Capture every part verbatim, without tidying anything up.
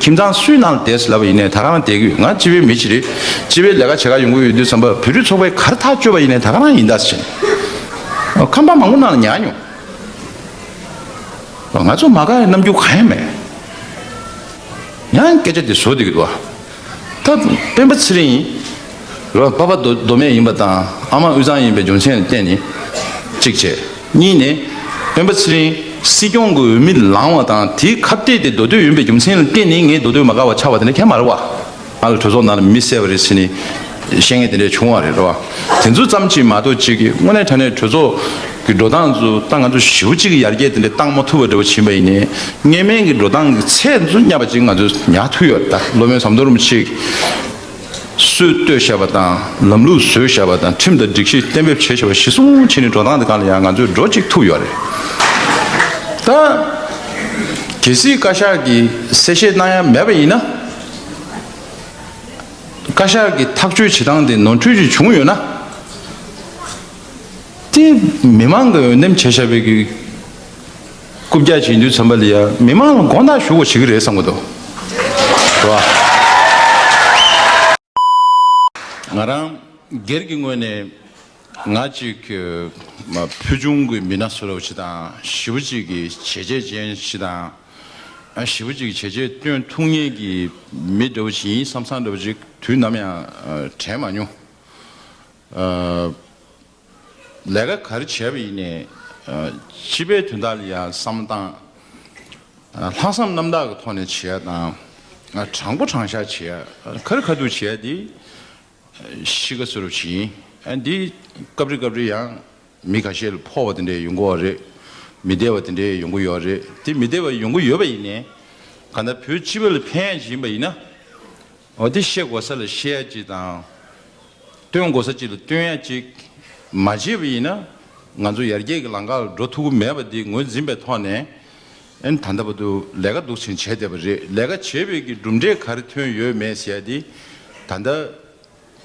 ཁྱིམ་ཚང་སུའི་ནང་ལ་བསྡད་ཟེར་ལབ་པ་ཡིན་ནའི་ད་ག་རང་བསྡད་ཀྱི་ཡོད། ང་སྤྱི་པའི་མི་ཞིག་རེད། སྤྱི་པའི་ལས་ཀ་བྱེད་ག་ཡོང་གི་ཡོད་དུས་ཙམ་པ་བོད་རིགས་ཚོགས་པས་ག་རེ་ཐག་གཅོད་པ་ཡིན་ནའི་ད་ག་རང་ཡིན་ད་ཟེར་ནས། ཁམས་པ་མང་པོ་ནང་ལ་ཉར་མྱོང་། ང་ཚོ་མ་དགའ་བའི་རྣམ་འགྱུར་གང་ཡང་མེད། ཡང་སྐད་ཆ་དེ་བཟོ་བསྡད་ཀྱི་འདུག་བ། ད་སྤེན་པ་ཚེ་རིང་ར་པ་ཕ་མདོ་མདོ་སྨད་ཡིན་པ་དང་ཨ་མ་དབུས་གཙང་ཡིན་པའི་རྒྱུ་མཚན་ལ་བརྟེན་ནས་གཅིག་བྱས། གཉིས་ནས་སྤེན་པ་ཚེ་རིང་སྲིད་སྐྱོང་གི་འོས་མི་ལངས་བ་དང་དེའི་ཁ་གཏད་དེ་མདོ་སྟོད་ཡིན་པའི་རྒྱུ་མཚན་ལ་བརྟེན་ནས་ངས་མདོ་སྟོད་མ་དགའ་བ་ཆགས་པ་དེ་འདྲ་གང་ཡང་མ་རེད་བ། ང་ལ་གྲོས་ཚོགས་ནང་ལ་མི་བསད་པ་རེད་ཟེར་ནས་བཤད་མཁན་དེ་འདྲ་བྱུང་བ་རེད་རེད་བ། དེ་ཚོ་ཙམ་གྱིས་མ་གཏོགས་གཅིག་གིས་དངོས་གནས་དྲང་གནས་གྲོས་ཚོགས་ཀྱི་འགྲོ་སྟངས་ཚོ་ད་ང་ཚོ་ཞེ་པོ་གཅིག་གི་ཡར་རྒྱས་དེ་འདྲ་བཏང་མ་ཐུབ་པ་འདྲ་བོ་ཕྱིན་པ་ཡིན་ནའི་སྔོན་མའི་གི་འགྲོ་སྟངས་ཀྱི་ཚད་ཚོ་བསྙབ་པ་ཅིག་ང་ཚོས་ཉར་ཐུབ་ཡོད་རེད། ད་སློབ་དཔོན་ཟམ་གདོང་རིན་པོ་ཆེ་སྲོལ་གཏོད་བཞག་པ་དང་ལམ་ལུགས་བཟོས་བཞག་པ་དང་ཁྲིམས་དང་སྒྲིག་གཞི་གཏན་འབེབས་བྱས་བཞག་པ་གཞི་བཟུང་བྱས་ནས་འགྲོ་སྟངས་དེ་སྒང་ལ་ཡང་ང་ཚོས་འགྲོ་གཅིག་ཐུབ་ཡོད་རེད། ད་གལ་སྲིད་བཀའ་ཤག་གིས་གསལ་བཤད་གནང་ཡ་མེད་པ་ཡིན་ན། བཀའ་ཤག་གི་ཐག་གཅོད་བྱེད་སྟངས་དེ་ནོར་འཁྲུལ་ཅིག་བྱུང་ཡོད་ན། དེ་མི་མང་གིས་འོས་འདེམས་བྱས་བཞག་པའི་གི་རྐུབ་བཀྱག་བྱེད་དུས་ཙམ་པ་ལ་ཡ་མི་མང་ལ་དགོངས་དག་ཞུ་དགོས་བྱེད་ཀྱི་རེད་བསམ་གྱི་འདུག་རེད་བ། ང་རང་སྒེར་གྱི་ངོས་ནས་ང་གཅིག་གི་མ་ཕུལ་བྱུང་གི་མི་སྣ་བཟོ་འདྲ་བོ་ཞིག་དང་ཞེ་པོ་ཅིག་གི་བྱས་རྗེས་ཅན་ཞིག་དང་ཨ་ཞེ་པོ་ཅིག་བྱས་རྗེས་སྟོན་ཐུབ་མཁན་གྱི་མི་འདྲ་བོ་ཞིག་ཡིན་བསམ་བསམ་འདྲ་བོ་ཞིག་དུས་ནམ་ཡང་ཨ་དྲན་མ་མྱོང་། ཨ། ལས་ཀ་ག་རེ་བྱས་པ་ཡིན་ནའི་ཨ་སྤྱི་པའི་དོན་དག་ལ་ཡང་བསམ་བློ་བཏང་། ཨ་ལྷག་བསམ་རྣམ་དག་གི་ཐོག་ནས་བྱེད་ཡ་དང་། ཨ་དྲང་པོ་དྲང་བཞག་བྱེད་ཡ། ཨ་ཁ་རི་ཁ་ཐུག་བྱེད་ཡ་དེ་གཤིས་ཀ་བཟོ་འདྲ་བོ་ཞིག་ཡིན། ཨ་འདི་སྐབས་རེ་སྐབས་རེ་ཡང་མི་ཁ་ཤས་ལ་ཕོག་པ་དེ་འདྲ་ཡོང་གི་ཡོད་རེད། མི་བདེ་བ་དེ་འདྲ་ཡོང་གི་ཡོད་རེད། དེ་མི་བདེ་བ་ཡོང་གི་ཡོད་པ་ཡིན་ནའི་གང་ལྟར་བོད་སྤྱི་པ་ལ་ཕན་ཡ་ཞིག་ཡིན་པ་ཡིན་ན། འོ་དེ་བཤད་དགོས་ས་ལ་བཤད་ཡ་ཅིག་དང་། སྟོན་དགོས་ས་ཅིག་ལ་སྟོན་ཡ་ཅིག་མ་བྱས་པ་ཡིན་ན། ང་ཚོ་ཡར་རྒྱས་ཀྱི་ལམ་ཁ་ལ་འགྲོ་ཐུབ་ཀྱི་མེད་པ་འདི་ངོས་འཛིན་པའི་ཐོག་ནས། ཨ་ནི་ད་ལྟ་བར་དུ་ལས་ཀ་འདུག་སེ་བྱས་བསྡད་པ་རེད། ལས་ཀ་བྱས་པའི་གི་གྲུབ་འབྲས་ག་རེ་ཐོན་ཡོད་མེད་ཟེར་ཡ་འདི། ད་ལྟ་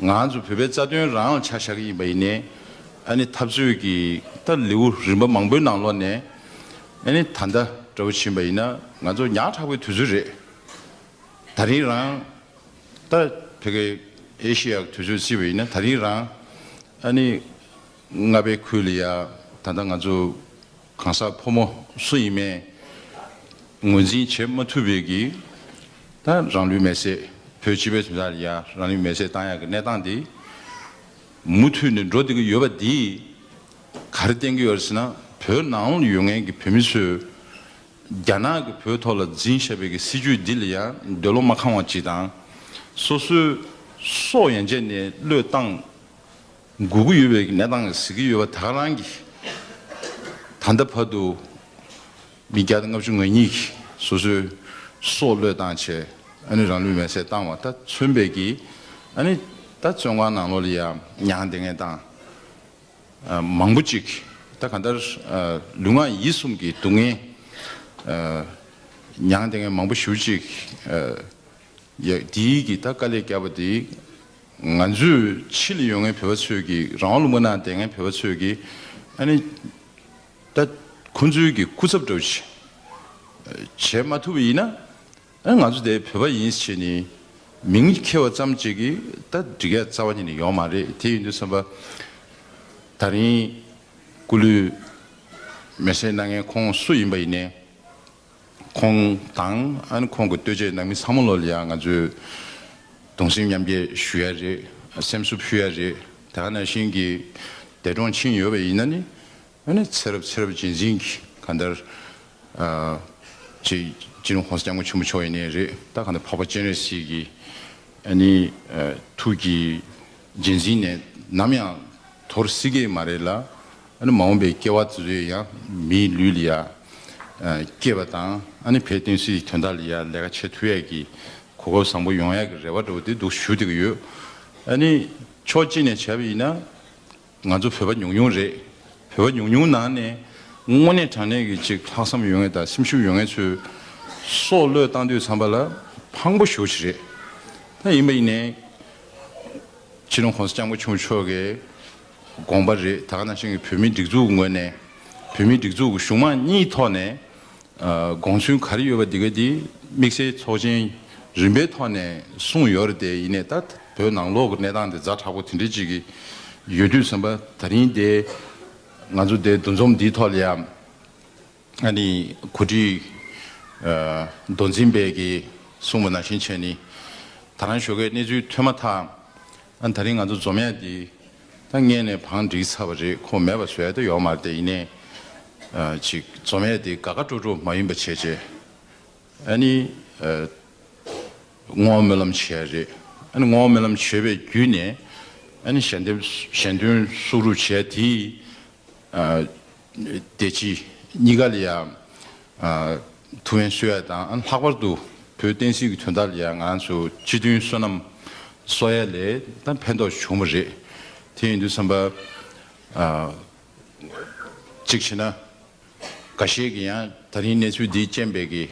ང་ཚོ་བོད་པའི་རྩ་དོན་རང་ལ་ཆ་བཞག་གི་ཡིན་པ་ཡིན་ནའི། ཨ་ནི་འཐབ་རྩོད་ཀྱི་ད་ལེའུ་རིམ་པ་མང་པོའི་ནང་ལོགས་ནས། ཨ་ནི་ད་ལྟ་འདྲ་བོ་ཕྱིན་པ་ཡིན་ན་ང་ཚོ་ཉག་ཕྲ་བའི་དུས་ཚོད་རེད། ད་རིང་རང་ད་བོད་ཀྱི་ཨེ་ཤི་ཡ་གི་དུས་ཚོད་བརྩིས་པ་ཡིན་ན་ད་རིང་རང་ཨ་ནི་རྔ་པའི་ཁུལ་ལ་ཡ་ད་ལྟ་ང་ཚོ་གང་ཟག་ཕོ་མོ་སུ་ཡིན་མིན་ངོས་འཛིན་བྱེད་མ་ཐུབ་པའི་གི་ད་རང་ལུས་མེར་སྲེག་བོད་སྤྱི་པའི་དོན་དག་ལ་ཡ་རང་ལུས་མེར་སྲེག་བཏང་ཡག་གི་གནས་སྟངས་འདི་མུ་མཐུད་ནས་འགྲོ་བསྡད་ཀྱི་ཡོད་པ་འདིས་ག་རེ་བསྟན་གྱི་ཡོད་རེད་ཟེར་ན། བོད་ནང་ལ་ཡོད་མཁན་གྱི་བོད་མི་ཚོས། རྒྱ་ནག་གིས་བོད་ཐོག་ལ་འཛིན་བཞག་པའི་གི་སྲིད་ཇུས་འདི་ལ་ཡང་འདོད་བློ་མ་ཁེངས་པ་ཅིག་དང་། སོ་སོའི་སྲོག་ཡན་ཆད་ནས་བློས་བཏང་དགོས་ཀྱི་ཡོད་པའི་གི་གནས་སྟངས་ཟེར་གྱི་ཡོད་པ་ད་ག་རང་གི་ད་ལྟ་བར་དུ་མི་བརྒྱ་དང་ལྔ་བཅུ་ང་གཉིས་ཀྱིས་སོ་སོའི་སྲོག་བློས་བཏང་བྱས། ཨ་ནི་རང་ལུས་མེར་སྲེག་བཏང་བ་ད་མཚོན་པའི་གི་ཨ་ནི་ད་བཙོན་ཁང་ནང་ལོགས་ལ་ཡང་མྱངས་བསྡད་མཁན་དང་། ཨ་མང་པོ་ཅིག་ད་གང་ལྟར་ཨ་ལུས་ངག་ཡིད་གསུམ་གྱི་སྡུག་བསྔལ་ཨ་མྱངས་བསྡད་མཁན་མང་པོ་ཞེ་པོ་ཅིག་ཨ་ཡ་དེའི་གི་ད་དཀའ་ལས་བརྒྱབ་པ་དེ་ང་ཚོའི་ཕྱི་ལ་ཡོད་མཁན་བོད་པ་ཚོས་ཀྱི་རང་དབང་ལུང་པ་ནང་བསྡད་མཁན་བོད་པ་ཚོས་ཀྱི་ཨ་ནི་ད་ཁོང་ཚོའི་གི་སྐུ་ཚབ་འདྲ་བོ་ཅིག་བྱེད་མ་ཐུབ་པ་ཡིན་ན། ཨ་ང་ཚོ་དེ་བོད་པ་ཡིན་ཟེར་ནས་མིང་འཁྱེར་བ་ཙམ་གཅིག་གིས་ད་འགྲིག་ཡ་རྩ་བ་ཉིད་ནས་ཡོང་མ་རེད། དེ་ཡིན་དུས་ཙམ་པ་ད་རིང་སྐུ་ལུས་མེར་སྲེག་གནང་མཁན་ཁོང་སུ་ཡིན་པ་ཡིན་ནའི་ཁོང་དང་ཨ་ནི་ཁོང་གི་ལྟོ་ཆས་ནང་མི་ཚང་མ་ལོ་ལ་ཡང་ང་ཚོས་གདུང་སེམས་མཉམ་སྐྱེད་ཞུ་ཡ་རེད། སེམས་གསོ་ཕུལ་ཡ་རེད། དེ་ག་ནང་བཞིན་གྱི་འདས་གྲོངས་ཕྱིན་ཡོད་པ་ཡིན་ན་ནི། ཨ་ནི་ཚེ་རབས་ཚེ་རབས་རྗེས་འཛིན་གྱི་གང་ལྟར་ཨ་ཅིག་སྤྱི་ནོར་༸གོང་ས་༸སྐྱབས་མགོན་ཆེན་པོ་མཆོག་ཡིན་ནའི་རེད། ད་གང་ལྟར་འཕགས་པ་སྤྱན་རས་གཟིགས་ཀྱི་ཨ་ནི་ཨ་ཐུགས་ཀྱི་རྗེས་འཛིན་ནས་ནམ་ཡང་དོར་སྲིད་ཀྱི་མ་རེད་ལ། ཨ་ནི་མ་འོངས་པའི་སྐྱེ་བ་དེ་ཚོ་ཡང་མིའི་ལུས་ལ་ཡ་ཨ་སྐྱེས་པ་དང་ཨ་ནི་བོད་བསྟན་སྲིད་དོན་དག་ལ་ཡ་ལས་ཀ་བྱེད་ཐུབ་ཡས་ཀྱི་གོ་སྐབས་བཟང་པོ་ཡོང་ཡས་ཀྱི་རེ་བ་འདྲ་བོ་དེ་འདུག་ཞུ་བསྡད་ཀྱི་ཡོད། ཨ་ནི་ཕྱོགས་གཅིག་ནས་བྱས་པ་ཡིན་ན། ང་ཚོ་བོད་པ་ཉུང་ཉུང་རེད། བོད་པ་ཉུང་ཉུང་ནང་ནས་དངོས་གནས་དྲང་གནས་ཀྱི་ཅིག་ལྷག་བསམ་ཡོད་མཁན་དང་སེམས་ཤུགས་ཡོད་མཁན་ཚོས་སྲོག་བློས་བཏང་དུས་ཙམ་པ་ལ་ཕངས་པོ་ཞེ་པོ་ཅིག་རེད། ད་ཡིན་པ་ཡིན་ནའི་སྤྱི་ནོར་༸གོང་ས་༸སྐྱབས་མགོན་ཆེན་པོ་མཆོག་གི་དགོངས་པ་རེད། ད་ག་ནང་བཞིན་གྱི་བོད་མིའི་སྒྲིག་འཛུགས་ཀྱི་ངོས་ནས་བོད་མིའི་སྒྲིག་འཛུགས་ཀྱི་གཞུང་མང་གཉིས་ཐོག་ནས་ཨ་དགོངས་ཚུལ་ག་རེ་ཡོད་པ་འདི་ག་འདི་ དམིགས་བསལ་ཚོགས་ཆེན་རིམ་པའི་ཐོག་ནས་གསུངས་ཡོད་རེད་དེ། ཡིན་ནའི་ད་བོད་ནང་ལོགས་ཀྱི་གནས་སྟངས་དེ་ཛ་དྲག་པོ་དེ་འདྲ་ཅིག་གི་ཡོད་དུས་ཙམ་པ། ད་རིང་དེ་ང་ཚོ་དེ་འདུ་འཛོམས་འདིའི་ཐོག་ལ་ཡང་ཨ་ནི་གོ་སྒྲིག་ཨ་མདོ་འཛིན་པས་ཀྱིས་གསུངས་པ་ནང་བཞིན་བྱས་ནས། ད་རང་ཞོགས་ཀས་གནས་ཚུལ་ཐོན་མ་ཐག་ཨ་ད་རིང་ང་ཚོ་འཛོམས་ཡ་འདི་ད་སྔས་ནས་བང་བསྒྲིགས་ཚར་བ་རེད། ཁོ་མེད་པ་བཟོ་ཡ་ད་ཡོད་མ་རེད་དེ། ཡིན་ནའི་ཨ་ཅིག་འཛོམས་ཡ་འདི་དགའ་དགའ་སྤྲོ་སྤྲོ་མ་ཡིན་པ་བྱས་བྱས། ཨ་ནི་ཨ་བསྔོ་བ་སྨོན་ལམ་བྱས་རེད། ཨ་ནི་བསྔོ་བ་སྨོན་ལམ་བྱས་པའི་བརྒྱུད་ནས་ཨ་ནི་ཞལ་འདེབས་ཞལ་འདོན་སུ་རུབ་བྱས་དེ། ཨ་བདེ་སྐྱིད་གཉིས་ཀ་ལ་ཡང་ཨ་ཐུགས་ཕན་གསོས་ཡ་དང་། ཨ་ནི་ལྷག་པར་དུ་བོད་བསྟན་སྲིད་ཀྱི་དོན་དག་ལ་ཡང་ང་ཚོ་སྤྱི་མཐུན་བསོད་ནམས་གསོག་ཡ་ལས་ད་ཕན་ཐོགས་བྱུང་བ་རེད། དེ་ཡིན་དུས་ཙམ་པ་ཨ་གཅིག་བྱས་ན། འགའ་ཤས་ཀྱིས་ཡང་ད་རིང་གནས་ཚུལ་འདིའི་རྐྱེན་པས་ཀྱི་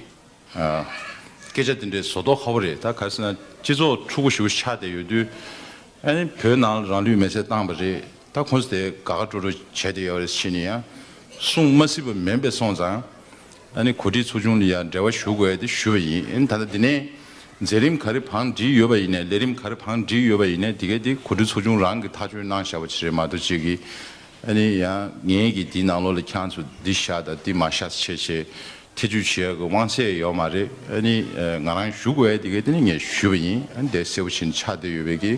ཨ་སྐད་ཆ་དེ་འདྲའི་བཟོ་མདོག་ཁ་པོ་རེད། ད་ག་རེ་ཟེར་ན། སྤྱི་ཚོགས་འཁྲུག་པོ་ཞེ་པོ་ཆགས་བསྡད་ཡོད་དུས། ཨ་ནི་བོད་ནང་ལ་རང་ལུས་མེར་སྲེག་བཏང་བ་རེད། ད་ཁོང་ཚོ་དེ་དགའ་དགའ་སྤྲོ་སྤྲོ་བྱས་བསྡད་ཡོད་རེད་ཟེར་ནས། ཡང་གསུང་མ་སྲིད་པ་མིན་པ་སོང་ཙང་། ཨ་ནི་གོ་སྒྲིག་ཚོགས་ཆུང་ལ་ཡང་འབྲེལ་བ་ཞུ་དགོས་ཡ་དེ་ཞུས་པ་ཡིན། ཨ་ནི་ད་ལྟ་འདི་ནས་མཛད་རིམ་ག་རེ་བང་བསྒྲིགས་ཡོད་པ་ཡིན་ནའི། ལས་རིམ་ག་རེ་བང་བསྒྲིགས་ཡོད་པ་ཡིན་ནའི། དེ་གའི་དེ་གོ་སྒྲིག་ཚོགས་ཆུང་རང་གིས་ཐག་གཅོད་གནང་བཞག་པ་ཅིག་རེད་མ་གཏོགས། ཅིག་གིས་ཨ་ནི་ཡང་ངས་ཀྱིས་འདིའི་ནང་ལོགས་ལ་ཁྱེད་རང་ཚོ་འདི་བཞག་དང་འདི་མ་བཞག་བྱས་བྱས་ཐེ་བྱུས་བྱེད་ཡག་གི་དབང་ཚད་ཡོད་མ་རེད། ཨ་ནི་ཨ་ང་རང་ཞུ་དགོས་ཡ་དེ་གའི་དེ་ནི་ངས་ཞུས་པ་ཡིན། ཨ་ནི་དེ་གསལ་པོ་བྱས་ནས་ཆགས་བསྡད་ཡོད་པའི་གི་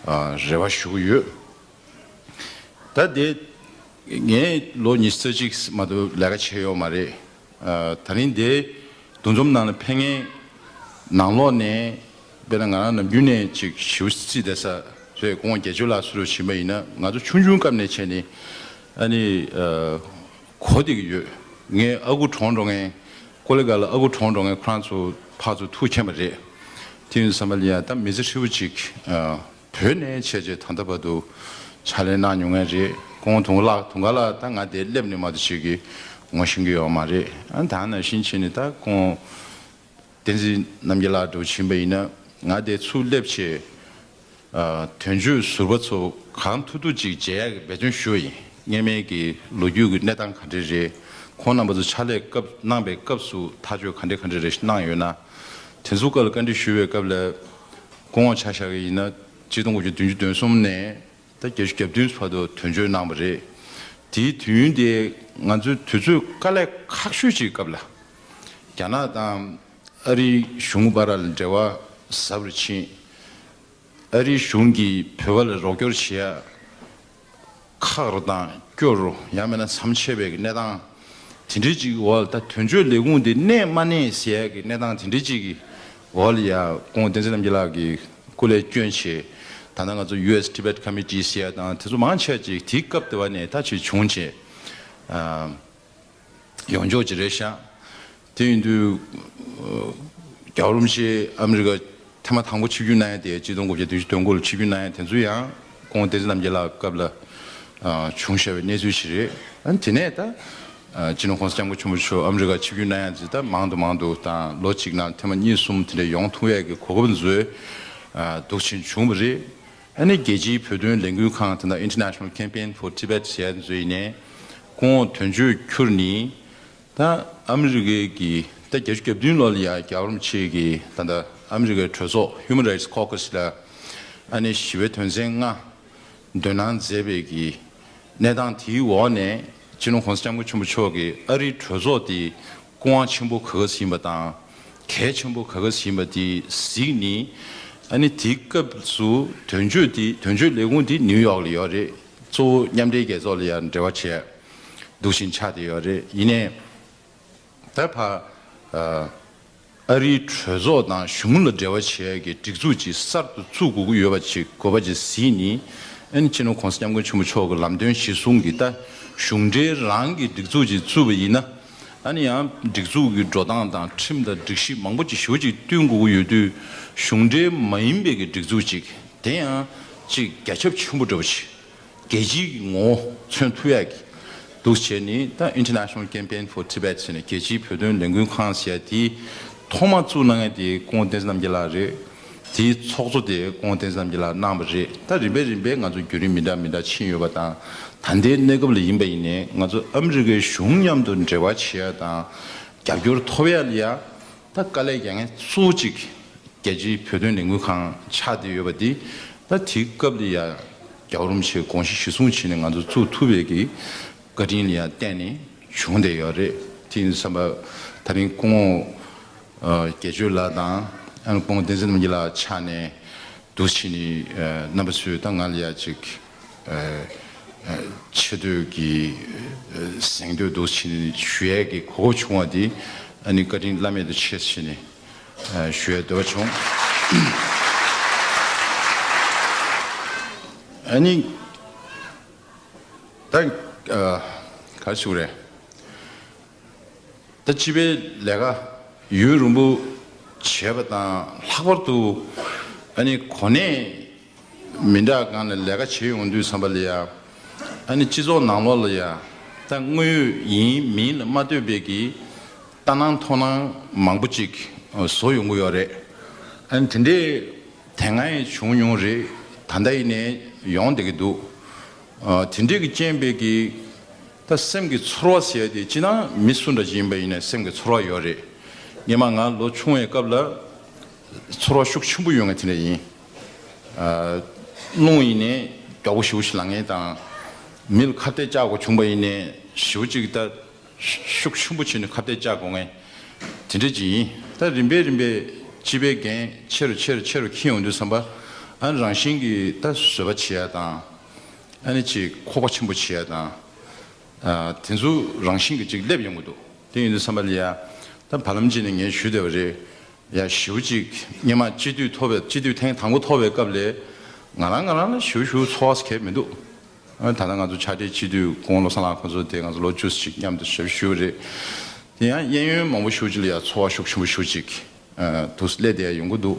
ཨ་རེ་བ་ཞུ་གི་ཡོད། ད་དེ་ངས་ལོ་ཉི་ཤུ་རྩ་གཅིག་མ་གཏོགས་ལས་ཀ་བྱས་ཡོད་མ་རེད། ཨ་ད་རིང་དེ་འདུ་འཛོམས་ནང་ལ་ཕེབས་མཁན་ནང་ལོགས་ནས། དཔེར་ན་ང་རང་ནམ་རྒྱུན་ནས་ཅིག་ཞེ་པོ་རྩིས་བསྡད་ས་རེད། སྐུ་ངོ་དགེ་ཆོས་ལགས་སུ་རུ་ཕྱིན་པ་ཡིན་ན། ང་ཚོ་ཆུང་ཆུང་སྐབས་ནས་བྱས་ནས་ཨ་ནི་ཨ་གོ་བསྡད་ཀྱི་ཡོད། ངའི་ཨ་ཁུ་གྲོངས་འགྲོ་མཁན། ཀོ་ལི་གྷལ་ལ་ཨ་ཁུ་གྲོངས་འགྲོ་མཁན་ཁོ་རང་ཚོ་ཕར་ཚུར་ཐུག་མཁྱེན་པ་རེད། དེ་ཡིན་དུས་ཙམ་པ་ལ་ཡང་ད་མི་ཚེ་ཧྲིལ་པོ་ཅིག་ཨ་བོད་ནས་བྱས་རྗེས་ད་ལྟ་བར་དུ་ཕྱག་ལས་གནང་མྱོང་མཁན་རེད། སྐུ་ངོ་དུང་དཀར་ལགས། དུང་དཀར་ལགས་ད་ང་དེ་སླེབས་ནས་མ་གཏོགས་ཅིག་གི་ངོ་ཤེས་ཀྱི་ཡོད་མ་རེད། ཨ་ད་ནང་བཞིན་བྱས་ནས་ད་སྐུ་ངོ་བསྟན་འཛིན་རྣམ་རྒྱལ་ལགས་འདྲ་བོ་ཕྱིན་པ་ཡིན་ན། ང་དེ་ཚུར་སླེབས་བྱས་ཨ་དོན་གཅོད་ཟུར་པ་ཚོ་གང་ཐུབ་ཐུབ་ཅིག་མཇལ་ཡག་གི་འབད་བརྩོན་ཞུ་བ་ཡིན། སྔོན་མའི་གི་ལོ་རྒྱུས་ཀྱི་གནས་སྟངས་ག་འདྲ་རེད། ཁོང་རྣམ་པ་ཚོ་ཕྱག་ལས་སྐབས་གནང་པའི་སྐབས་སུ་ཐག་གཅོད་ག་འདྲ་ག་འདྲ་རེ་གནང་ཡོད་ན། དེ་ཚོ་སྐོར་ལ་བཀའ་འདྲི་ཞུ་བའི་སྐབས་ལ། སྐུ་ངོ་ཆ་བཞག་གི་ཡིན་ན་ཆིག་སྟོང་དགུ་བརྒྱ་བདུན་ཅུ་དོན་གསུམ་ནས་ད་བརྒྱད་ཅུ་གྱ་བདུན་བར་དུ་དོན་གཅོད་གནང་བ་རེད། དེའི་དུས་ཡུན་དེ་ང་ཚོའི་དུས་ཚོད་དཀའ་ལས་ཁག་ཤོས་ཅིག་སྐབས་ལ། རྒྱ་ནག་དང་ཨ་རིའི་གཞུང་བར་ལ་འབྲེལ་བ་ཟབ་རུ་ཕྱིན། ཨ་རིའི་གཞུང་གིས་བོད་པ་ལ་རོགས་སྐྱོར་བྱེད་ཡ་ཁག་རུ་དང་སྐྱོ་རུ། ཡང་མིན་ན་མཚམས་ཆད་པའི་གནས་སྟངས་དེ་འདྲའི་ཅིག་འོག་ལ། ད་དོན་གཅོད་ལས་ཁུངས་དེ་གནས་མ་གནས་ཟེར་ཡ་གི་གནས་སྟངས་དེ་འདྲའི་ཅིག་གི་འོག་ལ་ཡ། སྐུ་ངོ་བསྟན་འཛིན་རྣམ་རྒྱལ་ལགས་ཀྱིས་སྐུ་ལས་བསྐྱོན་བྱས། ད་ལྟ་ང་ཚོ་ཡུ་ཨེས་ཊི་བེཊ་ཀོ་མི་ཊི་ཟེར་ཡ་དང་དེ་ཚོ་མང་ཆེ་ཅིག་དེའི་སྐབས་དེ་བ་ནས་ད་ཅིག་བྱུང་བྱས་ཨ་ཡོངས་རྫོགས་ཅིག་རེད་ཤག་དེ་ཡིན་དུས་ཨ་རྒྱལ་བ་རིན་པོ་ཆེ་ཨ་མི་རི་ཀ་ཐེངས་མ་དང་པོ་ཆིབས་བསྒྱུར་གནང་ཡ་དེ་ཆིག་སྟོང་དགུ་བརྒྱ་བདུན་ཅུ་དོན་དགུ་ལ་ཆིབས་བསྒྱུར་གནང་ཡ་དེ་ཚོ་ཡང་སྐུ་ངོ་བསྟན་འཛིན་རྣམ་རྒྱལ་ལགས་སྐབས་ལ་ཨ་བྱུང་བཞག་པའི་གནས་ཚུལ་ཞིག་རེད། ཨ་དེ་ནས་ད་ཨ་སྤྱི་ནོར་༸གོང་ས་༸སྐྱབས་མགོན་ཆེན་པོ་མཆོག་ཨ་མི་རི་ཀ་ཆིབས་བསྒྱུར་གནང་ཡ་དེ་ད་མང་དུ་མང་དུ་དང་ལོ་གཅིག་ནང་ཐེངས་མ་གཉིས་གསུམ་དེ་འདྲ་ཡོང་ཐུབ་ཡ་གི་གོ་སྐབས་བཟོས། ཨ་འདུག་ཕྱིན་བྱུང་བ་རེད། ཨ་ནི་རྒྱལ་སྤྱིའི་བོད་དོན་ལས་འགུལ་ཁང་དེ་འདྲ་International Campaign for Tibet ཟེར་ཡ་དེ་ཚོ་ཡིན་ནའི། སྐུ་ངོ་དོན་གཅོད་ཁྱུར་ནི་ད་ཨ་མི་རི་ཀའི་གི་ད་བརྒྱད་ཅུ་གྱ་བདུན་ལོ་ལ་ཡ་རྒྱལ་བ་རིན་པོ་ཆེ་གི་ད་ལྟ་ཨ་མི་རི་ཀའི་གྲོས་ཚོགས་Human Rights Caucus ལ་ཨ་ནི་ཞི་བའི་དོན་ཚན་ལྔ་འདོན་གནང་མཛད་པའི་གི་གནས་སྟངས་དེའི་འོག་ནས་སྤྱི་ནོར་༸གོང་ས་༸སྐྱབས་མགོན་ཆེན་པོ་མཆོག་གིས་ཨ་རིའི་གྲོས་ཚོགས་དེ་སྐུ་དབང་ཆེན་པོ་ག་ག་ཟིན་པ་དང་། གལ་ཆེན་པོ་ག་ག་ཟིན་པ་དེ་གཟིགས་ནི། ཨ་ནི་དེའི་སྐབས་སུ་དོན་གཅོད་དེ་དོན་གཅོད་ལས་ཁུངས་དེ་ནིའུ་ཡོག་ལ་ཡོད་རེད། གཙོ་བོ་མཉམ་འབྲེལ་རྒྱལ་ཚོགས་ལ་ཡང་འབྲེལ་བ་བྱས་འདུག་ཕྱིན་ཆགས་བསྡད་ཡོད་རེད། ཡིན་ནའི་ད་ཕ་ཨ་ཨ་རིའི་གྲོས་ཚོགས་དང་གཞུང་ལ་འབྲེལ་བ་བྱེད་ཡ་གི་སྒྲིག་འཛུགས་ཅིག་གསར་དུ་བཙུགས་དགོས་ཀྱི་ཡོད་པ་ཅིག་དགོས་པ་ཅིག་གཟིགས་ནི། ཨ་ནི་སྤྱི་ནོར་༸གོང་ས་༸སྐྱབས་མགོན་ཆེན་པོ་མཆོག་གི་ལམ་སྟོན་གཞིར་བཟུང་གིས་ད་གཞུང་འབྲེལ་རང་གི་སྒྲིག་འཛུགས་ཅིག་བཙུགས་པ་ཡིན་ན། ཨ་ནི་ཡང་སྒྲིག་འཛུགས་ཀྱི་འགྲོ་སྟངས་དང་ཁྲིམས་དང་སྒྲིག་གཞི་མང་པོ་ཅིག་ཞེ་པོ་ཅིག་བསྟུན་དགོས་ཀྱི་ཡོད་དུས། གཞུང་འབྲེལ་མ་ཡིན་པའི་གི་སྒྲིག་འཛུགས་ཅིག་དེ་ཡང་ཅིག་རྒྱ་ཁྱབ་ཆེན་པོ་འདྲ་བོ་ཅིག་རྒྱལ་སྤྱིའི་གི་ངོ་བོ་མཚོན་ཐུབ་ཡག་གི་འདུག་བྱས་ནི། ད་International Campaign for Tibet ཟེར་ནས་རྒྱལ་སྤྱིའི་བོད་དོན་ལས་འགུལ་ཁང་ཟེར་ཡ་དེ་ཐོག་མ་བཙུགས་གནང་མཁན་དེ་སྐུ་ངོ་བསྟན་འཛིན་རྣམ་རྒྱལ་ལགས་རེད། དེའི་ཚོགས་གཙོ་དེ་སྐུ་ངོ་བསྟན་འཛིན་རྣམ་རྒྱལ་ལགས་གནང་བ་རེད། ད་རིམ་པས་རིམ་པས་ང་ཚོ་བརྒྱུད་རིམ་མི་འདྲ་མི་འདྲ་ཕྱིན་ཡོད་པ་དང་། ད་ལྟའི་གནས་སྐབས་ལ་ཡིན་པ་ཡིན་ནའི་ང་ཚོ་ཨ་མི་རི་ཀའི་གཞུང་མཉམ་དུ་འབྲེལ་བ་བྱེད་ཡ་དང་རྒྱབ་སྐྱོར་ཐོབ་ཡ་ལ་ཡ། ད་དཀའ་ལས་རྒྱག་མཁན་གཙོ་བོ་གཅིག་རྒྱལ་སྤྱིའི་བོད་དོན་ལས་འགུལ་ཁང་ཆགས་བསྡད་ཡོད་པ་འདི། ད་དེའི་སྐབས་ལ་ཡ་རྒྱལ་བ་རིན་པོ་ཆེའི་དགོངས་གཞི་གཞི་བཟུང་བྱས་ནས་ང་ཚོ་བཙུགས་ཐུབ་པའི་གི་བཀའ་དྲིན་ལ་ཡ་བརྟེན་ནས་བྱུང་བསྡད་ཡོད་རེད། དེ་ཡིན་དུས་ཙམ་པ་ད་རིང་སྐུ་ངོ་ཨ་དགེ་ཆོས་ལགས་དང་ཨ་ནི་སྐུ་ངོ་བསྟན་འཛིན་རྣམ་རྒྱལ་ལགས་ཆགས་ནས་འདུག་བྱས་ནས་ཨ་རྣམ་པ་ཚོས་ད་ང་ལ་ཡ་ཅིག་ཨ་ཨ་ཆེ་བསྟོད་ཀྱི་ཨ་གཟེངས་བསྟོད་འདུག་བྱས་ནས་ཞུ་ཡས་ཀྱི་གོ་སྐབས་བྱུང་བ་འདི་ཨ་ནི་བཀའ་དྲིན་བླ་མེད་དུ་ཆེ་ཟེར་ནས་ཨ་ཞུ་ཡས་འདོད་པ་བྱུང་། ཨ་ནི་ད་ཨ་ག་རེ་ཞུ་དགོས་རེད། ད་སྤྱི་པའི་ལས་ཀ་ཡུན་རིང་པོ་བྱས་པ་དང་ལྷག་པར་དུ་ཨ་ནི་གོ་གནས་མི་འདྲ་སྒང་ལ་ལས་ཀ་བྱེད་ཡོང་དུས་ཙམ་པ་ལ་ཡ། ཨ་ནི་སྤྱི་ཚོགས་ནང་ལོགས་ལ་ཡ་ད་དངོས་ཡོད་ཡིན་མིན་ལ་མ་ལྟོས་པའི་གི་ལྟ་སྣང་མཐོང་སྣང་མང་པོ་ཅིག་བཟོ་ཡོང་གི་ཡོད་རེད། ཨ་ནི་དེ་འདྲའི་དེ་སྔ་ཡང་བྱུང་མྱོང་རེད། ད་ལྟ་ཡིན་ནའི་ཡོང་བསྡད་ཀྱི་འདུག་ཨ་དེ་འདྲའི་གི་རྐྱེན་པས་གི་ད་སེམས་ཀྱི་ཚོར་བ་ཟེར་ཡ་དེ་སྤྱིར་བཏང་མི་སུ་འདྲ་ཅིག་ཡིན་པ་ཡིན་ནའི་སེམས་ཀྱི་ཚོར་བ་ཡོད་རེད། སྔོན་མ་ང་ལོ་ཆུང་བའི་སྐབས་ལ་ཚོར་བ་ཤུགས་ཆེན་པོ་ཡོད་མཁན་དེ་འདྲ་ཡིན། ཨ་རླུང་ཡིན་ནའི་མགྱོགས་པོ་ཞེ་པོ་ཞིག་ལངས་མཁན་དང་། མི་ལ་ཁ་གཏད་བཅག་དགོས་བྱུང་པ་ཡིན་ནའི་ཞེ་པོ་ཅིག་ད་ཤུགས་ཆེན་པོ་བྱས་ནས་ཁ་གཏད་བཅག་དགོས་མཁན་དེ་འདྲ་ཅིག་ཡིན། ད་རིམ་པས་རིམ་པས་སྤྱི་པའི་འགན་ཆེ་རུ་ཆེ་རུ་ཆེ་རུ་འཁྱེར་ཡོང་དུས་ཙམ་པ། ཨ་ནི་རང་བཞིན་གྱིས་ད་བཟོད་པ་བྱེད་ཡ་དང་། ཨ་ནི་ཅིག་ཁོག་པ་ཆེན་པོ་བྱེད་ཡ་དང་། ཨ་དེ་ཚོ་རང་བཞིན་གྱིས་ཅིག་སླེབས་ཡོང་གི་འདུག་དེ་ཡིན་དུས་ཙམ་པ་ལ་ཡ། ད་བར་ལམ་ཅིག་ནས་ངས་ཞུས་བསྡད་པ་རེད། ཡ་ཞེ་པོ་ཅིག་སྔོན་མ་སྤྱི་འཐུས་ཐོབ་པའི་སྤྱི་འཐུས་ཐེངས་དང་པོ་ཐོབ་པའི་སྐབས་ལས་ང་རང་ང་རང་ལ་ཞེ་པོ་ཞེ་པོ་ཚོར་བ་གང་ཡང་མི་འདུག་ཨ་ད་ལྟ་ང་ཚོ་ཕྱག་སྦྲེལ་སྤྱི་འཐུས་སྐུ་ངོ་བློ་བཟང་ལགས་ཁོང་ཚོ་དེ་ང་ཚོ་ལོ་བཅུ་ཙམ་ཅིག་མཉམ་དུ་ཞབས་ཞུས་པ་རེད། དེ་ཡང་གཡས་གཡོན་མང་པོ་ཞེ་པོ་ཅིག་ལ་ཡ་ཚོར་བ་ཤུགས་ཆེན་པོ་ཞེ་པོ་ཅིག་ཨ་འདུག་སླེབས་བསྡད་ཡ་ཡོང་གི་འདུག་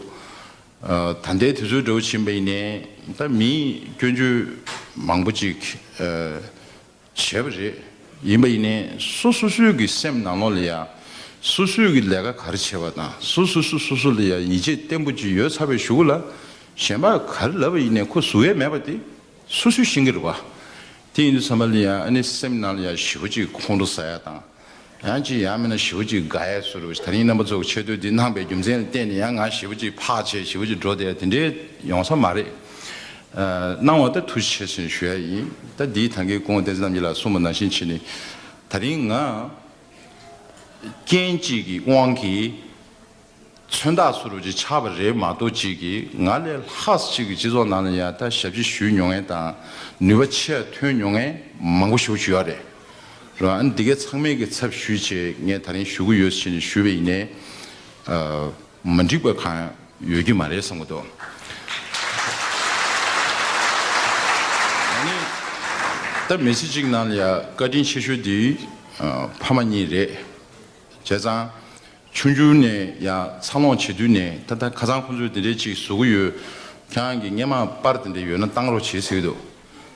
ཨ་ད་ལྟའི་དུས་ཚོད་འདྲ་བོ་ཕྱིན་པ་ཡིན་ནའི་ད་མིའི་སྐྱོན་བརྗོད་མང་པོ་ཅིག་ཨ་བྱས་པ་རེད། ཡིན་པ་ཡིན་ནའི་སོ་སོ་སོའི་གི་སེམས་ནང་ལོགས་ལ་ཡ། སོ་སོའི་གི་ལས་ཀ་ག་རེ་བྱས་པ་དང་སོ་སོ་སོ་སོ་སོ་ལ་ཡ་ཡིད་ཆེས་བརྟན་པོ་ཅིག་ཡོད་ཚར་བའི་གཞུག་ལ། གཞན་པ་ག་རེ་ལབ་པ་ཡིན་ནའི་ཁོ་གཟུགས་ཡས་མེད་པ་དེ་སོ་སོས་ཤེས་ཀྱི་རེད་པ། དེ་ཡིན་དུས་ཙམ་པ་ལ་ཡ་ཨ་ནི་སེམས་ནང་ལ་ཡ་ཞེ་པོ་ཅིག་ཁོང་ཁྲོ་ཟ་ཡ་དང་། ཡང་ཅིག་ཡང་མིན་ན་ཞེ་པོ་ཅིག་དགའ་ཡས་བཟོ་འདྲ་བོ་ཞིག་ད་རིང་རྣམ་པ་ཚོ་གི་ཆེ་བསྟོད་འདི་གནང་པའི་རྒྱུ་མཚན་ལ་བརྟེན་ནས་ཡང་ང་ཞེ་པོ་ཅིག་ཕར་བྱས་ཞེ་པོ་ཅིག་འགྲོ་བསྡད་དེ་འདྲའི་ཡོང་ས་མ་རེད། ཨ་གནང་བ་ད་ཐུགས་རྗེ་ཆེ་ཟེར་ནས་ཞུ་ཡ་ཡིན། ད་འདིའི་ད་གིན་སྐུ་ངོ་བསྟན་འཛིན་རྣམ་རྒྱལ་ལགས་གསུངས་པ་ནང་བཞིན་བྱས་ནས་ད་རིང་ང་རྐྱེན་གཅིག་གི་དབང་གིས་མཚོན་རྟགས་བཟོ་འདྲ་བོ་ཅིག་ཆགས་པ་རེད་མ་གཏོགས་ཅིག་གིས་ང་ལས་ལྷག་ཅིག་གི་སྤྱི་ཚོགས་ནང་ལ་ཡ་ད་ཞབས་ཕྱི་ཞུས་མྱོང་མཁན་དང་ནུས་པ་ཆེ་ཐོན་མྱོང་མཁན་མང་པོ་ཞེ་པོ་ཅིག་ཡོད་རེད། རེད་བ། ཨ་ནི་འདི་གའི་ཚང་མས་ཀྱི་ཚབ་ཞུས་བྱས་ངས་ད་རིང་ཞུ་གི་ཡོད་ཟེར་ནས་ཞུས་པ་ཡིན་ནའི་ཨ་མ་འགྲིག་པ་གང་ཡང་ཡོད་ཀྱི་མ་རེད་བསམ་གྱི་འདུག་ཨ་ནི་ད་མི་ཚེ་གཅིག་ནང་ལ་ཡ་བཀའ་དྲིན་ཆེ་ཤོས་འདི་ཨ་ཕ་མ་གཉིས་རེད། བྱས་ཙང་། ཆུང་ཆུང་ནས་ཡང་འཚར་ལོངས་བྱེད་དུས་ནས་ད་ལྟ་ཁ་སང་ཁོང་ཚོས་དེ་འདྲས་ཅིག་བཟོ་གི་ཡོད། ཁྱེད་རང་གིས་སྔོན་མ་པར་དེ་འདྲས་ཡོད་ན་བཏང་རོགས་བྱེད་ཟེར་གྱི་འདུག་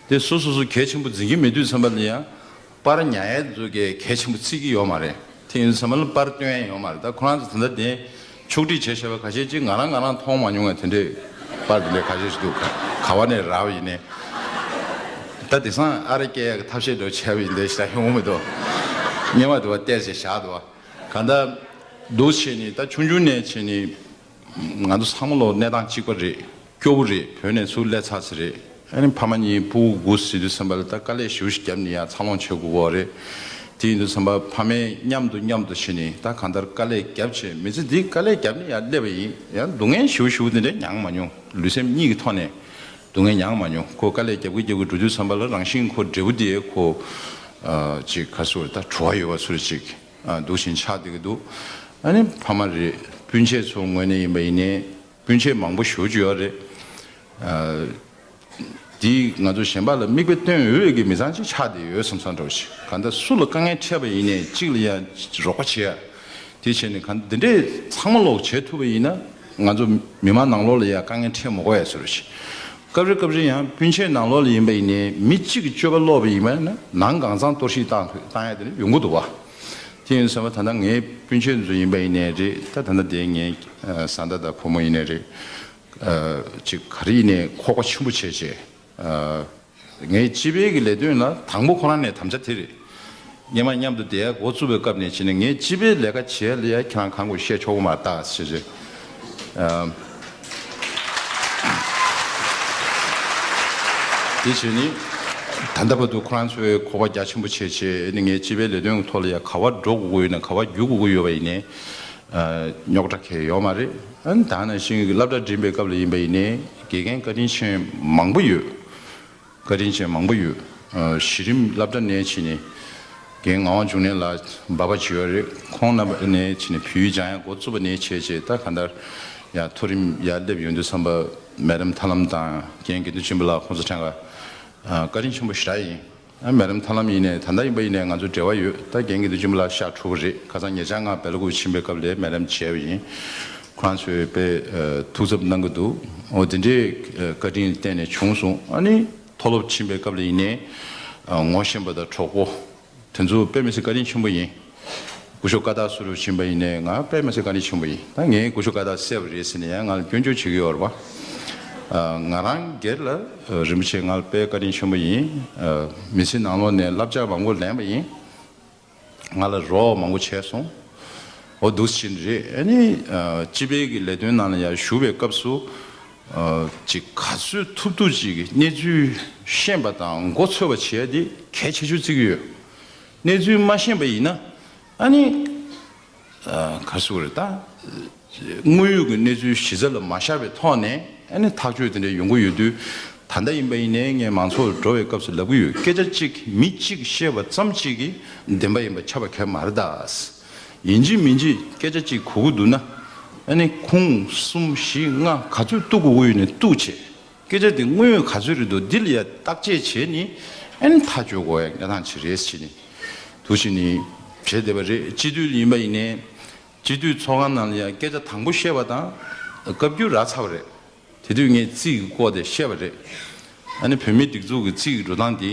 དེ་སོ་སོ་སོ་གལ་ཆེན་པོ་འཛིན་གྱི་མེད་དུས་ཙམ་པ་ལ་ཡང་པར་ཉར་ཡས་ཚོ་གས་གལ་ཆེན་པོ་བརྩི་གི་ཡོད་མ་རེད། དེ་ཡིན་དུས་ཙམ་པ་ལ་པར་སྟོན་ཡས་ཡོད་མ་རེད། ད་ཁོ་རང་ཚོ་ད་ལྟ་དེ་ཕྱོགས་སྒྲིག་བྱས་བཞག་པ་ཁ་ཤས་ཅིག་ང་རང་ང་རང་མཐོང་མ་མྱོང་བའི་དེ་འདྲས་པར་དེ་འདྲས་ཁ་ཤས་ཤིག་འདུག་ག་བ་ནས་རག་པ་ཡིན་ནའི། ད་དེང་སང་ཨ་རི་སྐད་ཡག་གི་ཐབས་ཤེས་འདྲ་བོ་བྱས་པ་ཡིན་དེ་ཞེ་དྲག་ཡོང་མི་འདུག་སྔོན་མ་དུ་བ་བལྟས་བྱས་བཞག་འདུག་བ། གང་ལྟར། འདུག་བྱས་ནས་ད་ཆུང་ཆུང་ནས་བྱས་ནས་ང་ཚོ་ཚང་མ་ལོ་གནས་སྟངས་གཅིག་པ་རེད། སྐྱོ་བོ་རེད། བོད་ནས་ཚུར་སླེབས་ཚར་ཚར་རེད། ཨ་ནི་ཕ་མ་གཉིས་ཕྲུ་གུ་དགུ་ཟེར་དུས་ཙམ་པ་ལ་ད་དཀའ་ལས་ཞེ་པོ་ཞིག་བརྒྱབ་ནས་ཡང་འཚར་ལོངས་བྱེད་དགོས་པ་རེད། དེ་ཡིན་དུས་ཙམ་པ་ཕ་མས་མཉམ་དུ་མཉམ་དུ་བྱས་ནས་ད་གང་ལྟར་དཀའ་ལས་བརྒྱབ་བྱས་མི་ཚེ་འདི་དཀའ་ལས་བརྒྱབ་ནས་ཡང་སླེབས་པ་ཡིན། ཡང་སྡུག་བསྔལ་ཞེ་པོ་ཞེ་པོ་དེ་འདྲ་མྱངས་མ་མྱོང་། ལུས་སེམས་གཉིས་ཀྱི་ཐོག་ནས་སྡུག་བསྔལ་མྱངས་མ་མྱོང་། ཁོ་དཀའ་ལས་བརྒྱབ་ཀྱི་བརྒྱབ་ཀྱི་འགྲོ་དུས་ཙམ་པ་ལ་རང་བཞིན་ཁོ་འབྲས་བུ་དེ་ཁོ་ཅིག་ག་ཚོད་ད་བྲོ་བ་ཡོད་པ་ཚོད་ཅིག་འདུག་བཞིན་ཆགས་བསྡད་ཀྱི་འདུག་ཨ་ནི་ཕ་མ་རེད། སྤུན་མཆེད་ཚོ་ངོས་ནས་ཡིན་པ་ཡིན་ནའི་སྤུན་མཆེད་མང་པོ་ཞེ་པོ་ཅིག་ཡོད་རེད། དེས་ང་ཚོ་གཞན་པ་ལ་མིག་དཔེ་སྟོན་འོས་ཀྱི་མི་ཚང་ཅིག་ཆགས་བསྡད་ཡོད་བསམ་བསམ་འདྲ་བོ་ཞིག་གང་ལྟར་སུ་ལ་དཀའ་ངལ་འཕྲད་པ་ཡིན་ནའི་གཅིག་ལ་ཡང་རོགས་པ་བྱེད་ཡ། དེ་བྱས་ནས་གང་འདི་འདྲས་ཚང་མ་ལོག་བྱེད་ཐུབ་པ་ཡིན་ན་ང་ཚོ་མི་མང་ནང་ལོགས་ལ་ཡང་དཀའ་ངལ་འཕྲད་མི་དགོས་ཡ་བཟོ་འདྲ་ཞིག་སྐབས་རེ་སྐབས་རེ་ཡང་སྤུན་མཆེད་ནང་ལོགས་ལ་ཡིན་པ་ཡིན་ནའི་མི་གཅིག་གི་སྤྱོད་པ་ལོག་པ་ཡིན་པ་ན་ནང་གང་ཚང་གཏོར་བཤིག་བཏང་བཏང་ཡ་དེ་འདྲ་ཡོང་གི་འདུག་བ། དེ་ཡིན་ཙང་ད་ལྟ་ངའི་སྤུན་མཆེད་ཚོ་ཡིན་པ་ཡིན་ནའི་རེད། ད་ད་ལྟ་དེ་ངའི་བཟའ་ཟླ་དང་བུ་མོ་ཡིན་ནའི་རེད། ཅིག་ག་རེ་ཡིན་ནའི་ཁོག་པ་ཆེན་པོ་བྱས་བྱས། ངའི་སྤྱི་པའི་གི་ལས་དོན་ལ་དང་པོ་ཁོ་རང་ནས་དམ་བཅའ་དེ་རེད། སྔོན་མ་མཉམ་དུ་བསྡད་ཡ་འགོ་བཙུགས་པའི་སྐབས་ནས་བྱས་ནས་ངས་སྤྱི་པའི་ལས་ཀ་བྱེད་ཡ་ལ་ཡ་ཁྱེད་རང་གང་དགོས་བཤད་ཆོག་གི་མ་རེད་ད་ཟེར་བྱས། ཨ། དེ་བྱས་ནས་ད་ལྟ་བར་དུ་ཁོ་རང་ཚོས་ཁོ་པ་རྒྱ་ཆེན་པོ་བྱས་བྱས་ནས་ངས་སྤྱི་པའི་ལས་དོན་གྱི་ཐོག་ལ་ཡ་ག་པར་འགྲོ་དགོས་ཀྱི་ཡོད་ན་ག་པར་བརྒྱུད་དགོས་ཀྱི་ཡོད་པ་ཡིན་ནའི། ཨ། རྙོག་དྲ་གང་ཡང་ཡོད་མ་རེད། ཨ་ནི་ད་ནང་བཞིན་གྱི་སློབ་གྲྭ་འགྲིམ་པའི་སྐབས་ལ་ཡིན་པ་ཡིན་ནའི་དགེ་རྒན་བཀའ་དྲིན་ཆེན་མང་པོ་ཡོད། བཀའ་དྲིན་ཅན་མང་པོ་ཡོད། ཨ། གཞི་རིམ་སློབ་གྲྭ་ནས་བྱས་ནས་རྒན་ངག་དབང་འབྱུང་གནས་ལགས་འབའ་པ་བྱས་ཡོད་རེད། ཁོང་རྣམ་པ་ནས་བྱས་ནས་བོད་ཡིག་སྦྱང་ཡ་འགོ་བཙུགས་པ་ནས་བྱས་བྱས་ད་གང་ལྟར་ཡ་མཐོ་རིམ་ཡར་སླེབས་ཡོང་དུས་ཙམ་པ་མེ་ཌམ་ཐར་ལམ་དང་རྒན་དགེ་འདུན་ཆོས་འཕེལ་ལགས་ཁོང་ཚོ་ཕྲན་ག་ཨ། བཀའ་དྲིན་ཆེན་པོ་ཞེ་དྲག་ཡིན། ཨ། མེ་ཌམ་ཐར་ལམ་ཡིན་ནའི་ད་ལྟ་ཡིན་པ་ཡིན་ནའི་ང་ཚོ་འབྲེལ་བ་ཡོད། ད་རྒན་དགེ་འདུན་ཆོས་འཕེལ་ལགས་ཤག་གྲུབ་པ་རེད། ཁ་སང་ཉེ་ཆར་ང་སྦེལ་ཀོབ་ཕྱིན་པའི་སྐབས་ལ་མེ་ཌམ་མཇལ་བ་ཡིན། ཁོ་རང་ཚོས་དཔེ་ཨ་ཐུགས་འཚབ་གནང་གི་འདུག་འོ་དེ་འདྲའི་ཨ་བཀའ་དྲིན་བརྟེན་ནས་བྱུང་སོང་། ཨ་ནི་མཐོ་སློབ་ཕྱིན་པའི་སྐབས་ལ་ཡིན་ནའི་ཨ་ངོ་ཤེས་པ་དང་གྲོགས་པོ་དེ་ཚོ་དཔེ་མི་སྲིད་བཀའ་དྲིན་ཆེན་པོ་ཡིན། སྐུ་ཞབས་ཀ་དག་སུ་རུ་ཕྱིན་པ་ཡིན་ནའི་ང་དཔེ་མི་སྲིད་བཀའ་དྲིན་ཆེན་པོ་ཡིན། ད་ངས་སྐུ་ཞབས་ཀ་དག་བསད་པ་རེད་ཟེར་ནས་ཡང་ང་ལ་སྐྱོན་བརྗོད་བྱེད་ཀྱི་ཡོད་རེད་པ། ཨ། ང་རང་སྒེར་ལ་ཨ་རིན་པོ་ཆེ་ང་ལ་དཔེ་བཀའ་དྲིན་ཆེན་པོ་ཡིན། ཨ། མི་ཚེ་ནང་ལོགས་ནས་བསླབ་བྱ་མང་པོ་ལེན་པ་ཡིན། ང་ལ་རོགས་མང་པོ་བྱས་སོང་། འོ་འདུག་ཕྱིན་རེད། ཨ་ནི་ཨ་སྤྱི་པའི་གི་ལས་དོན་ནང་ལ་ཡང་ཞུགས་པའི་སྐབས་སུ་ཨ་ཅིག་ག་ཚོད་ཐུབ་ཐུབ་ཅིག་གི་གནས་ཚུལ་ཤེས་པ་དང་མགོ་ཚོས་པ་བྱེད་ཡ་དེ་གལ་ཆེ་ཤོས་བརྩི་གི་ཡོད། གནས་ཚུལ་མ་ཤེས་པ་ཡིན་ན་ཨ་ནི་ཨ་ག་རེ་ཟེར་དགོས་རེད་ད། དངོས་ཡོད་ཀྱི་གནས་ཚུལ་གཞི་རྩ་ལ་མ་བཞག་པའི་ཐོག་ནས་ཨ་ནི་ཐག་གཅོད་དེ་འདྲ་ཡོང་གི་ཡོད་དུས། ད་ལྟ་ཡིན་པ་ཡིན་ནའི་ངས་མང་ཚོགས་ལ་འགྲོ་བའི་སྐབས་སུ་ལབ་ཀྱི་ཡོད། སྐད་ཆ་གཅིག་མི་གཅིག་བཤད་པ་ཙམ་གཅིག་གིས་བདེན་པ་ཡིན་པ་ཁྱབ་པ་གང་ཡང་མ་རེད་ད། ཡིན་གཅིག་མིན་གཅིག་སྐད་ཆ་གཅིག་གོ་གི་འདུག་ན་ཨ་ནི་ཁུངས་གསུམ་བཞི་ལྔ་ག་ཚོད་གཏུག་དགོས་ཀྱི་ཡོད་ནས་གཏུག་བྱས། སྐད་ཆ་དེ་དངོས་ཡོད་ག་ཚོད་རེད་འདུག་འདི་ལ་ཡ་བརྟག་དཔྱད་བྱས་ནས་ཨ་ནི་ཐག་གཅོད་དགོས་ཡ་གནས་སྟངས་ཅིག་རེད་ཟེར་ནས། འདུག་བྱས་ནས་བྱས་བསྡད་པ་རེད། སྤྱི་འཐུས་ཡིན་པ་ཡིན་ནའི། སྤྱི་འཐུས་ཚོགས་ཁང་ནང་ལ་ཡང་སྐད་ཆ་དང་པོ་བཤད་པ་དང་བཀའ་བརྒྱུད་རག་ཚར་བ་རེད། དེ་དུས་ངས་རྩིས་ཀྱི་སྐོར་དེ་བཤད་པ་རེད། ཨ་ནི་བོད་མིའི་སྒྲིག་འཛུགས་ཀྱི་རྩིས་ཀྱི་འགྲོ་སྟངས་དེ།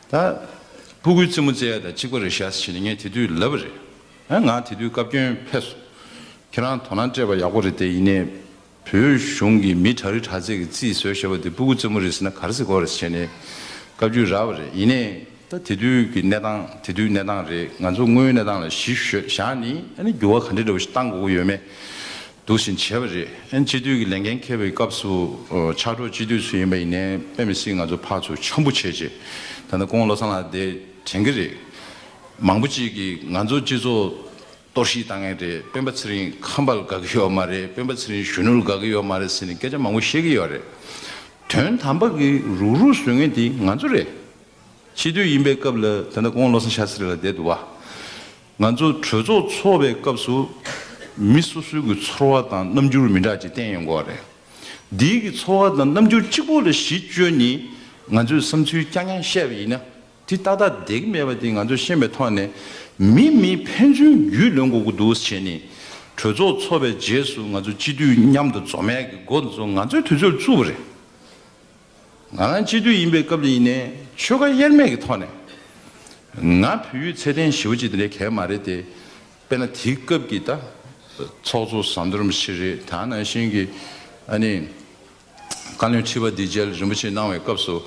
ད་སྤུ་གུའི་རྩེད་མོ་རྩེ་ཡ་དང་གཅིག་པ་རེད་ཤག་ཟེར་ནས་ངས་དེ་དུས་ལབ་པ་རེད། ཨ་ང་དེ་དུས་བཀའ་བཀྱོན་ཕེབས་སོང་། ཁྱེད་རང་དོ་སྣང་སྤྲད་པ་ཡག་པོ་རེད་དེ། ཡིན་ནའི་བོད་གཞུང་གི་མི་དྲག་རིགས་དྲག་རྩལ་གྱི་རྩིས་བཟོས་བཞག་པ་དེ་སྤུ་གུ་རྩེད་མོ་རེད་ཟེར་ན་ག་རེ་ཟེར་དགོས་རེད་ཟེར་ནས་བཀའ་བརྒྱུད་རག་པ་རེད། ཡིན་ནའི་ད་དེ་དུས་ཀྱི་གནས་སྟངས་དེ་དུས་གནས་སྟངས་རེད། ང་ཚོ་དངོས་ཡོད་གནས་སྟངས་ལ་གཞི་བཞག་ནས་ཨ་ནི་འགྱུར་བ་ག་འདྲ་འདྲ་བོ་ཞིག་བཏང་དགོས་ཀྱི་ཡོད་མེད་འདུག་བཞིན་བྱས་པ་རེད། ཨ་ནི་སྤྱི་འཐུས་ཀྱི་ལས་འགན་འཁྱེར་བའི་སྐབས་སུ་ཨ་ཕྱག་རོགས་སྤྱི་འཐུས་ཚོ་ཡིན་པ་ཡིན་ནའི་དཔེ་མི་སྲིད་ང་ཚོ་ཕར་ཚུར་འཆམ་པོ་བྱས་བྱས། ད་ལྟ་སྐུ་ངོ་བློ་བཟང་ལགས་དེ་དྲན་གྱི་རེད། མང་པོ་ཅིག་གིས་ང་ཚོ་སྤྱི་ཚོགས་གཏོར་བཤིག་བཏང་མཁན་རེད། སྤེན་པ་ཚེ་རིང་ཁམས་པ་ལ་དགའ་གི་ཡོད་མ་རེད། སྤེན་པ་ཚེ་རིང་གཞོན་ནུ་ལ་དགའ་གི་ཡོད་མ་རེད་ཟེར་ནས་སྐད་ཆ་མང་པོ་བཤད་ཀྱི་ཡོད་རེད། དོན་དམ་པ་གི་རུག་རུག་བཟོ་མཁན་དེ་ང་ཚོ་རེད། སྤྱི་འཐུས་ཡིན་པའི་སྐབས་ལ་ད་ལྟ་སྐུ་ངོ་བློ་བཟང་ཤཱ་སྟྲི་ལགས་བསྡད་འདུག་བ། ང་ཚོ་གྲོས་ཚོགས་ཚོགས་པའི་སྐབས་སུ་མི་སོ་སོའི་གི་ཚོར་བ་དང་རྣམ་འགྱུར་མི་འདྲ་ཅིག་བསྟན་ཡོང་གི་ཡོད་རེད། འདིའི་གི་ཚོར་བ་དང་རྣམ་འགྱུར་གཅིག་པོ་ལ་གཞི་བཅོལ་ནས་ང་ཚོས་བསམ་ཚུལ་རྐྱང་རྐྱང་བཤད་པ་ཡིན་ན། དེ་ཏག་ཏག་བསྡད་ཀྱི་མེད་པ་དེ་ང་ཚོས་ཤེས་པའི་ཐོག་ནས། མི་མི་ཕན་ཚུན་རྒྱུས་ལོན་དགོས་ཀྱི་འདུག་ཟེར་ནས། གྲོས་ཚོགས་ཚོགས་པའི་རྗེས་སུ་ང་ཚོ་སྤྱི་འཐུས་མཉམ་དུ་འཛོམས་ཡས་ཀྱི་འགོ་འཛུགས་ང་ཚོའི་དུས་ཚོད་བཙུགས་པ་རེད། ང་རང་སྤྱི་འཐུས་ཡིན་པའི་སྐབས་ལ་ཡིན་ནའི་ཆོལ་ཁ་དབྱེར་མེད་ཀྱི་ཐོག་ནས། ང་བོད་ཡིག་ཚད་ལྡན་ཞེ་པོ་ཅིག་དེ་འདྲའི་གལ་མ་རེད་དེ། དཔེར་ན་དེའི་སྐབས་ཀྱི་ད་ཚོགས་གཙོ་ཟམ་གདོང་རིན་པོ་ཆེ་རེད། ད་ནང་བཞིན་གྱི་ཨ་ནི་བཀའ་བློན་ཁྲི་པ་འདི་མཇལ་རིན་པོ་ཆེ་གནང་བའི་སྐབས་སུ།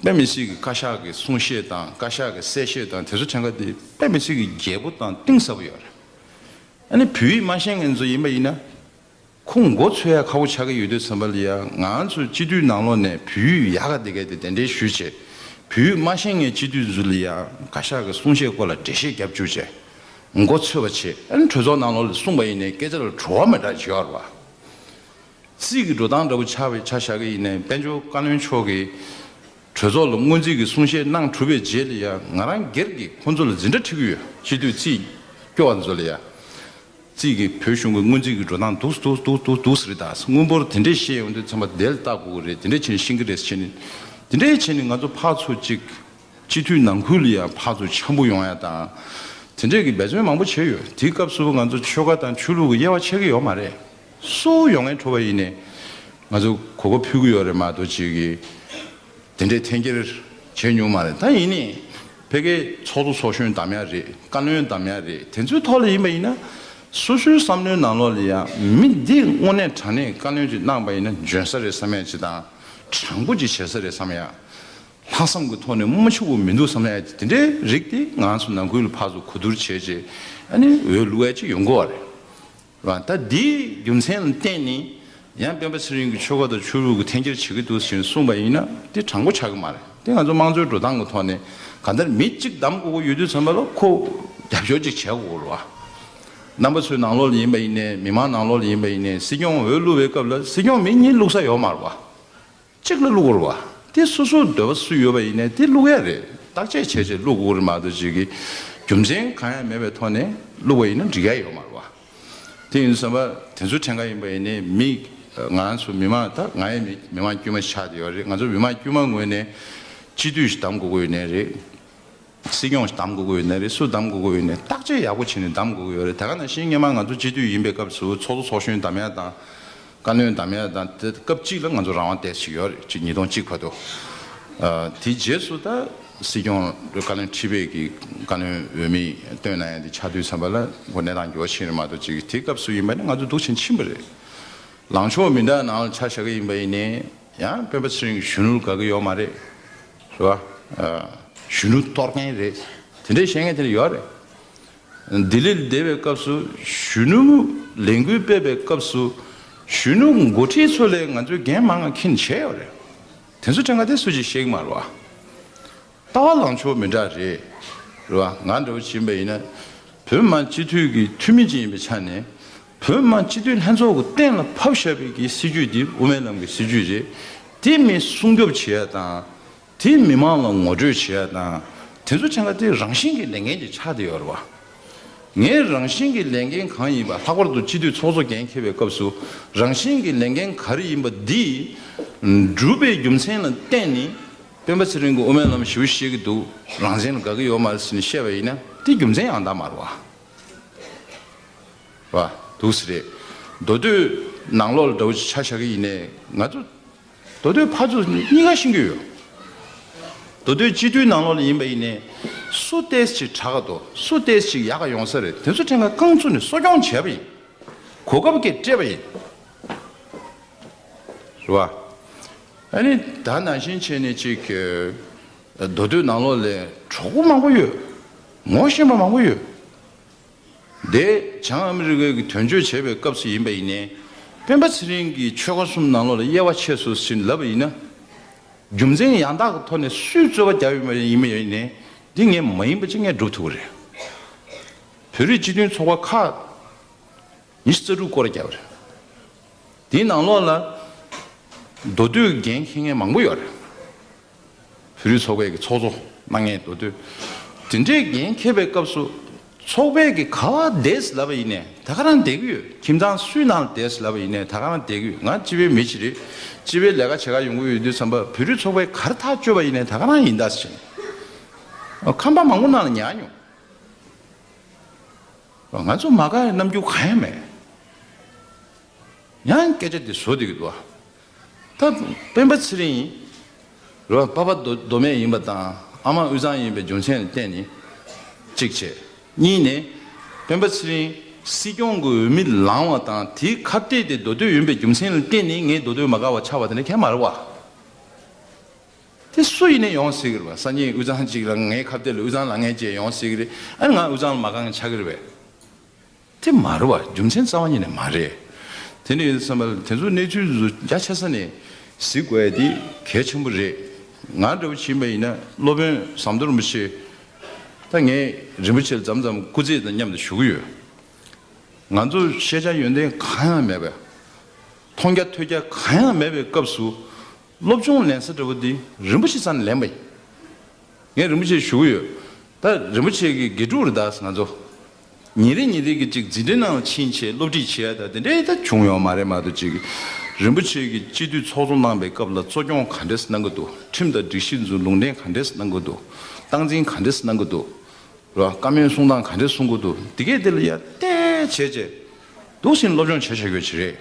དཔེ་མི་སྲིད་ཀྱི་བཀའ་ཤག་གི་གསུང་བཤད་དང་བཀའ་ཤག་གི་གསལ་བཤད་དང་དེ་ཚོ་ཕྲན་ག་དེ་དཔེ་མི་སྲིད་ཀྱི་རྒྱས་པོ་དང་གཏིང་ཟབ་པོ་ཡོད་རེད། ཨ་ནི་བོད་ཡིག་མ་ཤེས་མཁན་ཚོ་ཡིན་པ་ཡིན་ན། ཁོང་མགོ་ཚོས་ཡ་ཁག་པོ་ཆགས་ཀྱི་ཡོད་དུས་ཙམ་པ་ལ་ཡ། ང་ཚོ་སྤྱི་འཐུས་ནང་ལོགས་ནས་བོད་ཡིག་ཡག་ག་དེ་ག་དེ་གདན་འདྲེན་ཞུས་བྱས། བོད་ཡིག་མ་ཤེས་མཁན་སྤྱི་འཐུས་ཚོ་ལ་ཡ་བཀའ་ཤག་གི་གསུང་བཤད་སྐོར་ལ་འགྲེལ་བཤད་རྒྱབ་བཅུག་བྱས། མགོ་ཚོས་པ་བྱས། ཨ་ནི་གྲོས་ཚོགས་ནང་ལོགས་ལ་གསུངས་པ་ཡིན་ནའི་སྐད་ཆ་ལ་བྲོ་བ་མེད་དྲགས་བྱེད་ཡོད་རེད་བ། རྩིས་ཀྱི་འགྲོ་སྟངས་འདྲ་པོ་ཆགས་པའི་ཆ་བཞག་གི་ཡིན་ནའི་དཔལ་འབྱོར་བཀའ་བློན་མཆོག་གིས་གྲོས་ཚོགས་ལ་སྔོན་རྩིས་ཀྱི་གསུང་བཤད་གནང་གྲུབ་པའི་རྗེས་ལ་ཡ། ང་རང་སྒེར་གྱིས་ཁོང་ཚོ་ལ་འཛིན་གྲྭ་ཁྲིད་ཀྱི་ཡོད། སྤྱི་འཐུས་རྩིས་སྐྱོ་བ་ཚོ་ལ་ཡ། རྩིས་ཀྱི་བོད་གཞུང་གི་སྔོན་རྩིས་ཀྱི་འགྲོ་སྟངས་འདུག་འདུག་འདུག་འདུག་འདུག་ཟེར་ད། དངུལ་འབོར་དེ་འདྲས་བཤད་ཡོང་དུས་ཙམ་པ་དེ་ལ་བལྟ་དགོས་ཀྱི་རེད། དེ་འདྲས་བྱས་ནས་ཤེས་ཀྱི་རེད་ཟེར་ནས། དེ་འདྲས་བྱས་ནས་ང་ཚོ་ཕར་ཚུར་གཅིག་སྤྱི་འཐུས་ནང་ཁུལ་ལ་ཡང་ཕར་ཚུར་འཆམ་པོ་ཡོང་ཡ་དང་། དེ་འདྲས་ཀྱི་འབད་བརྩོན་མང་པོ་བྱས་ཡོད། དེའི་སྐབས་སུ་ང་ཚོ་ཆོལ་ཁ་དང་ཆོས་ལུགས་ཀྱི་དབྱེ་བ་ཕྱེ་གི་ཡོད་མ་རེད། སུ་ཡོང་མཁན་འཕྲོ་བ་ཡིན་ནའི་ང་ཚོ་གོ་སྐབས་ཕུལ་གི་ཡོད་རེད་མ་གཏོགས་ཅིག་གིས་དེ་འདྲའི་འཐེན་འཁྱེར་བྱས་མྱོང་མ་རེད། ད་ཡིན་ནའི་ཕ་གིའི་ཚོགས་གཙོ་ཚོགས་གཞོན་བདམས་ཡ་རེད། བཀའ་བློན་བདམས་ཡ་རེད། དེ་ཚོའི་ཐོག་ལ་ཡིན་པ་ཡིན་ན། སོ་སོའི་བསམ་བློའི་ནང་ལོགས་ལ་ཡང་མི་འདི་དངོས་གནས་དྲང་གནས་བཀའ་བློན་ཅིག་གནང་པ་ཡིན་ན་འཇོན་ས་རེད་བསམ་ཡ་ཅིག་དང་། དྲང་པོ་ཅིག་བྱེད་ས་རེད་བསམ་ཡ། ལྷག་བསམ་གྱི་ཐོག་ནས་མ་ཆུག་པ་མི་འདུག་བསམ་ཡ་དེ་འདྲའི་རིགས་དེ་ང་ཚོ་ནང་ཁུལ་ལ་ཕར་ཚུར་གོ་བསྡུར་བྱས་རྗེས་ཨ་ནི་འོས་བླུག་ཡ་ཅིག་ཡོང་གི་ཡོད་རེད། རེད་བ། ད་འདིའི་རྒྱུ་མཚན་ལ་བརྟེན་ནས་ཡང་སྤེན་པ་ཚེ་རིང་གིས་ཆོལ་ཁ་དང་ཆོས་ལུགས་ཀྱི་འཐེན་འཁྱེར་བྱེད་ཀྱི་འདུག་ཟེར་གསུངས་པ་ཡིན་ན་དེ་དྲང་པོ་ཆགས་ཀྱི་མ་རེད། དེ་ང་ཚོ་དམངས་གཙོའི་འགྲོ་སྟངས་ཀྱི་ཐོག་ནས་གང་ལྟར་མི་གཅིག་གདམ་དགོས་ཀྱི་ཡོད་དུས་ཙམ་པ་ལ་ཁོ་རྒྱབ་སྐྱོར་ཅིག་བྱེད་དགོས་རེད་བ། རྣམ་པ་ཚོའི་ནང་ལོགས་ལ་ཡིན་པ་ཡིན་ནའི་མི་མང་ནང་ལོགས་ལ་ཡིན་པ་ཡིན་ནའི་སྲིད་སྐྱོང་འོས་བླུག་པའི་སྐབས་ལ་སྲིད་སྐྱོང་མི་གཉིས་བླུག་ས་ཡོད་མ་རེད་བ། གཅིག་ལ་བླུག་དགོས་རེད་བ། དེ་སོ་སོར་འདོད་པ་སུ་ཡོད་པ་ཡིན་ནའི་དེ་བླུག་ཡ་རེད། བརྟག་དཔྱད་བྱས་བྱས་བླུག་དགོས་རེད་མ་གཏོགས་ཅིག་གི་རྒྱུ་མཚན་གང་ཡང་མེད་པའི་ཐོག་ནས་བླུག་པ་ཡིན་ན་འགྲིག་ཡ་ཡོད་མ་རེད་བ། དེ་ཡིན་དུས་ཙམ་པ་དེ་ཚོ་དྲན་ག་ཡིན་པ་ཡིན་ནའི་མི་ང་ཚོ་མི་མང་ད་ང་ཡང་མི་མི་མང་དཀྱུས་མ་ཆགས་བསྡད་ཡོད་རེད། ང་ཚོ་མི་མང་དཀྱུས་མ་ངོས་ནས་སྤྱི་འཐུས་ཤིག་གདམ་དགོས་ཀྱི་ཡོད་ནའི་རེད། སྲིད་སྐྱོང་ཞིག་གདམ་དགོས་ཀྱི་ཡོད་ནའི་རེད། སུ་གདམ་དགོས་ཀྱི་ཡོད་ནའི་བརྟག་དཔྱད་ཡག་པོ་བྱས་ནས་གདམ་དགོས་ཀྱི་ཡོད་རེད། ད་ག་ནང་བཞིན་སྔོན་མ་ང་ཚོ་སྤྱི་འཐུས་ཡིན་པའི་སྐབས་སུ་ཚོགས་གཙོ་ཚོགས་གཞོན་གདམ་ཡ་དང་བཀའ་བློན་གདམ་ཡ་དང་དེ་སྐབས་གཅིག་ལ་ང་ཚོ་རང་དབང་ཏོག་ཙམ་ཡོད་རེད། གཅིག་ཉིས་སྟོང་གཅིག་བར་དུ། ཨ། དེའི་རྗེས་སུ་ད་སྲིད་སྐྱོང་བཀའ་བློན་ཁྲི་པའི་གི་བཀའ་བློན་འོས་མི་བཏོན་གནང་ཡ་དེ་ཆགས་དུས་ཙམ་པ་ལ་ཁོ་གནས་སྟངས་འགྱུར་བ་ཕྱིན་རེད་མ་གཏོགས་ཅིག་དེའི་སྐབས་སུ་ཡིན་པ་ནི་ང་ཚོ་སྡུག་ཆེན་ཕྱིན་པ་རེད། ལངས་ཕྱོགས་མི་འདྲ་ནང་ལ་ཆ་བཞག་གི་ཡིན་པ་ཡིན་ནའི་ཡང་སྤེན་པ་ཚེ་རིང་གི་གཞོན་ནུར་དགའ་གི་ཡོད་མ་རེད། རེད་བ། ཨ། གཞོན་ནུ་གཏོར་མཁན་རེད། དེ་འདྲའི་བཤད་མཁན་དེ་འདྲ་ཡོད་རེད། ལྡི་ལི་ལ་བསྡད་པའི་སྐབས་སུ་གཞོན་ནུ་ལས་འགུལ་སྤེལ་བའི་སྐབས་སུ་གཞོན་ནུ་འགོ་ཁྲིད་ཚོ་ལས་ང་ཚོའི་འགན་མང་ང་འཁྱེར་ནས་བྱས་ཡོད་རེད། དེ་ཚོ་ཕྲན་ག་དེ་སུ་གཅིག་ཤེས་ཀྱི་མ་རེད་བ། ལྟ་བ་ལངས་ཕྱོགས་མི་འདྲ་རེད། རེད་བ། ང་འདྲ་བོ་ཅིག་ཡིན་པ་ཡིན་ན། བོད་མི་མང་སྤྱི་འཐུས་ཀྱི་འཐུས་མི་ཅིག་ཡིན་པའི་ཆ་ནས། བོད་མི་མང་སྤྱི་འཐུས་ལྷན་ཚོགས་ཀྱི་གཏན་ལ་ཕབ་བཞག་པའི་གི་སྲིད་ཇུས་འདི་དབུ་མའི་ལམ་གྱི་སྲིད་ཇུས་རེད། དེ་མི་སྲུང་སྐྱོབ་བྱེད་ཡ་དང་། དེ་མི་མང་ལ་ངོ་སྤྲོད་བྱེད་ཡ་དང་། དེ་ཚོ་ཕྲན་ག་དེ་རང་བཞིན་གྱི་ལས་འགན་ཅིག་ཆགས་བསྡད་ཡོད་རེད་བ། ངའི་རང་བཞིན་གྱི་ལས་འགན་གང་ཡིན་པ། ལྷག་པར་དུ་སྤྱི་འཐུས་ཚོགས་གཙོ་འགན་འཁྱེར་བའི་སྐབས་སུ་རང་བཞིན་གྱི་ལས་འགན་ག་རེ་ཡིན་པ་འདི་སྒྲུབ་པའི་རྒྱུ་མཚན་ལ་བརྟེན་ནས་སྤེན་པ་ཚེ་རིང་གིས་དབུ་མའི་ལམ་ཞེ་པོ་བཤད་ཀྱི་འདུག་རང་བཙན་ལ་དགའ་གི་ཡོད་མ་རེད་ཟེར་ནས་བཤད་པ་ཡིན་ན་དེ་རྒྱུ་མཚན་ཡང་དག་མ་རེད་བ། བ། འདུག་སེ་རེད། མདོ་སྟོད་ནང་ལོགས་ལ་འདྲ་བོ་ཅིག་ཆ་བཞག་གི་ཡིན་ནའི་ང་ཚོ། མདོ་སྟོད་ཕར་ཚུར་གཉིས་ཀ་ཤེས་ཀྱི་ཡོད། མདོ་སྟོད་སྤྱི་འཐུས་ནང་ལོགས་ལ་ཡིན་པ་ཡིན་ནའི་སུ་ཏོག་ཙམ་ཅིག་དྲག་ག་འདུག་སུ་ཏོག་ཙམ་ཅིག་ཡག་ག་ཡོང་ས་རེད། དེ་ཚོ་ཕྲན་ག་རྐང་བཙུགས་ནས་གསོ་སྐྱོང་བྱས་པ་ཡིན། གོ་སྐབས་ཀྱིས་སྤྲད་པ་ཡིན། རེད་བ། ཨ་ནི་ད་ནང་བཞིན་བྱས་ནས་ཅིག་མདོ་སྟོད་ནང་ལོགས་ལ་གྲོགས་པོ་མང་པོ་ཡོད། ངོ་ཤེས་པ་མང་པོ་ཡོད། དེ་བྱང་ཨ་མི་རི་ཀའི་གི་དོན་གཅོད་བྱེད་པའི་སྐབས་སུ་ཡིན་པ་ཡིན་ནའི། སྤེན་པ་ཚེ་རིང་གིས་ཆོལ་ཁ་གསུམ་ནང་ལོགས་ལ་དབྱེ་བ་ཕྱེ་སོང་ཟེར་ལབ་པ་ཡིན་ན། རྒྱུ་མཚན་ཡང་དག་གི་ཐོག་ནས་སུས་རྩོད་པ་བརྒྱབ་ཡོད་པ་ཡིན་པ་ཡིན་ནའི། འདི་ངས་མ་ཡིན་པ་ཅིག་ངས་སྒྲུབ་ཐུབ་ཀྱི་རེད། བོད་རིགས་སྤྱི་མཐུན་ཚོགས་པ་ཁག་ཉི་ཤུ་རྩ་དྲུག་སྐོར་བརྒྱབ་པ་རེད། དེའི་ནང་ལོགས་ལ་མདོ་སྟོད་འགན་འཁྱེར་མཁན་མང་པོ་ཡོད་རེད། བོད་རིགས་ཚོགས་པའི་གི་ཚོགས་གཙོ་གནང་མཁན་མདོ་སྟོད། དེ་འདྲའི་འགན་འཁྱེར་བའི་སྐབས་སུ་ཚོགས་པའི་གི་ག་བ་བསྡད་ཟེར་ལབ་པ་ཡིན་ནའི་ད་ག་རང་བསྡད་ཀྱི་ཡོད། ཁྱིམ་ཚང་སུའི་ནང་ལ་བསྡད་ཟེར་ལབ་པ་ཡིན་ནའི་ད་ག་རང་བསྡད་ཀྱི་ཡོད། ང་སྤྱི་པའི་མི་ཞིག་རེད། སྤྱི་པའི་ལས་ཀ་བྱེད་ག་ཡོང་གི་ཡོད་དུས་ཙམ་པ་བོད་རིགས་ཚོགས་པའི་ག་རེ་ཐག་གཅོད་པ་ཡིན་ནའི་ད་ག་རང་ཡིན་ད་ཟེར། ཁང་པ་མང་པོ་ནང་ལ་ཉར་མྱོང་། ང་ཚོ་མ་དགའ་བའི་རྣམ་འགྱུར་གང་ཡང་མེད། ཡང་སྐད་ཆ་དེ་བཟོ་བསྡད་ཀྱི་འདུག་ཨ། ད་སྤེན་པ་ཚེ་རིང་རེད་བ། པ་ཕ་མདོ་མདོ་སྨད་ཡིན་པ་དང་ཨ་མ་དབུས་གཙང་ཡིན་པའི་རྒྱུ་མཚན་ལ་བརྟེན་ནས་གཅིག་བྱས། གཉིས་ནས་སྤེན་པ་ཚེ་རིང་སྲིད་སྐྱོང་གི་འོས་མི་ལངས་པ་དང་དེའི་ཁ་གཏད་དེ་མདོ་སྟོད་ཡིན་པའི་རྒྱུ་མཚན་ལ་བརྟེན་ནས་ངས་མདོ་སྟོད་མ་དགའ་བ་ཆགས་པ་དེ་འདྲ་གང་ཡང་མ་རེད་བ། དེ་སུ་ཡིན་ནའི་ཡོང་སྲིད་ཀྱི་རེད་བ། སང་ཉིན་དབུས་གཙང་གཅིག་ལ་ངའི་ཁ་གཏད་ལ་དབུས་གཙང་ལ་ངས་བཅས་ཡོང་སྲིད་ཀྱི་རེད། ཨ་ནི་ང་དབུས་གཙང་ལ་མ་དགའ་ངས་ཆགས་ཀྱི་རེད་བས། དེ་མ་རེད་བ། རྒྱུ་མཚན་རྩ་བ་ཉིད་ནས་མ་རེད། དེ་ནས་ཡིན་བསམ་པ་ལ་དེ་ཚོ་གནས་ཚུལ་ཚོ་རྒྱ་ཆེ་ས་ནས་གཟིགས་དགོས་ཡ་དེ་གལ་ཆེན་པོ་རེད། ང་འདྲ་བོ་ཕྱིན་པ་ཡིན་ན་སློབ་དཔོན་ཟམ་གདོང་རིན་པོ་ཆེ། ད་ངས་རིན་པོ་ཆེ་ལ་མཚམས་མཚམས་སྐུ་རྩེད་དང་མཉམ་དུ་ཞུ་གི་ཡོད། ང་ཚོ་ཤེས་བྱ་ཡོན་ཏན་གང་ཡང་མེད་པས། མཐོང་རྒྱ་ཐོས་རྒྱ་གང་ཡང་མེད་པའི་སྐབས་སུ། སློབ་སྦྱོང་ལེན་ས་འདྲ་བོ་འདི་རིན་པོ་ཆེ་རྩ་ནས་ལེན་པ་ཡིན། ངས་རིན་པོ་ཆེ་ཞུ་གི་ཡོད། ད་རིན་པོ་ཆེ་གི་དགེ་ཕྲུག་རེད་ད་ང་ཚོ། ཉིན་རེ་ཉིན་རེ་གི་ཅིག་འཛིན་གྲྭའི་ནང་ཕྱིན་བྱས་སློབ་ཁྲིད་བྱས་ཡ་ད་དེ་འདྲའི་ད་བྱུང་ཡོད་མ་རེད་མ་གཏོགས་ཅིག་རིན་པོ་ཆེ་གི་སྤྱི་འཐུས་ཚོགས་གཙོ་གནང་པའི་སྐབས་ལ་གཙོ་སྐྱོང་ག་འདྲས་གནང་གི་འདུག་ཁྲིམས་དང་སྒྲིག་གཞི་ཚོ་ལུང་འདྲེན་ག་འདྲས་གནང་གི་འདུག་སྟངས་འཛིན་ག་འདྲས་གནང་གི་འདུག་རེད་བ། བཀའ་མོལ་གསུང་སྟངས་ག་འདྲས་གསུང་གི་འདུག་འདི་གས་དེ་ལ་ཡ་བལྟས་བྱས་བྱས་འདུག་སེ་སློབ་སྦྱོང་བྱས་བཞག་ཡོད་ཅིག་རེད།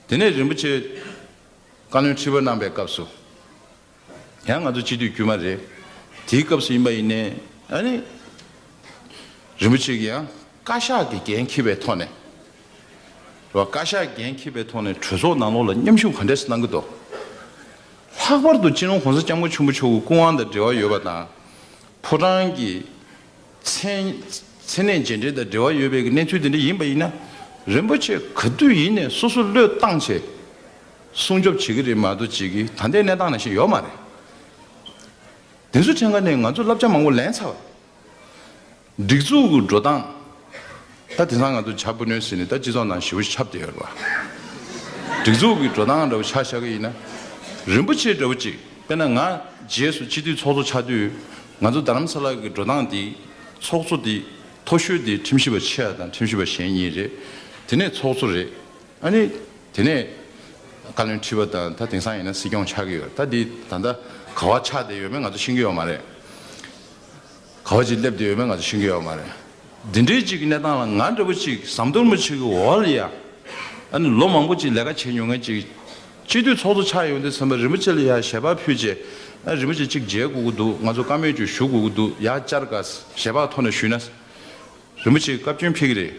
དེ་ནས་རིན་པོ་ཆེ་བཀའ་བློན་ཁྲི་པ་གནང་པའི་སྐབས་སུ། ཡང་ང་ཚོ་སྤྱི་འཐུས་དཀྱུས་མ་རེད། དེའི་སྐབས་སུ་ཡིན་པ་ཡིན་ནའི་ཨ་ནི། རིན་པོ་ཆེ་གིས་ཡང་བཀའ་ཤག་གི་འགན་འཁྱེར་བའི་ཐོག་ནས། རེད་བ། བཀའ་ཤག་འགན་འཁྱེར་བའི་ཐོག་ནས་གྲོས་ཚོགས་ནང་ལོགས་ལ་མཉམ་ཞུགས་ག་འདྲས་གནང་གི་འདུག་ལྷག་པར་དུ་སྤྱི་ནོར་༸གོང་ས་༸སྐྱབས་མགོན་ཆེན་པོ་མཆོག་གི་སྐུ་དབང་དང་འབྲེལ་བ་ཡོད་པ་དང་། ཕོ་བྲང་གི་མཚན་མཚན་གནས་རྗེས་འབྲེལ་དང་འབྲེལ་བ་ཡོད་པའི་གནས་ཚུལ་དེ་འདྲ་ཡིན་པ་ཡིན་ན། རིན་པོ་ཆེ་ག་དུས་ཡིན་ནས་སོ་སོ་བློས་བཏང་བྱས་སྲུང་སྐྱོབ་བྱེད་ཀྱི་རེད་མ་གཏོགས་བྱེད་ཀྱི་ད་ལྟའི་གནས་སྟངས་ནང་བཞིན་ཡོད་མ་རེད། དེ་ཚོ་ཕྲན་ཁ་ནས་ང་ཚོ་བསླབ་བྱ་མང་པོ་ལེན་ཚར་བ། སྒྲིག་འཛུགས་ཀྱི་འགྲོ་སྟངས། ད་དེང་སང་ང་ཚོ་བྱ་སྤུ་ནོན་ཟེར་ནས་ད་སྤྱི་ཚོགས་ནང་ཞེ་པོ་ཁྱབ་བསྡད་ཡོད་རེད་བ། སྒྲིག་འཛུགས་ཀྱི་འགྲོ་སྟངས་འདྲ་བོ་ཆ་བཞག་གི་ཡིན་ན། རིན་པོ་ཆེ་འདྲ་བོ་ཅིག་དཔེར་ན་ང་རྗེས་སུ་སྤྱི་འཐུས་ཚོགས་གཙོ་ཆགས་དུས། ང་ཚོ་རྡ་རམ་ས་ལ་གི་འགྲོ་སྟངས་འདི། ཚོགས་གཙོ་འདི། མཐོ་ཤོས་འདི་ཁྲིམས་ཞིབ་པ་ཆེ་བ་དང་ཁྲིམས་ཞིབ་པ་གཞན་གཉིས་རེད། དེ་ནས་ཚོགས་གཙོ་རེད། ཨ་ནི། དེ་ནས། བཀའ་བློན་ཁྲི་པ་དང་ད་དེང་སང་ཡིན་ན་སྲིད་སྐྱོང་ཆགས་ཀྱི་ཡོད་རེད། ད་འདི་ད་ལྟ་ག་བ་ཆགས་བསྡད་ཡོད་མེད་ང་ཚོ་ཤེས་ཀྱི་ཡོད་མ་རེད། ག་བ་ཅིག་སླེབས་བསྡད་ཡོད་མེད་ང་ཚོ་ཤེས་ཀྱི་ཡོད་མ་རེད། འདི་འདྲའི་ཅིག་གི་གནས་སྟངས་ལ་ང་འདྲ་པོ་ཅིག་ཟམ་གདོང་རིན་པོ་ཆེ་གི་འོག་ལ་ཡ། ཨ་ནི་ལོ་མང་པོ་ཅིག་ལས་ཀ་བྱས་མྱོང་མཁན་ཅིག་སྤྱི་འཐུས་ཚོགས་གཙོ་ཆགས་ཡོང་དུས་ཙམ་པ་རིན་པོ་ཆེ་ལ་ཡ་ཞལ་པར་ཕུལ་བྱས། ཨ་རིན་པོ་ཆེ་ཅིག་མཇལ་དགོས་ཀྱི་འདུག་ང་ཚོ་བཀའ་མོལ་ཅིག་ཞུ་དགོས་ཀྱི་འདུག་ཡར་བཅར་དགའ་ཞལ་པར་ཐོག་ནས་ཞུས་ན། རིན་པོ་ཆེས་བཀའ་བཀྱོན་ཕེབས་ཀྱི་རེད།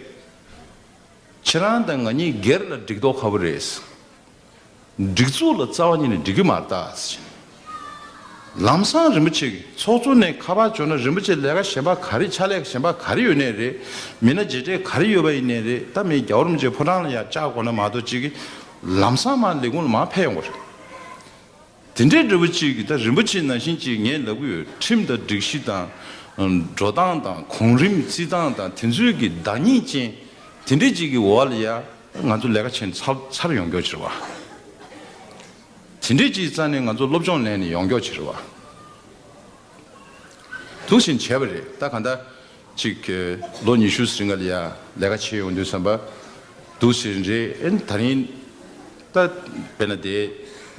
ཁྱེད་རང་དང་ང་གཉིས་སྒེར་ལ་འགྲིག་མདོག་ཁ་པོ་རེད། སྒྲིག་འཛུགས་ལ་རྩ་བ་ཉིད་ནས་འགྲིག་གི་མ་རེད་ད། ལམ་སང་རིན་པོ་ཆེ་གིས་ཚོགས་གཙོ་ནས་ཁ་པར་འབྱོར་ན་རིན་པོ་ཆེ་ལས་ཀ་གཞན་པ་ག་རེ་ཕྱག་ལས་གཞན་པ་ག་རེ་ཡོད་ནའི་རེད། མི་སྣ་རྗེས་འབྲེལ་ག་རེ་ཡོད་པ་ཡིན་ནའི་རེད། ད་མི་རྒྱལ་བ་རིན་པོ་ཆེ་ཕོ་བྲང་ལ་ཡར་བཅར་དགོས་ན་མ་གཏོགས་ཅིག་གིས་ལམ་སང་མར་ལས་ཁུངས་ལ་མར་ཕེབས་ཡོང་གི་རེད། དེ་འདྲའི་འདྲ་བོ་ཅིག་གིས་ད་རིན་པོ་ཆེ་ནང་བཞིན་ཅིག་ངས་ལབ་གི་ཡོད། ཁྲིམས་དང་སྒྲིག་གཞི་དང་། འགྲོ་སྟངས་དང་གོང་རིམ་བརྩི་སྟངས་དང་དེ་ཚོའི་གི་བདག་ཉིད་ཅན། དེ་འདྲའི་ཅིག་གི་འོག་ལ་ཡ་ང་ཚོ་ལས་ཀ་བྱེད་ཚར་ཚར་ཡོང་མགྱོགས་ཕྱིར་བ། དེ་འདྲའི་ཅིག་རྩ་ནས་ང་ཚོ་སློབ་སྦྱོང་ལེན་ནས་ཡོང་མགྱོགས་ཕྱིར་བ། འདུག་བཞིན་བྱས་པ་རེད། ད་གང་ལྟར་ཅིག་ལོ་ཉི་ཤུ་ཟིན་ག་ལ་ཡ་ལས་ཀ་བྱེད་ཡོང་དུས་ཙམ་པ་འདུག་ཟིན་རེད། ཨེ་ད་རིང་ད་དཔེར་ན་དེ་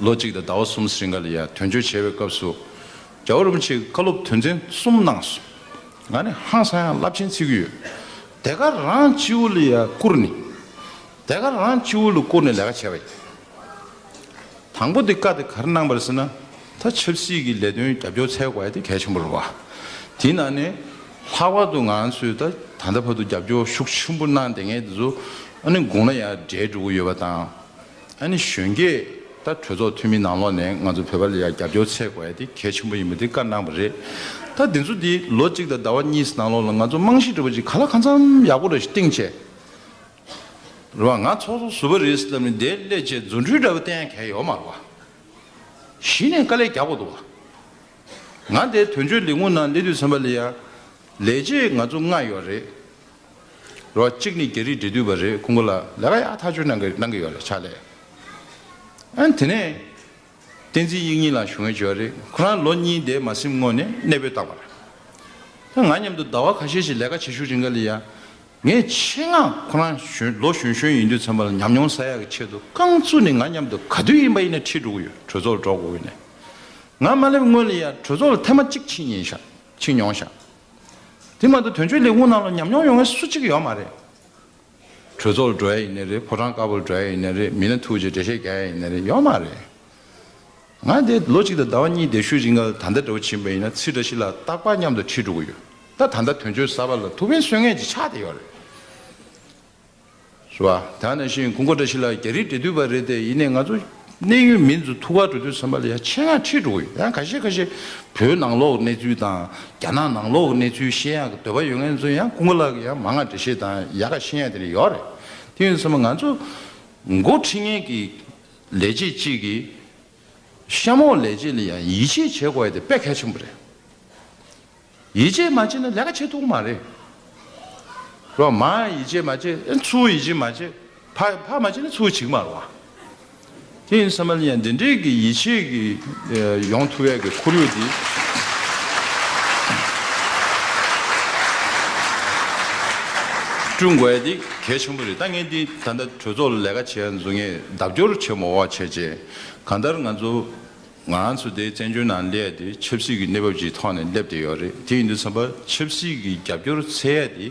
ལོ་གཅིག་དང་ཟླ་བ་གསུམ་ཟིན་ག་ལ་ཡ་དོན་གཅོད་བྱས་པའི་སྐབས་སུ་རྒྱལ་བ་རིན་པོ་ཆེས་བཀའ་སློབ་དོན་ཚན་གསུམ་གནང་སོང་། ང་ནི་ཧང་སང་ཡང་རླབས་ཆེན་བརྩི་གི་ཡོད། དེ་ག་རང་སྤྱི་བོ་ལ་ཡ་བཀུར་ནས། དེ་ག་རང་སྤྱི་བོ་ལ་བཀུར་ནས་ལས་ཀ་བྱས་པ་ཡིན། དང་པོ་དེ་བཀའ་དེ་ག་རེ་གནང་བ་རེད་ཟེར་ན། ད་ཆབ་སྲིད་ཀྱི་ལས་དོན་རྒྱབ་སྐྱོར་འཚོལ་དགོས་ཡ་དེ་གལ་ཆེན་པོ་རེད་བ། དེའི་ནང་ནས་ལྷག་པར་དུ་ང་ཚོས་ད་ད་ལྟ་བར་དུ་རྒྱབ་སྐྱོར་ཤུགས་ཆེན་པོ་གནང་བསྡད་མཁན་དེ་ཚོ་ཨ་ནི་དགུང་ལོ་ཡར་བགྲེས་འགྲོ་གི་ཡོད་པ་དང་། ཨ་ནི་གཞོན་སྐྱེས་ད་གྲོས་ཚོགས་འཐུས་མི་ནང་ལོགས་ནས་ང་ཚོ་བོད་པ་ལ་ཡར་རྒྱབ་སྐྱོར་འཚོལ་དགོས་ཡ་དེ་གལ་ཆེན་པོ་ཡིན་པ་དེ་བཀའ་གནང་བ་རེད། ད་དེ་ཚོ་དེ་ལོ་གཅིག་དང་ཟླ་བ་གཉིས་ནང་ལོགས་ལ་ང་ཚོ་རྨང་གཞི་འདྲ་པོ་ཅིག་ག་ལ་གང་འཚམ་ཡག་པོ་འདྲ་ཞིག་བཏིང་བྱས། རེད་བ། ང་ཚོགས་གཙོ་ཟུར་པ་རེད་ཟེར་ལབ་ནས་འདིར་སླེབས་བྱས་རྫུ་འཕྲུལ་འདྲ་པོ་བསྟན་ཡ་གལ་ཡོད་མ་རེད་བ། གཞི་ནས་དཀའ་ལས་རྒྱག་དགོས་འདུག་བ། ང་འདིར་དོན་གཅོད་ལས་ཁུངས་ནང་སླེབས་དུས་ཙམ་པ་ལ་ཡ། ལས་བྱེད་ང་ཚོ་ལྔ་ཡོད་རེད། རེད་བ། གཅིག་ནི་རྒྱ་རིགས་འབྲེལ་མཐུད་པ་རེད། ཁོང་ཁོ་ལ་ལས་ཀ་ཡག་ཐག་ཆོད་གནང་གི་གནང་གི་ཡོད་རེད་ཕྱག་ལས། ཨ་ནི་དེ་ནས། བསྟན་འཛིན་དབྱིག་གཉེན་ལགས་ཞུ་མཁན་བྱོས་རེད། ཁོ་རང་ལོ་གཉིས་དེ་མ་ཟིན་སྔོན་ནས་གནས་སྤོས་བཏང་བ་རེད། ད་ང་མཉམ་དུ་ཟླ་བ་ཁ་ཤས་ཤིག་ལས་ཀ་བྱེད་ཤུགས་རིང་ག་ལ་ཡ། ངས་ཆེད་མངགས་ཁོ་རང་གཞོན་ལོ་གཞོན་གཞོན་ཡིན་དུས་ཙམ་པ་ལ་ཉམས་མྱོང་བསག་ཡག་གི་ཆེད་དུ་རྐང་བཙུགས་ནས་ང་མཉམ་དུ་ག་དུས་ཡིན་པ་ཡིན་ན་ཁྲིད་འགྲོ་གི་ཡོད། གྲོས་ཚོགས་ལ་འགྲོ་དགོས་ཀྱི་ནས། ང་མ་སླེབས་སྔོན་ལ་ཡ་གྲོས་ཚོགས་ལ་ཐེངས་མ་གཅིག་ཕྱིན་ཡིན་ཤག་ཕྱིན་མྱོང་ཤག་དེ་མ་གཏོགས་དོན་གཅོད་ལས་ཁུངས་ནང་ལ་ཉམས་མྱོང་ཡོད་མཁན་སུ་གཅིག་ཡོད་མ་རེད། གྲོས་ཚོགས་ལ་འགྲོ་ཡ་ཡིན་ནའི་རེད། ཕོ་བྲང་དཀར་པོར་འགྲོ་ཡ་ཡིན་ནའི་རེད། མི་སྣ་ཐུག་རྗེས་འགྲེལ་བཤད་རྒྱག་ཡ་ཡིན་ནའི་རེད། ཡོད་མ་རེད། ང་དེ་ལོ་གཅིག་དང་ཟླ་བ་གཉིས་བསྡད་ཤུལ་རིང་ལ་ད་ལྟ་འདྲ་བོ་ཕྱིན་པ་ཡིན་ན་ཚེ་བཀྲ་ཤིས་ལགས་རྟག་པར་མཉམ་དུ་ཁྲིད་འགྲོ་གི་ཡོད། ད་ད་ལྟ་དོན་གཅོད་གསར་པ་ལ་ཐུགས་ཕན་གསོས་མཁན་ཅིག་ཆགས་བསྡད་ཡོད་རེད། རེད་བ། དེ་ནང་བཞིན་ཀུན་དགའ་བཀྲ་ཤིས་ལགས་རྒྱ་རིགས་འབྲེལ་མཐུད་པ་རེད་དེ། ཡིན་ནའི་ང་ཚོ་གནད་ཡོད་མི་ཚོ་ཐུག་གར་འགྲོ་དུས་ཙམ་པ་ལ་ཡ་ཆེད་མངགས་ཁྲིད་འགྲོ་གི་ཡོད། ཡང་ཁ་ཤས་ཁ་ཤས་བོད་ནང་ལོགས་གནས་ཚུལ་དང་རྒྱ་ནག་ནང་ལོགས་གནས་ཚུལ་ཤེས་ཡག་གི་འདོད་པ་ཡོད་མཁན་ཚོ་ཡང་ཀུན་དགའ་ལགས་ཀྱིས་ཡང་མང་ང་འགྲེལ་བཤད་དང་ཡག་ག་ཤེས་ཡག་དེ་འདྲ་ཡོད་རེད། དེ་ཡིན་ཙང་ང་ཚོ་འགོ་ཁྲིད་མཁན་གྱི་ལས་བྱེད་གཅིག་གིས་གཤམ་འོག་ལས་བྱེད་ལ་ཡང་ཡིད་ཆེས་བྱེད་དགོས་ཡ་དེ་དཔེ་གལ་ཆེན་པོ་རེད། ཡིད་ཆེས་མ་བྱས་ན་ལས་ཀ་བྱེད་ཐུབ་ཀྱི་མ་རེད། རོ། མར་ཡིད་ཆེས་མ་བྱས། ཨེ་ཚུར་ཡིད་ཆེས་མ་བྱས། ཕར་ཕར་མ་བྱས་ན་ཚུར་བྱེད་ཀྱི་མ་རེད་བ། དེ་ཡིན་ཙང་མ་ལ་ཡང་འདི་འདྲའི་གི་ཡིད་ཆེས་ཀྱི་ཨེ་ཡོང་ཐུབ་ཡས་ཀྱི་ཁོར་ཡུག་འདི་བསྐྲུན་དགོས་ཡས་འདི་གལ་ཆེན་པོ་རེད། ད་ངས་འདི་ད་ལྟ་གྲོས་ཚོགས་ལ་ལས་ཀ་བྱེད་ཡ་འཛུལ་ངས་ལྡབ་སྐྱོར་བྱེད་མ་དགོས་པ་བྱས་རྗེས་གང་ལྟར་ང་ཚོ་ང་ཚོ་དེ་བཙན་བྱོལ་ནང་སླེབས་ཡ་དེ་ཆབ་སྲིད་ཀྱི་གནས་བབ་ཅིག་ཐོག་ནས་སླེབས་བསྡད་ཡོད་རེད། དེ་ཡིན་དུས་ཙམ་པ་ཆབ་སྲིད་ཀྱི་རྒྱབ་སྐྱོར་འཚོལ་ཡ་དེ་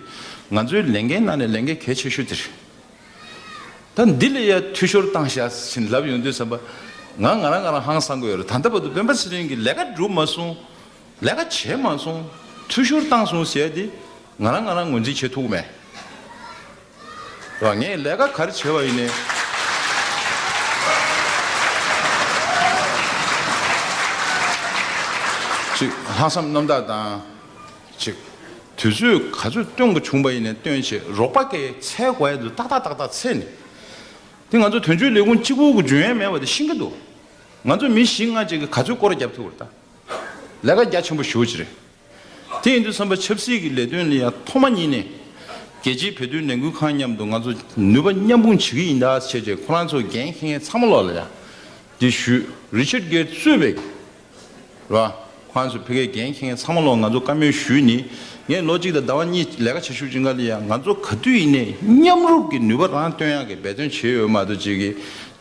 ང་ཚོའི་ལས་འགན་ནང་ནས་ལས་འགན་གལ་ཆེ་ཤོས་དེ་རེད། ད་འདི་ལ་ཡ་འཐུས་ཤོར་བཏང་ཤག་ཟེར་ལབ་ཡོང་དུས་ཙམ་པ་ང་ང་རང་ང་རང་ཧང་སང་གི་ཡོད་རེད། ད་ལྟ་བར་དུ་སྤེན་པ་ཚེ་རིང་གིས་ལས་ཀ་སྒྲུབ་མ་སོང་། ལས་ཀ་བྱས་མ་སོང་། འཐུས་ཤོར་བཏང་སོང་ཟེར་ཡ་དེ་ང་རང་ང་རང་ངོས་འཛིན་བྱེད་ཐུབ་མེད། རེད་བ། ངས་ལས་ཀ་ག་རེ་བྱས་པ་ཡིན་ནའི། ཅིག་ལྷག་བསམ་རྣམ་དག་དང་། ཅིག་དུས་ཚོད་ག་ཚོད་སྟོན་དགོས་བྱུང་པ་ཡིན་ནའི་སྟོན་བྱས། རོགས་པ་གིས་འཚོལ་དགོས་ཡ་དེ་ཏག་ཏག་ཏག་ཏག་འཚོལ་ནས། དེ་ང་ཚོ་དོན་གཅོད་ལས་ཁུངས་གཅིག་པུ་གི་འཇོན་ཡ་མེད་པ་དེ་ཤེས་ཀྱི་འདུག་ང་ཚོ་མི་བཞི་ལྔ་ཅིག་གིས་ག་ཚོད་སྐོར་ར་རྒྱབ་ཐུབ་ཀྱི་རེད་ད། ལས་ཀ་རྒྱ་ཆེན་པོ་ཞེ་པོ་ཅིག་རེད། དེ་ཡིན་དུས་ཙམ་པ་ཆབ་སྲིད་ཀྱི་ལས་དོན་ལ་ཡང་ཐོག་མ་ཉིད་ནས་རྒྱལ་སྤྱིའི་བོད་དོན་ལས་འགུལ་ཁང་མཉམ་དུ་ང་ཚོ་ནུས་པ་མཉམ་སྤུངས་བྱེད་ཀྱི་ཡིན་ད་བྱས་རྗེས། ཁོ་རང་ཚོ་འགན་འཁྱེར་མཁན་ཚང་མ་ལོག་ལ་ཡང་འདི་ཞུས། རི་ཆར་གྷེར་གཙོས་པའི་ར། ཁོ་རང་ཚོ་ཕ་གིའི་འགན་འཁྱེར་མཁན་ཚང་མ་ལོག་ང་ཚོ་བཀའ་མོལ་ཞུས་ནི། ངས་ལོ་གཅིག་དང་ཟླ་བ་གཉིས་ལས་ཀ་བྱེད་ཤུགས་ཅིག་འགའ་ལ་ཡང་ང་ཚོ་ག་དུས་ཡིན་ནའི་མཉམ་རུབ་ཀྱི་ནུས་པ་རང་བཏོན་ཡག་གི་འབད་བརྩོན་བྱས་ཡོད་མ་གཏོགས། ཅིག་གི་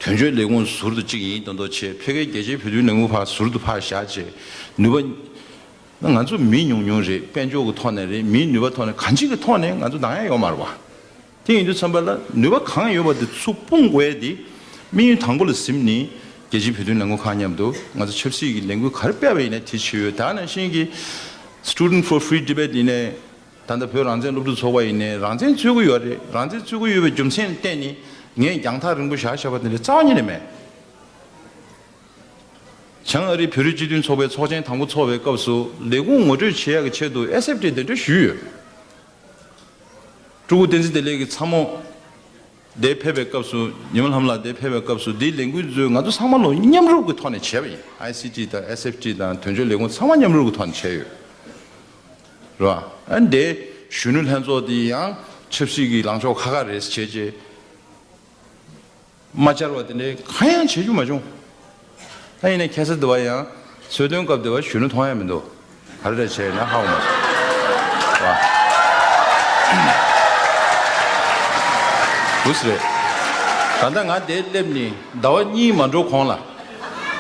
དོན་གཅོད་ལས་ཁུངས་ཟུར་དུ་གཅིག་ཡིན་མདོག་མདོག་བྱས། ཕ་གིའི་རྒྱལ་སྤྱིའི་བོད་དོན་ལས་འགུལ་ཁང་ཟུར་དུ་ཕར་བཞག་བྱས། ནུས་པ། ང་ཚོ་མི་ཉུང་ཉུང་རེད། དཔལ་འབྱོར་གྱི་ཐོག་ནས་རེད། མིའི་ནུས་པ་ཐོག་ནས། གང་ཅིའི་ཐོག་ནས་ང་ཚོ་འདང་ཡ་ཡོད་མ་རེད་པ། དེ་ཡིན་དུས་ཙམ་པ་ལ་ནུས་པ་གང་ཡོད་པ་དེ་ཚུར་སྤུངས་དགོས་ཡ་དེ་དམིགས་ཡུལ་དང་པོ་ལ་ཟིན་ནི། རྒྱལ་སྤྱིའི་བོད་དོན་ལས་འགུལ་ཁང་མཉམ་དུ་ང་ཚོ་ཆབ་སྲིད་ཀྱི་ལས་འགུལ་ག་རེ་སྤེལ་བ་ཡིན་ནའི་དེ་བྱེད་ཡོད། ད་ནང་བཞིན་གྱི་Student for Free Tibet ཡིན་ནའི། ད་ལྟ་བོད་རང་བཙན་སློབ་ཕྲུག་ཚོགས་པ་ཡིན་ནའི་རང་བཙན་རྩོད་ཀྱི་ཡོད་རེད། རང་བཙན་རྩོད་ཀྱི་ཡོད་པའི་རྒྱུ་མཚན་བརྟེན་ནས་ངས་རྒྱང་ཐག་རིང་པོ་བཞག་བཞག་པ་དེ་འདྲ་རྩ་བ་ཉིད་ནས་མེད། བྱང་ཨ་རིའི་བོད་རིགས་སྤྱི་མཐུན་ཚོགས་པའི་ཚོགས་ཆེན་དང་པོ་ཚོགས་པའི་སྐབས་སུ་ལས་ཁུངས་ངོ་སྤྲོད་བྱེད་ཡག་གི་ཆེད་དུ་ཨེས་ཨེཕ་ཊི་གདན་འདྲེན་ཞུས་ཡོད། སྤྲུལ་སྐུ་བསྟན་འཛིན་བདེ་ལེགས་ཀྱི་ཚ་མོ་དེ་ཕེབས་པའི་སྐབས་སུ། ཉི་མ་ལྷ་མོ་ལགས་དེ་ཕེབས་པའི་སྐབས་སུ། འདིའི་ལས་འགུལ་ཚོས་ང་ཚོ་ཚང་མ་ལོ་མཉམ་རུབ་ཀྱི་ཐོག་ནས་བྱས་པ་ཡིན། ཨའི་སི་ཊི་དང་ཨེས་ཨེཕ་ཊི་དང་དོན་གཅོད་ལས་ཁུངས་ཚང་མ་མཉམ་རུབ་ཀྱི་ཐོག་ནས་བྱས་ཡོད། རེད་པ། ཨ་ནི་དེ་གཞོན་ནུ་ལྷན་ཚོགས་དེ་ཡང་ཆབ་སྲིད་ཀྱི་ལངས་ཕྱོགས་ཁ་ཁ་རེད་བྱས་རྗེས། མ་བཅར་བ་དེ་འདྲའི་གང་ཡང་བྱེད་རྒྱུ་མ་བྱུང་། ད་ཡིན་ནའི་ཁ་སང་དེ་བ་ཡང་ཚོགས་ཐུན་སྐབས་དེ་བ་གཞོན་ནུ་མཐོང་ཡ་མི་འདུག་ག་རེ་རེད་བྱས་ན་ཧ་གོ་མ་སོང་། འདུག་སེ་རེད། ད་ལྟ་ང་འདིར་སླེབས་ནས་ཟླ་བ་གཉིས་མ་འགྲོ་གོང་ལ།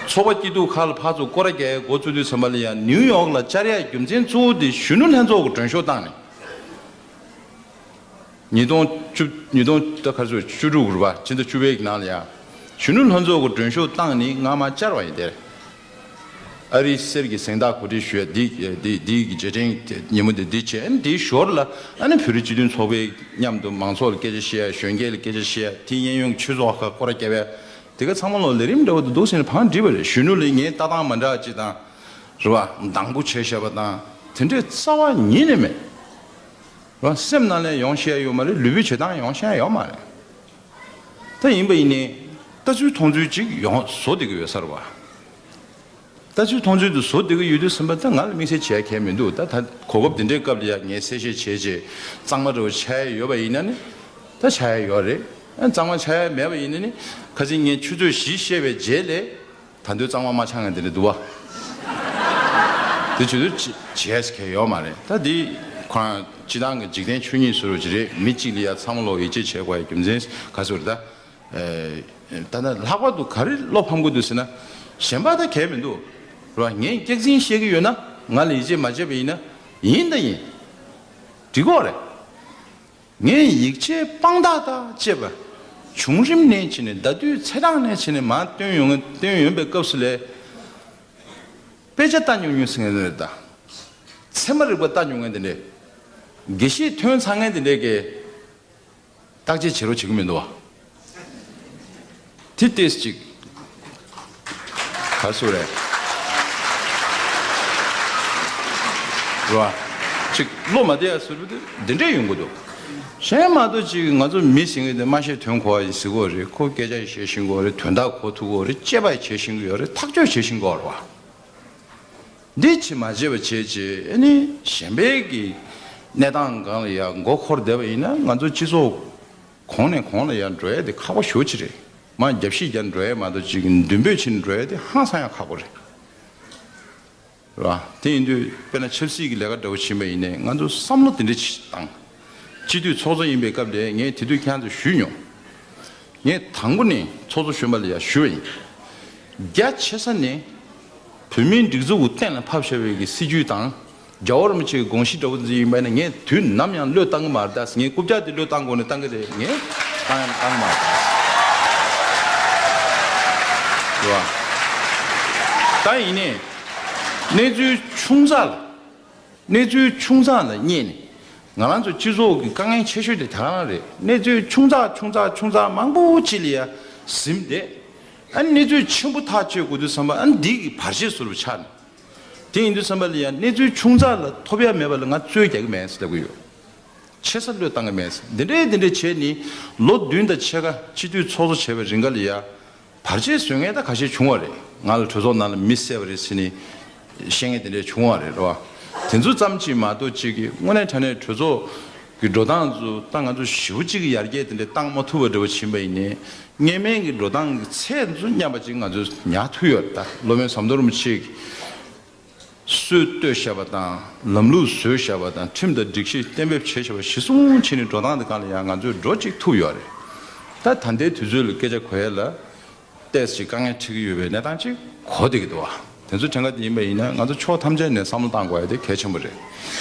ཚོགས་པ་སྐྱིད་སྡུག་ཁག་ལ་ཕར་ཚུར་སྐོར་ར་རྒྱག་ཡའི་འགོ་བཙུགས་དུས་ཙམ་པ་ལ་ཡང་ནིའུ་ཡོག་ལ་བཅར་ཡའི་རྒྱུ་མཚན་གཙོ་བོ་དེ་གཞོན་ནུ་ལྷན་ཚོགས་ཀྱི་མགྲོན་ཤོག་བཏང་ནས། ཉིས་སྟོང་བཅུ། ཉིས་སྟོང་ད་ག་ཚོད། བཅུ་དྲུག་རེད་པ། ཕྱི་ཟླ་བཅུ་པའི་ནང་ལ་ཡ། གཞོན་ནུ་ལྷན་ཚོགས་ཀྱི་མགྲོན་ཤོག་བཏང་ནས་ང་མར་བཅར་བ་ཡིན་དེར། ཨ་རིའི་གསེར་གྱི་གཟེངས་རྟགས་གོ་སྒྲིག་ཞུ་ཡ་འདི་འདི་འདི་གི་རྗེས་དྲན་ཉིན་མོ་འདི་འདི་བྱས། ཨ་ནི་འདིའི་ཞོར་ལ་ཨ་ནི་བོད་རིགས་སྤྱི་མཐུན་ཚོགས་པའི་མཉམ་དུ་མང་ཚོགས་ལ་སྐད་ཆ་བཤད་ཡ། གཞོན་སྐྱེས་ལ་སྐད་ཆ་བཤད་ཡ། དེ་གཡས་གཡོན་གྱི་ཆོས་ཚོགས་ཁག་སྐོར་ར་བརྒྱབ་ཡ། དེ་ག་ཚང་མ་ལོ་ལས་རིམ་འདྲ་བོ་འདུག་འདུག་ཟེར་ནས་བང་བསྒྲིགས་པ་རེད། གཞོན་ནུ་ལ་ངའི་ལྟ་སྟངས་མ་འདྲ་ཅིག་དང་། རེད་པ། སྡང་པོ་བྱས་བཞག་པ་དང་དེ་འདྲའི་རྩ་བ་ཉིད་ནས་མེད། རང་སེམས་ནང་ལ་ཡོང་ཤེས་ཡ་ཡོད་མ་རེད། ལུས་པོའི་བྱེད་སྟངས་ཡོང་ཤེས་ཡ་ཡོད་མ་རེད། ད་ཡིན་པ་ཡིན་ནའི་ལྟ་ཚུལ་མཐོང་ཚུལ་ཅིག་ཡོང་བཟོ་བསྡད་ཀྱི་ཡོད་ས་རེད་པ། ལྟ་ཚུལ་མཐོང་ཚུལ་དུ་བཟོ་བསྡད་ཀྱི་ཡོད་དུས་ཙམ་པ། ད་ང་ལ་དམིགས་བསལ་བྱེད་ཡ་གང་ཡང་མི་འདུག་ད་ད་གོ་སྐབས་འདི་འདྲའི་སྐབས་ལ་ཡ་ངས་གསལ་བཤད་བྱས་རྗེས་གཙང་མ་འདྲ་བོ་ཆགས་ཡ་ཡོད་པ་ཡིན་ན་ནི་ད་ཆགས་ཡ་ཡོད་རེད། ཨ་གཙང་མ་ཆགས་ཡ་མེད་པ་ཡིན་ན་ནི། ཁ་སང་ངས་ཆུ་ཚོད་བཞི་བཤད་པའི་རྗེས་ལ། ད་དུང་གཙང་མ་མ་ཆགས་མཁན་དེ་འདྲ་འདུག་བ། དེ་བྱེད་དུས་བྱེད་ཡས་གང་ཡོད་མ་རེད། ད་འདི་ཁོ་རང་སྤྱི་བཏང་གི་འཇིག་རྟེན་ཆོས་ཉིད་ཟེར་བ་ཅིག་རེད། མི་གཅིག་ལ་ཡ་ཚང་མ་ལོ་ཡིད་ཆེས་བྱེད་དགོས་ཡ་རྒྱུ་མཚན་ག་ཚོད་རེད་ད། ད་ལྟ་ལྷག་པར་དུ་ག་རེ་བློ་ཕམ་གི་འདུག་ཟེར་ན། གཞན་པ་ད་གང་ཡང་མི་འདུག་རེད་བ། ངས་སྐྱག་རྫུན་བཤད་ཀྱི་ཡོད་ན། ང་ལ་ཡིད་ཆེས་མ་བྱས་པ་ཡིན་ན། ཡིན་ད་ཡིན། འགྲིག་གོ་རེད། ངས་ཡིད་ཆེས་དཔང་རྟགས་དང་བཅས་པ་བྱུང་རིམ་ནས་བྱས་ནས། ཟླ་དུས་ཚེས་གྲངས་ནས་བྱས་ནས་མར་བཏོན་ཡོང་། བཏོན་ཡོང་པའི་སྐབས་སུ་ལ། དཔེ་ཆ་ལྟ་ཉུང་ཉུང་ཟེར་མཁན་དེ་འདྲ་དང་། ཚད་མ་རིག་པ་ལྟ་ཉུང་མཁན་དེ་འདྲས། དགེ་བཤེས་ཐོན་ཚར་མཁན་དེ་འདྲས་ཀྱིས་བརྟག་དཔྱད་བྱེད་རོགས་བྱེད་ཀྱི་མི་འདུག་བ། དེ་ཏོག་ཙམ་ཅིག་ག་རེ་ཟེར་དགོས་རེད། རེད་བ། ཅིག་བློ་མ་བདེ་ཡ་ཟེར་བ་དེ་འདི་འདྲས་ཡོང་གི་འདུག་གཞན་མ་གཏོགས་ཅིག་ང་ཚོ་མི་ཟེར་མཁན་དེ་སྨྲ་ཤེས་དོན་གོ་བ་ཡིན་ཟེར་གྱི་ཡོད་རེད། ཁོ་སྐད་ཆ་བཤད་ཤེས་ཀྱི་ཡོད་རེད། དོན་དག་གོ་ཐུབ་ཀྱི་ཡོད་རེད། དཔྱད་པ་བྱེད་ཤེས་ཀྱི་ཡོད་རེད། ཐག་གཅོད་བྱེད་ཤེས་ཀྱི་ཡོད་རེད་བ། འདི་བྱེད་མ་བྱེད་པ་བྱས་རྗེས། ཨ་ནི་གཞན་པའི་གི་གནས་སྟངས་སྒང་ལ་ཡ་མགོ་འཁོར་བསྡད་པ་ཡིན་ན། ང་ཚོ་སྤྱི་ཚོགས་གོང་ནས་གོང་ལ་ཡ་འགྲོ་ཡ་དེ་ཁག་པོ་ཞེ་པོ་ཅིག་རེད། མར་རྒྱབ་བཤིག་རྒྱག་འགྲོ་ཡ་མ་གཏོགས་ཅིག་མདུན་སྤོས་བྱེད་འགྲོ་ཡ་དེ་ཧང་སང་ཡ་ཁག་པོ་རེད། རེད་བ། དེ་ཡིན་དུས་དཔེར་ན་ཆབ་སྲིད་ཀྱི་ལས་ཀ་འདྲ་བོ་ཕྱིན་པ་ཡིན་ནའི། ང་ཚོ་བསམ་བློ་དེ་འདྲ་ཅིག་བཏང་། སྤྱི་འཐུས་ཚོགས་གཙོ་ཡིན་པའི་སྐབས་དེ་ངས་དེ་དུས་ཁྱེད་རང་ཚོ་ཞུས་མྱོང་། ངས་དང་པོ་ནས་ཚོགས་གཙོ་གཞོན་པ་ལ་ཡ་ཞུས་པ་ཡིན། རྒྱ་ཆེ་ས་ནས་བོད་མིའི་སྒྲིག་འཛུགས་ཀྱི་གཏན་ལ་ཕབ་བཞག་པའི་གི་སྲིད་ཇུས་དང་། རྒྱལ་བ་རིན་པོ་ཆེའི་དགོངས་གཞི་འདྲ་བོ་འཛིན་ཡིན་པ་ཡིན་ན། ངས་དུས་ནམ་ཡང་བློས་བཏང་གི་མ་རེད་ད། ངས་རྐུབ་བཀྱག་དེ་བློས་བཏང་དགོས་ནས་བཏང་གི་རེད། ངས་བཏང་ཡང་བཏང་གི་མ་རེད་ད། རེད་བ། ད་ཡིན་ནའི་གནས་ཚུལ་ཆུང་ཙག་ལ། གནས་ཚུལ་ཆུང་ཙག་ལ་བསྙད་ནས། ང་རང་ཚོ་སྤྱི་ཚོགས་ཀྱི་དཀའ་ངལ་ཆེ་ཤོས་དེ་དེ་རང་རེད། གནས་ཚུལ་ཆུང་ཙག་ཆུང་ཙག་ཆུང་ཙག་མང་པོ་ཅིག་ལ་ཡ་ཟིན་བསྡད། ཨ་ནི་གནས་ཚུལ་ཆེན་པོ་ཐག་གཅོད་དགོས་དུས་ཙམ་པ། ཨ་ནི་འདི་གི་བར་ཆད་བཟོ་འདྲ་ཆགས་ནས། དེ་ཡིན་དུས་ཙམ་པ་ལ་ཡང་གནས་ཚུལ་ཆུང་ཙག་ལ་ཐོབ་ཡ་མེད་པ་ལ་ང་རྩོད་རྒྱག་གི་མེད་ཟེར་ལབ་ཀྱི་ཡོད། ཆེ་ས་བློས་བཏང་གི་མེད་ཟེར། འདི་འདྲས་འདི་འདྲས་བྱས་ནི་ལོ་བདུན་དང་ཕྱེད་ཀ་སྤྱི་འཐུས་ཚོགས་གཙོ་བྱས་པའི་རིང་ག་ལ་ཡ། བར་ཆད་བཟོ་མཁན་ད་ཁ་ཤས་བྱུང་བ་རེད། ང་ལ་གྲོས་ཚོགས་ནང་ལ་མི་བསད་པ་རེད་ཟེར་ནས་བཤད་མཁན་དེ་འདྲས་བྱུང་བ་རེད་རོ། དེ་ཚོ་ཙམ་གྱིས་མ་གཏོགས་གཅིག་གིས་དངོས་གནས་དྲང་གནས་གྲོས་ཚོགས་ཀྱི་འགྲོ་སྟངས་ཚོ་ད་ང་ཚོ་ཞེ་པོ་གཅིག་གི་ཡར་རྒྱས་དེ་འདྲས་བཏང་མ་ཐུབ་པ་འདྲ་བོ་ཕྱིན་པ་ཡིན་ནའི་སྔོན་མའི་གི་འགྲོ་སྟངས་ཀྱི་ཚད་ཚོ་མཉམ་པ་གཅིག་ང་ཚོས་ཉར་ཐུབ་ཡོད་རེད། ད་སློབ་དཔོན་ཟམ་གདོང་རིན་པོ་ཆེ་གིས་སྲོལ་བཏོད་བཞག་པ་དང་ལམ་ལུགས་བཟོས་བཞག་པ་དང་ཁྲིམས་དང་སྒྲིག་གཞི་གཏན་འབེབས་བྱས་བཞག་པ་གཞི་བཟུང་བྱས་ནས་འགྲོ་སྟངས་དེ་སྒང་ལ་ཡང་ང་ཚོས་འགྲོ་གཅིག་ཐུབ་ཡོད་རེད། ད་ད་ལྟའི་དུས་ཚོད་ལ་སྐད་ཆ་གོ་ཡ་ལ། ཏོག་ཙམ་དཀའ་ངལ་འཕྲད་ཀྱི་ཡོད་པའི་གནས་སྟངས་ཅིག་གོ་བསྡད་ཀྱི་འདུག་བ། དེ་ཚོ་དྲན་ག་དེ་ཡིན་པ་ཡིན་ན་ང་ཚོ་ཕྱོགས་ཐམས་ཅད་ནས་བསམ་བློ་བཏང་དགོས་ཡ་དེ་གལ་ཆེན་པོ་རེད།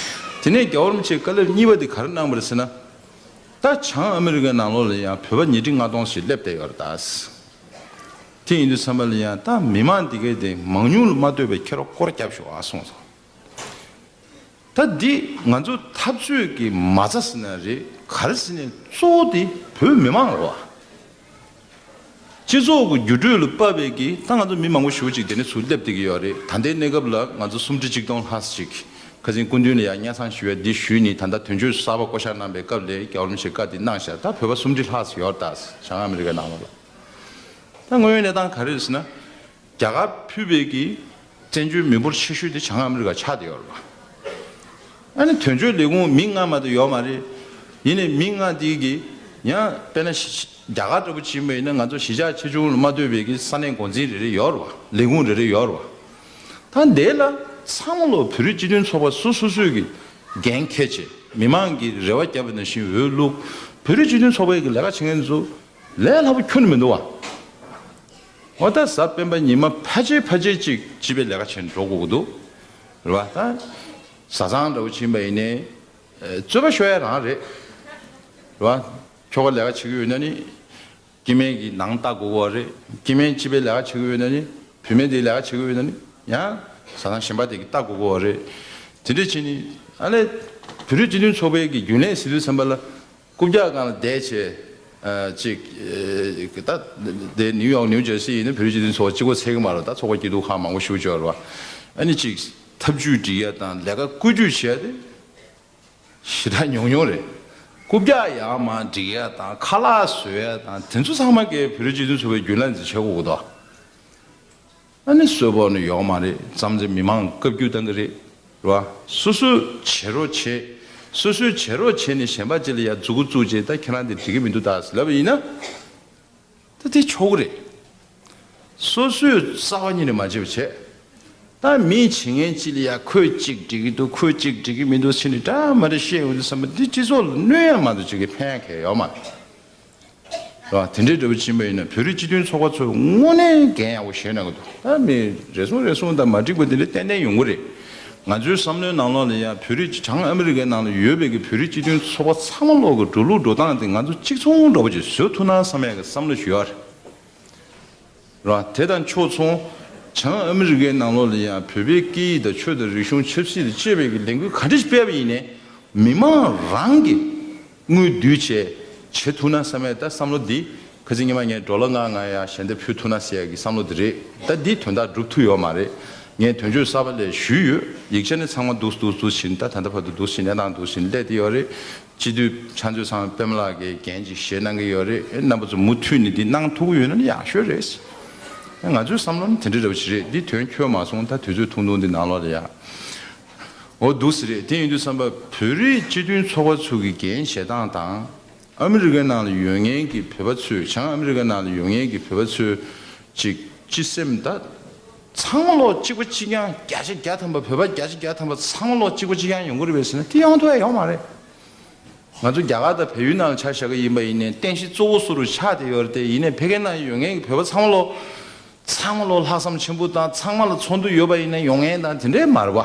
དེ་ནས་རྒྱལ་བ་རིན་པོ་ཆེས་བཀའ་སློབ་གཉིས་པ་དེ་ག་རེ་གནང་བ་རེད་ཟེར་ན། ད་བྱང་ཨ་མི་རི་ཀའི་ནང་ལོགས་ལ་ཡང་བོད་པ་ཉིས་ཁྲི་ལྔ་སྟོང་ཞིག་སླེབས་བསྡད་ཡོད་རེད་ད། དེ་ཡིན་དུས་ཙམ་པ་ལ་ཡང་ད་མི་མང་འདི་གས་དེ་མང་ཉུང་ལ་མ་ལྟོས་པའི་ཁྱེད་རང་སྐོར་རྒྱབ་ཤོག་ཨ་གསུངས་སོང་། ད་འདི་ང་ཚོ་འཐབ་རྩོད་ཀྱི་མ་རྩ་ཟེར་ན་རེད། ག་རེ་ཟེར་ན་གཙོ་བོ་དེ་བོད་མི་མང་རེད་བ། སྤྱི་ཚོགས་ཀྱི་འགྱུར་འགྲོས་ལ་དཔག་པའི་གི་ད་ང་ཚོ་མི་མང་པོ་ཞེ་པོ་ཅིག་དེ་ནས་ཚུར་སླེབས་བསྡད་ཀྱི་ཡོད་རེད། ད་ལྟའི་གནས་སྐབས་ལ་ང་ཚོ་སུམ་ཁྲི་གཅིག་སྟོང་ལྷག་ཅིག་ཁ་སང་སྐུ་མདུན་ལ་ཡང་སྙན་སེང་ཞུ་བའི་འདི་ཞུས་ནི་ད་ལྟ་དོན་གཅོད་གསར་པ་བསྐོ་བཞག་གནང་པའི་སྐབས་ལ་རྒྱལ་བ་རིན་པོ་ཆེས་བཀའ་འདི་གནང་བཞག་ད་བོད་པ་སུམ་ཁྲི་ལྷག་ཡོད་རེད་ད་བྱང་ཨ་མི་རི་ཀའི་ནང་ལོགས་ལ། ད་དངོས་ཡོད་གནས་སྟངས་ག་རེ་རེད་ཟེར་ན། རྒྱ་གར་ཕུད་པའི་གི་བཙན་བྱོལ་མི་འབོར་ཆེ་ཤོས་དེ་བྱང་ཨ་མི་རི་ཀ་ཆགས་བསྡད་ཡོད་རེད་པ། ཨ་ནི་དོན་གཅོད་ལས་ཁུངས་མི་ལྔ་མ་གཏོགས་ཡོད་མ་རེད། ཡིན་ནའི་མི་ལྔ་དེ་གི་ཡང་དཔེར་ན་ཤི་རྒྱ་གར་འདྲ་པོ་ཕྱིན་པ་ཡིན་ན་ང་ཚོ་གཞིས་ཆགས་ཆེ་ཆུང་ལ་མ་ལྟོས་པའི་གི་ས་གནས་འགོ་འཛིན་རེ་རེ་ཡོད་རེད་པ། ལས་ཁུངས་རེ་རེ་ཡོད་རེད་པ། ད་འདི་ལ་ཚང་མ་ལོ་བོད་རིགས་སྤྱི་མཐུན་ཚོགས་པ་སོ་སོ་སོས་གི་འགན་འཁྱེར་བྱས་མི་མང་གི་རེ་བ་བརྒྱབ་པ་ནང་བཞིན་འོས་བླུགས། བོད་རིགས་སྤྱི་མཐུན་ཚོགས་པའི་གི་ལས་ཀ་བྱེད་མཁན་ཚོ་ལས་སླ་པོ་ཁྱོན་ནས་མི་འདུག་བ། འོ་ད་གཟའ་སྤེན་པ་ཉི་མ་ཕལ་ཆེར་ཕལ་ཆེར་ཅིག་སྤྱི་པའི་ལས་ཀ་བྱེད་འགྲོ་དགོས་ཀྱི་འདུག་རེད་བ། ད་བཟའ་ཚང་འདྲ་བོ་ཕྱིན་པ་ཡིན་ནའི་རྩོད་པ་ཤོར་ཡ་རང་རེད་རེད་བ། ཁྱོ་ག་ལས་ཀ་བྱེད་ཀྱི་ཡོད་ན་ནི་སྐྱེ་དམན་གྱི་ནང་ལྟ་དགོས་ཀྱི་རེད། སྐྱེ་དམན་སྤྱི་པའི་ལས་ཀ་བྱེད་ཀྱི་ཡོད་ན་ནི་བུད་མེད་དེའི་ལས་ཀ་བྱེད་ཀྱི་ཡོད་ན་ནི་ཡང་བཟའ་ཚང་གཞན་པ་དེ་གི་ལྟ་དགོས་ཀྱི་རེད། དེ་འདྲ་བྱས་ནི་ཨ་ལས་བོད་རིགས་སྤྱི་མཐུན་ཚོགས་པའི་གི་རྒྱུན་ལས་ཟེར་དུས་ཙམ་པ་ལ། རྐུབ་བཀྱག་སྒང་ལ་བསྡད་བྱས། ཅིག་ད་དེ་ནིའུ་ཡོག་ནིའུ་ཇར་སི་ཡིན་ན་བོད་རིགས་སྤྱི་མཐུན་ཚོགས་པ་གཅིག་པོ་ཚད་ཀྱི་མ་རེད། ད་ཚོགས་པ་སྐྱིད་སྡུག་ཁག་མང་པོ་ཞིག་འབྱོར་བ། ཨ་ནི་ཅིག་ཐབས་ཇུས་སྒྲིག་ཡ་དང་ལས་ཀ་བཀོད་ཇུས་བྱས་ཏེ་ཞེ་དྲག་ཉུང་ཉུང་རེད། རྐུབ་བཀྱག་ཡར་མར་སྒྲིག་ཡ་དང་ཁ་ལག་བཟོ་ཡ་དང་དེ་ཚོ་ཚང་མ་གའི་བོད་རིགས་སྤྱི་མཐུན་ཚོགས་པའི་རྒྱུན་ལས་འཛིན་བྱེད་དགོས་ཀྱི་འདུག་ཨ་ནི་གསོལ་ཕོགས་ནི་ཡོག་མ་རེད། ཙམ་ཙེ་མི་མང་བཀའ་བཀྱོན་བཏང་གི་རེད། རེད་བ། སོ་སོས་བྱེད་རོགས་བྱེད། སོ་སོས་བྱེད་རོགས་བྱེད་ནས་གཞན་པ་ཅིག་ལ་ཡ་མཛུ་གུ་བཙུགས་བྱས་ད་ཁྱེད་རང་དེ་འགྲིག་གི་མི་འདུག་ད་ཟེར་ལབ་པ་ཡིན་ན། ད་དེ་ཆོག་གི་རེད། སོ་སོས་རྩ་བ་ཉིད་ནས་མ་བྱེད་པ་བྱས། ད་མི་བྱེད་མཁན་ཅིག་ལ་ཡ་ཁོས་གཅིག་འགྲིག་གི་འདུག་ཁོས་གཅིག་འགྲིག་གི་མི་འདུག་ཟེར་ནས་འདྲ་མ་འདྲ་བཤད་ཡོང་དུས་ཙམ་པ་འདི་སྤྱི་ཚོགས་ལ་གནོད་ཡ་མ་གཏོགས་ཅིག་གི་ཕན་ཡ་གང་ཡང་ཡོད་མ་རེད། རེད་བ། དེ་འདྲའི་འདྲ་པོ་ཕྱིན་པ་ཡིན་ན་བོད་རིགས་སྤྱི་མཐུན་ཚོགས་པ་ཚོས་དངོས་གནས་འགན་ཡག་པོ་བཞེས་གནང་གི་འདུག་ད་མི་རེ་ཟུང་རེ་ཟུང་དང་མ་འགྲིག་པ་དེ་འདྲ་ཏན་ཏན་ཡོང་གི་རེད། ང་ཚོའི་བསམ་བློའི་ནང་ལོགས་ལ་ཡང་བོད་རིགས་བྱང་ཨ་མི་རི་ཀའི་ནང་ལ་ཡོད་པའི་གི་བོད་རིགས་སྤྱི་མཐུན་ཚོགས་པ་ཚང་མ་ལོག་གི་འགྲོ་ལུགས་འགྲོ་སྟངས་དེ་ང་ཚོ་གཅིག་མཚུངས་འདྲ་པོ་ཅིག་བཟོ་ཐུབ་ན་བསམ་ཡག་གི་བསམ་བློ་ཞིག་ཡོད་རེད། རེད་བ། དེ་དང་ཕྱོགས་མཚུངས་བྱང་ཨ་མི་རི་ཀའི་ནང་ལོགས་ལ་ཡང་བོད་པའི་སྐད་ཡིག་དང་ཆོས་དང་རིག་གཞུང་ཆབ་སྲིད་དང་བཅས་པའི་གི་ལས་འགུལ་ག་འདྲ་ཞིག་སྤེལ་བ་ཡིན་ནའི་མི་མང་རང་གི་དངུལ་བསྡུས་བྱས་བྱེད་ཐུབ་ན་བསམ་ཡས་ད་བསམ་བློ་འདི་ཁ་སང་ཉི་མ་ངས་ཌོ་ལར་ལྔ་ལྔ་ཡ་ཞལ་འདེབས་ཕུལ་ཐུབ་ན་ཟེར་ཡ་གི་བསམ་བློ་འདི་རེད། ད་འདི་དོན་དག་འགྲུབ་ཐུབ་ཡོད་མ་རེད། ངས་དོན་གཅོད་གསར་པ་ལ་ཞུས་ཡོད། ཡིག་ཆ་ནི་ཚང་མ་འདུག་འདུག་འདུག་བཞིན་ད་ད་ལྟ་བར་དུ་འདུག་བཞིན་གནས་སྟངས་འདུག་བཞིན་སླེབས་བསྡད་ཡོད་རེད། སྤྱི་འཐུས་ཕྱག་མཛོད་ཚང་པད་མ་ལགས་ཀྱིས་འགན་ཅིག་བཞེས་གནང་གི་ཡོད་རེད། རྣམ་པ་ཚོ་མུ་མཐུད་ནས་འདི་གནང་ཐུབ་ཀྱི་ཡོད་ན་ནི་ཡག་ཤོས་རེད། ང་ཚོའི་བསམ་བློ་ནི་དེ་འདྲ་འདྲ་པོ་ཞིག་རེད། འདི་དོན་འཁྱོལ་མ་སོང་ད་དུས་ཚོད་ཐུང་ཐུང་འདི་ནང་ལོགས་ལ་ཡ། འོ་འདུག་སེ་རེད། དེ་ཡིན་དུས་ཙམ་པ་བོད་རིགས་སྤྱི་མཐུན་ཚོགས་པ་ཚོ་གི་འགན་བཞེས་སྟངས་དང་། ཨ་མི་རི་ཀའི་ནང་ལ་ཡོད་མཁན་གྱི་བོད་པ་ཚོས་བྱང་ཨ་མི་རི་ཀའི་ནང་ལ་ཡོད་མཁན་གྱི་བོད་པ་ཚོས་ཅིག་སྤྱི་སེམས་ད་ཚང་མ་ལོག་གཅིག་པ་གཅིག་རྐྱང་བརྒྱ་ཆ་བརྒྱ་ཐམ་པ་བོད་པ་བརྒྱ་ཆ་བརྒྱ་ཐམ་པ་ཚང་མ་ལོག་གཅིག་པ་གཅིག་རྐྱང་ཡོང་གི་རེད་པས་ཟེར་ན་དེ་ཡོང་ཐུབ་ཡ་ཡོད་མ་རེད། ང་ཚོ་རྒྱ་གར་དང་བལ་ཡུལ་ནང་ལ་ཆ་བཞག་གི་ཡིན་པ་ཡིན་ནའི་རྟེན་གཞི་གཙོ་བོ་སུ་རུ་ཆགས་བསྡད་ཡོད་རེད་དེ་ཡིན་ནའི་ཕ་གིའི་ནང་ཡོད་མཁན་གྱི་བོད་པ་ཚང་མ་ལོག་ཚང་མ་ལོག་ལྷག་བསམ་ཆེན་པོ་དང་ཚང་མ་ལ་ཚོགས་འདུ་ཡོད་པ་ཡིན་ན་ཡོང་མཁན་དང་དེ་འདྲའི་མ་རེད་པ།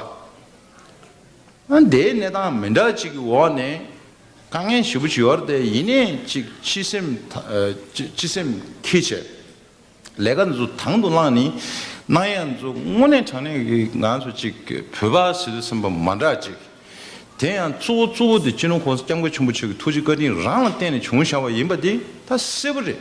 ཨ་འདིའི་གནས་སྟངས་མི་འདྲ་གཅིག་གི་འོག་ནས་དཀའ་ངལ་ཞེ་པོ་ཅིག་ཡོད་རེད་དེ་ཡིན་ནའི་གཅིག་སྤྱི་སེམས་ཐ་ཨ་སྤྱི་སྤྱི་སེམས་འཁྱེར་བྱས་ལས་ཀ་འདི་ཚོ་དང་དུ་བླངས་ནས་གནང་ཡ་འདི་ཚོ་དངོས་གནས་དྲང་གནས་ཀྱི་ང་ཚོ་གཅིག་བོད་པ་ཟེར་དུས་ཙམ་པ་མ་འདྲ་གཅིག་དེ་ཡང་གཙོ་བོ་གཙོ་བོ་དེ་སྤྱི་ནོར་༸གོང་ས་༸སྐྱབས་མགོན་ཆེན་པོ་མཆོག་གི་ཐུགས་རྗེ་བཀའ་དྲིན་རང་ལ་བརྟེན་ནས་བྱུང་བཞག་པ་ཡིན་པ་དེ་ད་གསལ་པོ་རེད།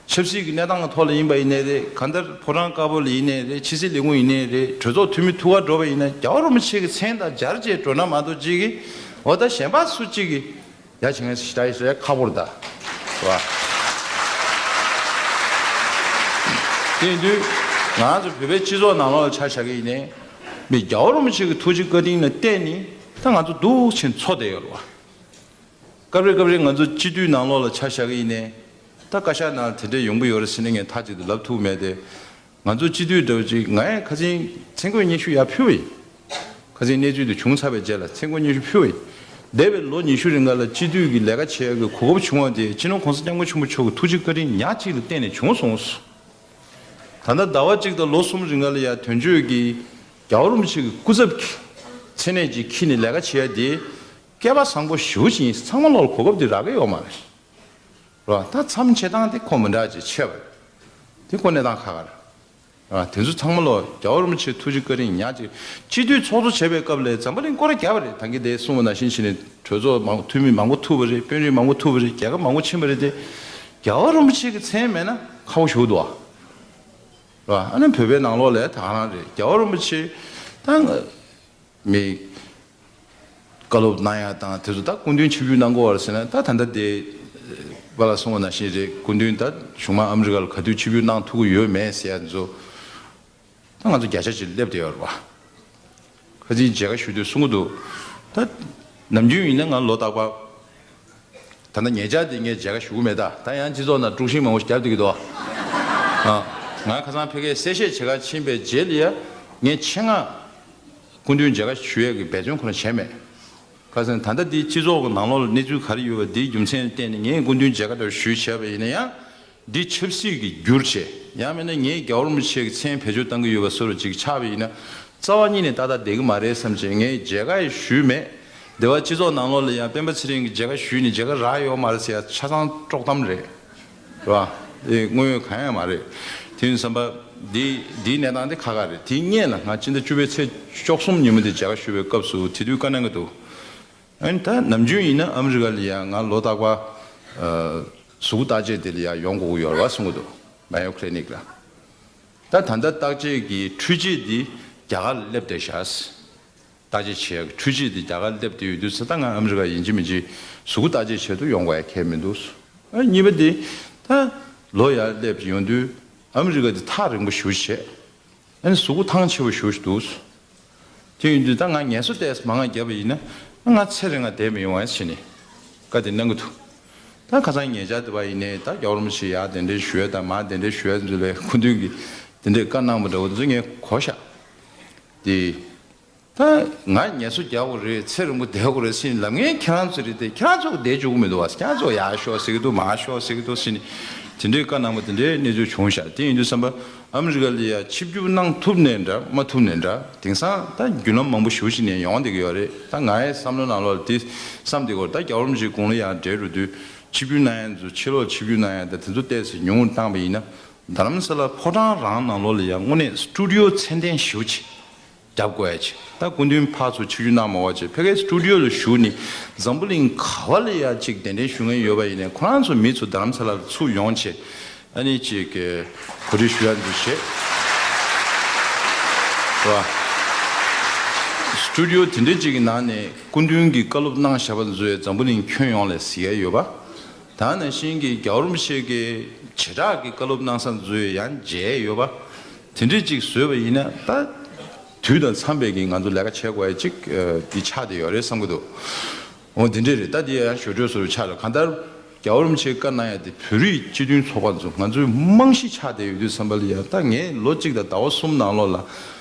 ཆབ་སྲིད་ཀྱི་གནས་སྟངས་ཀྱི་ཐོག་ལ་ཡིན་པ་ཡིན་ནའི་རེད། གང་ལྟར་ཕོ་བྲང་དཀར་པོ་ལ་ཡིན་ནའི་རེད། ཕྱི་སྲིད་ལས་ཁུངས་ཡིན་ནའི་རེད། གྲོས་ཚོགས་འཐུས་མི་ཐུག་གར་འགྲོ་བ་ཡིན་ན་རྒྱལ་བ་རིན་པོ་ཆེ་གི་མཚན་དང་སྦྱར་བྱས་འགྲོ་ན་མ་གཏོགས་ཅིག་གིས་འོ་ད་གཞན་པ་སུ་གཅིག་གིས་ཡ་བྱེད་མཁན་ཞིག་ད་ཡིན་ས་ཡ་ཁག་པོ་རེད་ད། རེད་བ། དེ་ཡིན་དུས་ང་ཚོ་བོད་པའི་སྤྱི་ཚོགས་ནང་ལོགས་ལ་ཆ་བཞག་གི་ཡིན་ནའི་མི་རྒྱལ་བ་རིན་པོ་ཆེ་གི་ཐུགས་རྗེ་བཀའ་དྲིན་ལ་བརྟེན་ནས་ད་ང་ཚོ་འདུག་ཕྱིན་འཚོ་བསྡད་ཡོད་རེད་བ། སྐབས་རེ་སྐབས་རེ་ང་ཚོ་སྤྱི་འཐུས་ནང་ལོགས་ལ་ཆ་བཞག་གི་ཡིན་ནའི་ད་བཀའ་ཤག་ནང་དེ་འདྲས་ཡོང་གི་ཡོད་རེད་ཟེར་ནས་ངས་མཐའ་གཅིག་ཏུ་ལབ་ཐུབ་མེད་དེ། ང་ཚོ་སྤྱི་འཐུས་འདྲ་བོ་ཅིག་ང་ཡང་ཁ་སང་མཚན་བཀོད་སྙན་ཞུ་ཡར་ཕུལ་བ་ཡིན། ཁ་སང་གནས་ཚུལ་དེ་བྱུང་ཚར་བའི་རྗེས་ལ་མཚན་བཀོད་སྙན་ཞུ་ཕུལ་བ་ཡིན། འདས་པའི་ལོ་ཉི་ཤུ་རིང་ག་ལ་སྤྱི་འཐུས་ཀྱི་ལས་ཀ་བྱེད་ཡག་གི་གོ་སྐབས་བྱུང་བ་དེ་སྤྱི་ནོར་༸གོང་ས་༸སྐྱབས་མགོན་ཆེན་པོ་མཆོག་གི་ཐུགས་རྗེ་བཀའ་དྲིན་ཉག་གཅིག་ལ་བརྟེན་ནས་བྱུང་སོང་། ད་ལྟ་ཟླ་བ་གཅིག་དང་ལོ་གསུམ་རིང་ག་ལ་ཡ་དོན་གཅོད་ཀྱི་རྒྱལ་བ་རིན་པོ་ཆེ་གི་སྐུ་ཚབ་ཀྱི་མཚན་གནས་ཅིག་འཁྱེར་ནས་ལས་ཀ་བྱེད་ཡ་དེ་སྐལ་པ་བཟང་པོ་ཞེ་པོ་ཅིག་ཡིན། ཚང་མ་ལོག་གོ་སྐབས་དེ་རག་གི་ཡོད་མ་རེད། རེད་བ། ད་མཚམས་བཅད་སྟངས་དེ་ཁོ་མི་འདྲ་ཅིག་ཆད་པ་རེད། དེ་ཁོ་གནས་སྟངས་ཁག་ཁག་རེད། རེད་བ། དེ་ཚོ་ཚང་མ་ལོག་རྒྱལ་བ་རིན་པོ་ཆེ་ཐུགས་རྗེ་བཀའ་དྲིན་ཉག་གཅིག་སྤྱི་འཐུས་ཚོགས་གཙོ་བྱས་པའི་སྐབས་ལ་འཛམ་བུ་གླིང་སྐོར་ར་བརྒྱབ་པ་རེད། ད་གིན་དེ་གསུངས་པ་ནང་བཞིན་བྱས་ནས་གྲོས་ཚོགས་མང་འཐུས་མི་མང་པོ་ཐུག་པ་རེད། དཔོན་རིགས་མང་པོ་ཐུག་པ་རེད། རྒྱལ་ཁབ་མང་པོ་ཕྱིན་པ་རེད་དེ། རྒྱལ་བ་རིན་པོ་ཆེ་གི་མཚན་མེད་ན་ཁག་པོ་ཞེ་པོ་འདུག་བ། རེད་བ། ཨ་ནི་བོད་པའི་ནང་ལོགས་ལ་ད་ག་རང་རེད། རྒྱལ་བ་རིན་པོ་ཆེ་ད་མི་བཀའ་སློབ་གནང་ཡ་དང་དེ་ཚོ་ད་སྐུ་མདུན་ཆིབས་བསྒྱུར་གནང་དགོས་བ་ཟེར་ན་ད་ད་ལྟ་དེ་པ་ལ་གསུངས་པ་ནང་བཞིན་རེད། སྐུ་མདུན་ད་གཞུག་མ་ཨ་མི་རི་ཀ་ལ་ག་དུས་ཆིབས་བསྒྱུར་གནང་ཐུབ་ཀྱི་ཡོད་མེད་ཟེར་ཡ་ཚོ་ད་ང་ཚོ་བརྒྱ་ཆ་བཞི་སླེབས་བསྡད་ཡོད་རེད་བ། ཁ་སང་མཇལ་ཁ་ཞུ་དུས་གསུང་གི་འདུག་ད་ནམ་རྒྱུན་ཡིན་ན་ང་ལོ་རྟག་པར་ད་ལྟ་ཉེ་ཆར་དེ་ངས་མཇལ་ཁ་ཞུ་གི་མེད། ད་ད་ཡང་སྤྱི་ཚོགས་ནང་དཀྲུག་ཤིང་མང་པོ་ཞིག་བརྒྱབ་བསྡད་ཀྱི་འདུག་ཨ། ང་ཁ་སང་ཕ་གིར་གསལ་བཤད་བྱེད་གར་ཕྱིན་པའི་རྗེས་ལ་ཡ་ངས་ཆེད་མངགས་སྐུ་མདུན་མཇལ་ཁ་ཞུ་ཡས་ཀྱི་འབད་བརྩོན་ཁོ་ན་བྱས་མེད། ཁ་སང་ད་ལྟ་འདི་སྤྱི་ཚོགས་ཀྱི་ནང་ལོགས་ལ་གནས་ཚུལ་ག་རེ་ཡོད་པ་འདིའི་རྒྱུ་མཚན་བརྟེན་ནས་ངས་སྐུ་མདུན་མཇལ་ཁ་འདྲ་ཞུས་བྱས་པ་ཡིན་ན་ཡང་། འདི་ཆབ་སྲིད་ཀྱི་འགྱུར་བྱས། ཡང་མིན་ན་ངས་རྒྱལ་བ་རིན་པོ་ཆེ་གི་མཚན་བེད་སྤྱོད་གཏང་གི་ཡོད་པ་བཟོ་འདྲ་ཅིག་ཆགས་པ་ཡིན་ན། རྩ་བ་ཉིད་ནས་ཏག་ཏག་བསྡད་ཀྱི་མ་རེད་བསམ་བྱས་ངས་མཇལ་ཁ་ཡང་ཞུས་མེད། སྡེ་བ་སྤྱི་ཚོགས་ནང་ལོགས་ལ་ཡང་སྤེན་པ་ཚེ་རིང་གི་མཇལ་ཁ་ཞུས་ནས་མཇལ་ཁ་རག་ཡོད་མ་རེད་ཟེར་ཡ་ཆ་ཚང་དཀྲོག་གཏམ་རེད། རེད་བ། དེ་དངོས་ཡོད་གང་ཡང་མ་རེད། དེ་ཡིན་བསམ་པ། འདི་འདིའི་གནས་སྟངས་དེ་ཁག་ཁག་རེད། དེའི་སྔོན་ལ་ང་སྤྱི་ཟླ་བཅུ་པའི་ཚེས་བཅུ་གསུམ་ཉིན་མོ་དེ་མཇལ་ཁ་ཞུ་བའི་སྐབས་སུ་དེ་དུས་བཀའ་གནང་གི་འདུག་ཨ་ནི་ད་ནམ་རྒྱུན་ཡིན་ན་ཨ་མི་རི་ཀ་ལ་ཡ་ང་ལོ་རྟག་པར་གཟུགས་པོ་བརྟག་དཔྱད་དེ་ལ་ཡ་ཡོང་དགོས་ཀྱི་ཡོད་རེད་བ་གསུང་གི་འདུག Mayo Clinic ལ། ད་ད་ལྟ་བརྟག་དཔྱད་ཀྱི་འཕྲུལ་ཆས་འདི་རྒྱ་གར་ལ་སླེབས་བསྡད་ཤག་བརྟག་དཔྱད་བྱེད་ཡག་འཕྲུལ་ཆས་དེ་རྒྱ་གར་སླེབས་བསྡད་ཡོད་དུས་ཙང་ད་ང་ཨ་མི་རི་ཀ་ཡིན་གཅིག་མིན་གཅིག་གཟུགས་པོ་བརྟག་དཔྱད་བྱེད་དུ་ཡོང་དགོས་ཡ་གལ་མི་འདུག་ཨ་གཉིས་པ་དེ་ད་ལོ་ཡར་སླེབས་ཡོང་དུས་ཨ་མི་རི་ཀ་དེ་ཐག་རིང་པོ་ཞེ་པོ་བྱས། ཨ་ནི་གཟུགས་པོ་ཐང་ཆད་པོ་ཞེ་པོ་ཞིག་འདུག་དེ་ཡིན་དུས་ད་ང་ངལ་གསོ་ཏོག་ཙམ་མང་ང་བརྒྱབ་པ་ཡིན་ན་ང་ཚེ་རིང་ང་བསྡད་མི་ཡོང་བ་བྱས་ནས་བཀའ་དེ་གནང་གི་འདུག་ད་ཁ་སང་ཉེ་ཆར་དེ་བ་ཡིན་ནའི་ད་རྒྱལ་བ་རིན་པོ་ཆེ་ཡར་གདན་འདྲེན་ཞུ་ཡ་དང་མར་གདན་འདྲེན་ཞུ་ཡ་ཚོ་ལ་སྐུ་མདུན་གྱིས་དེ་འདྲའི་བཀའ་གནང་བ་འདྲ་བོ་ཚོ་ངས་གོ་ཤག་དེ། ད་ང་ངལ་གསོ་རྒྱག་དགོས་རེད། ཚེ་རིང་པོ་བསྡད་དགོས་རེད་ཟེར་ནས་ལབ་མཁན་ཁྱེད་རང་ཚོ་རེད་དེ། ཁྱེད་རང་ཚོ་བསྡད་བཅུག་གི་མི་འདུག་བ། ཁྱེད་རང་ཚོ་ཡར་ཤོག་ཟེར་གི་འདུག་མར་ཤོག་ཟེར་གི་འདུག་ཟེར་ནས་དེ་འདྲའི་བཀའ་གནང་བ་དེ་འདྲའི་གནས་ཚུལ་བྱུང་ཤག་དེ་ཡིན་དུས་ཙམ་པ་ཨ་མི་རི་ཀ་ལ་ཡ་ཆིབས་བསྒྱུར་གནང་ཐུབ་ནའི་འདྲ་མ་ཐུབ་ནའི་འདྲ་དེང་སང་ད་བརྒྱུད་ལམ་མང་པོ་ཞེ་པོ་ཞིག་ནས་ཡོང་བསྡད་ཀྱི་ཡོད་རེད། ད་ང་ཡི་བསམ་བློ་ནང་ལོགས་ལ་དེ་བསམ་བསྡད་ཀྱི་ཡོད་རེད། ད་རྒྱལ་བ་རིན་པོ་ཆེ་དགུང་ལོ་ཡར་བགྲེས་འགྲོ་དུས་ཆིབས་བསྒྱུར་གནང་ཡ་ཚོ་ཕྱི་ལོགས་ཆིབས་བསྒྱུར་གནང་ཡ་ད་དེ་ཚོ་ཏོག་ཙམ་ཉུང་ངུ་བཏང་བ་ཡིན་ན། རྡ་རམ་ས་ལ་ཕོ་བྲང་རང་ནང་ལོགས་ལ་ཡང་དངོས་གནས་སི་ཊུ་ཌི་ཡོ་ཚད་ལྡན་ཞེ་པོ་ཅིག་རྒྱབ་དགོས་ཡ་ཅིག་ད་སྐུ་མདུན་ཕར་ཚུར་ཆིབས་བསྒྱུར་གནང་མ་དགོས་པ་ཅིག་ཕ་གིའི་སི་ཊུ་ཌི་ཡོ་ལ་བཞུགས་ནས་འཛམ་བུ་གླིང་ག་བ་ལ་ཡ་ཅིག་གདན་འདྲེན་ཞུ་མཁན་ཡོད་པ་ཡིན་ནའི་ཁོ་རང་ཚོ་མི་ཚོ་རྡ་རམ་ས་ལ་ལ་ཚུར་ཡོང་བྱས་ཨ་ནི་ཅིག་གོ་སྒྲིག་ཞུ་ཡ་འདུག་བྱས། རེད་བ། སི་ཊུ་ཌི་ཡོ་དེ་འདྲ་ཅིག་གི་ནང་ནས་སྐུ་མདུན་གྱིས་བཀའ་སློབ་གནང་བཞག་པ་ཚོ་འཛམ་བུ་གླིང་ཁྱོན་ཡོངས་ལ་གཟིགས་ཡ་ཡོད་པ། ད་ནང་བཞིན་གྱི་རྒྱལ་བ་རིན་པོ་ཆེ་གི་བྱེ་བྲག་གི་བཀའ་སློབ་གནང་ས་ཚོའི་ཡང་མཇལ་ཡོད་པ། དེ་འདྲས་ཅིག་བཟོས་པ་ཡིན་ན་ད་དུས་དང་འཚམས་པའི་གི་ང་ཚོ་ལས་ཀ་བྱེད་དགོས་ཡ་ཅིག་འདི་ཆགས་བསྡད་ཡོད་རེད་བསམ་གྱི་འདུག་འོ་འདི་འདྲས་རེད། ད་འདི་ཡང་ཞོར་འཕྲོས་བཟོ་རུ་ཆགས་རེད། གང་ལྟར་རྒྱལ་བ་རིན་པོ་ཆེས་བཀའ་གནང་ཡ་དེ་བོད་རིགས་སྤྱི་མཐུན་ཚོགས་པ་ཚོ་ང་ཚོའི་རྨང་གཞི་ཆགས་བསྡད་ཡོད་དུས་བསམ་པ་ལ་ཡ་ད་ངས་ལོ་གཅིག་དང་ཟླ་བ་གསུམ་ནང་ལོགས་ལ།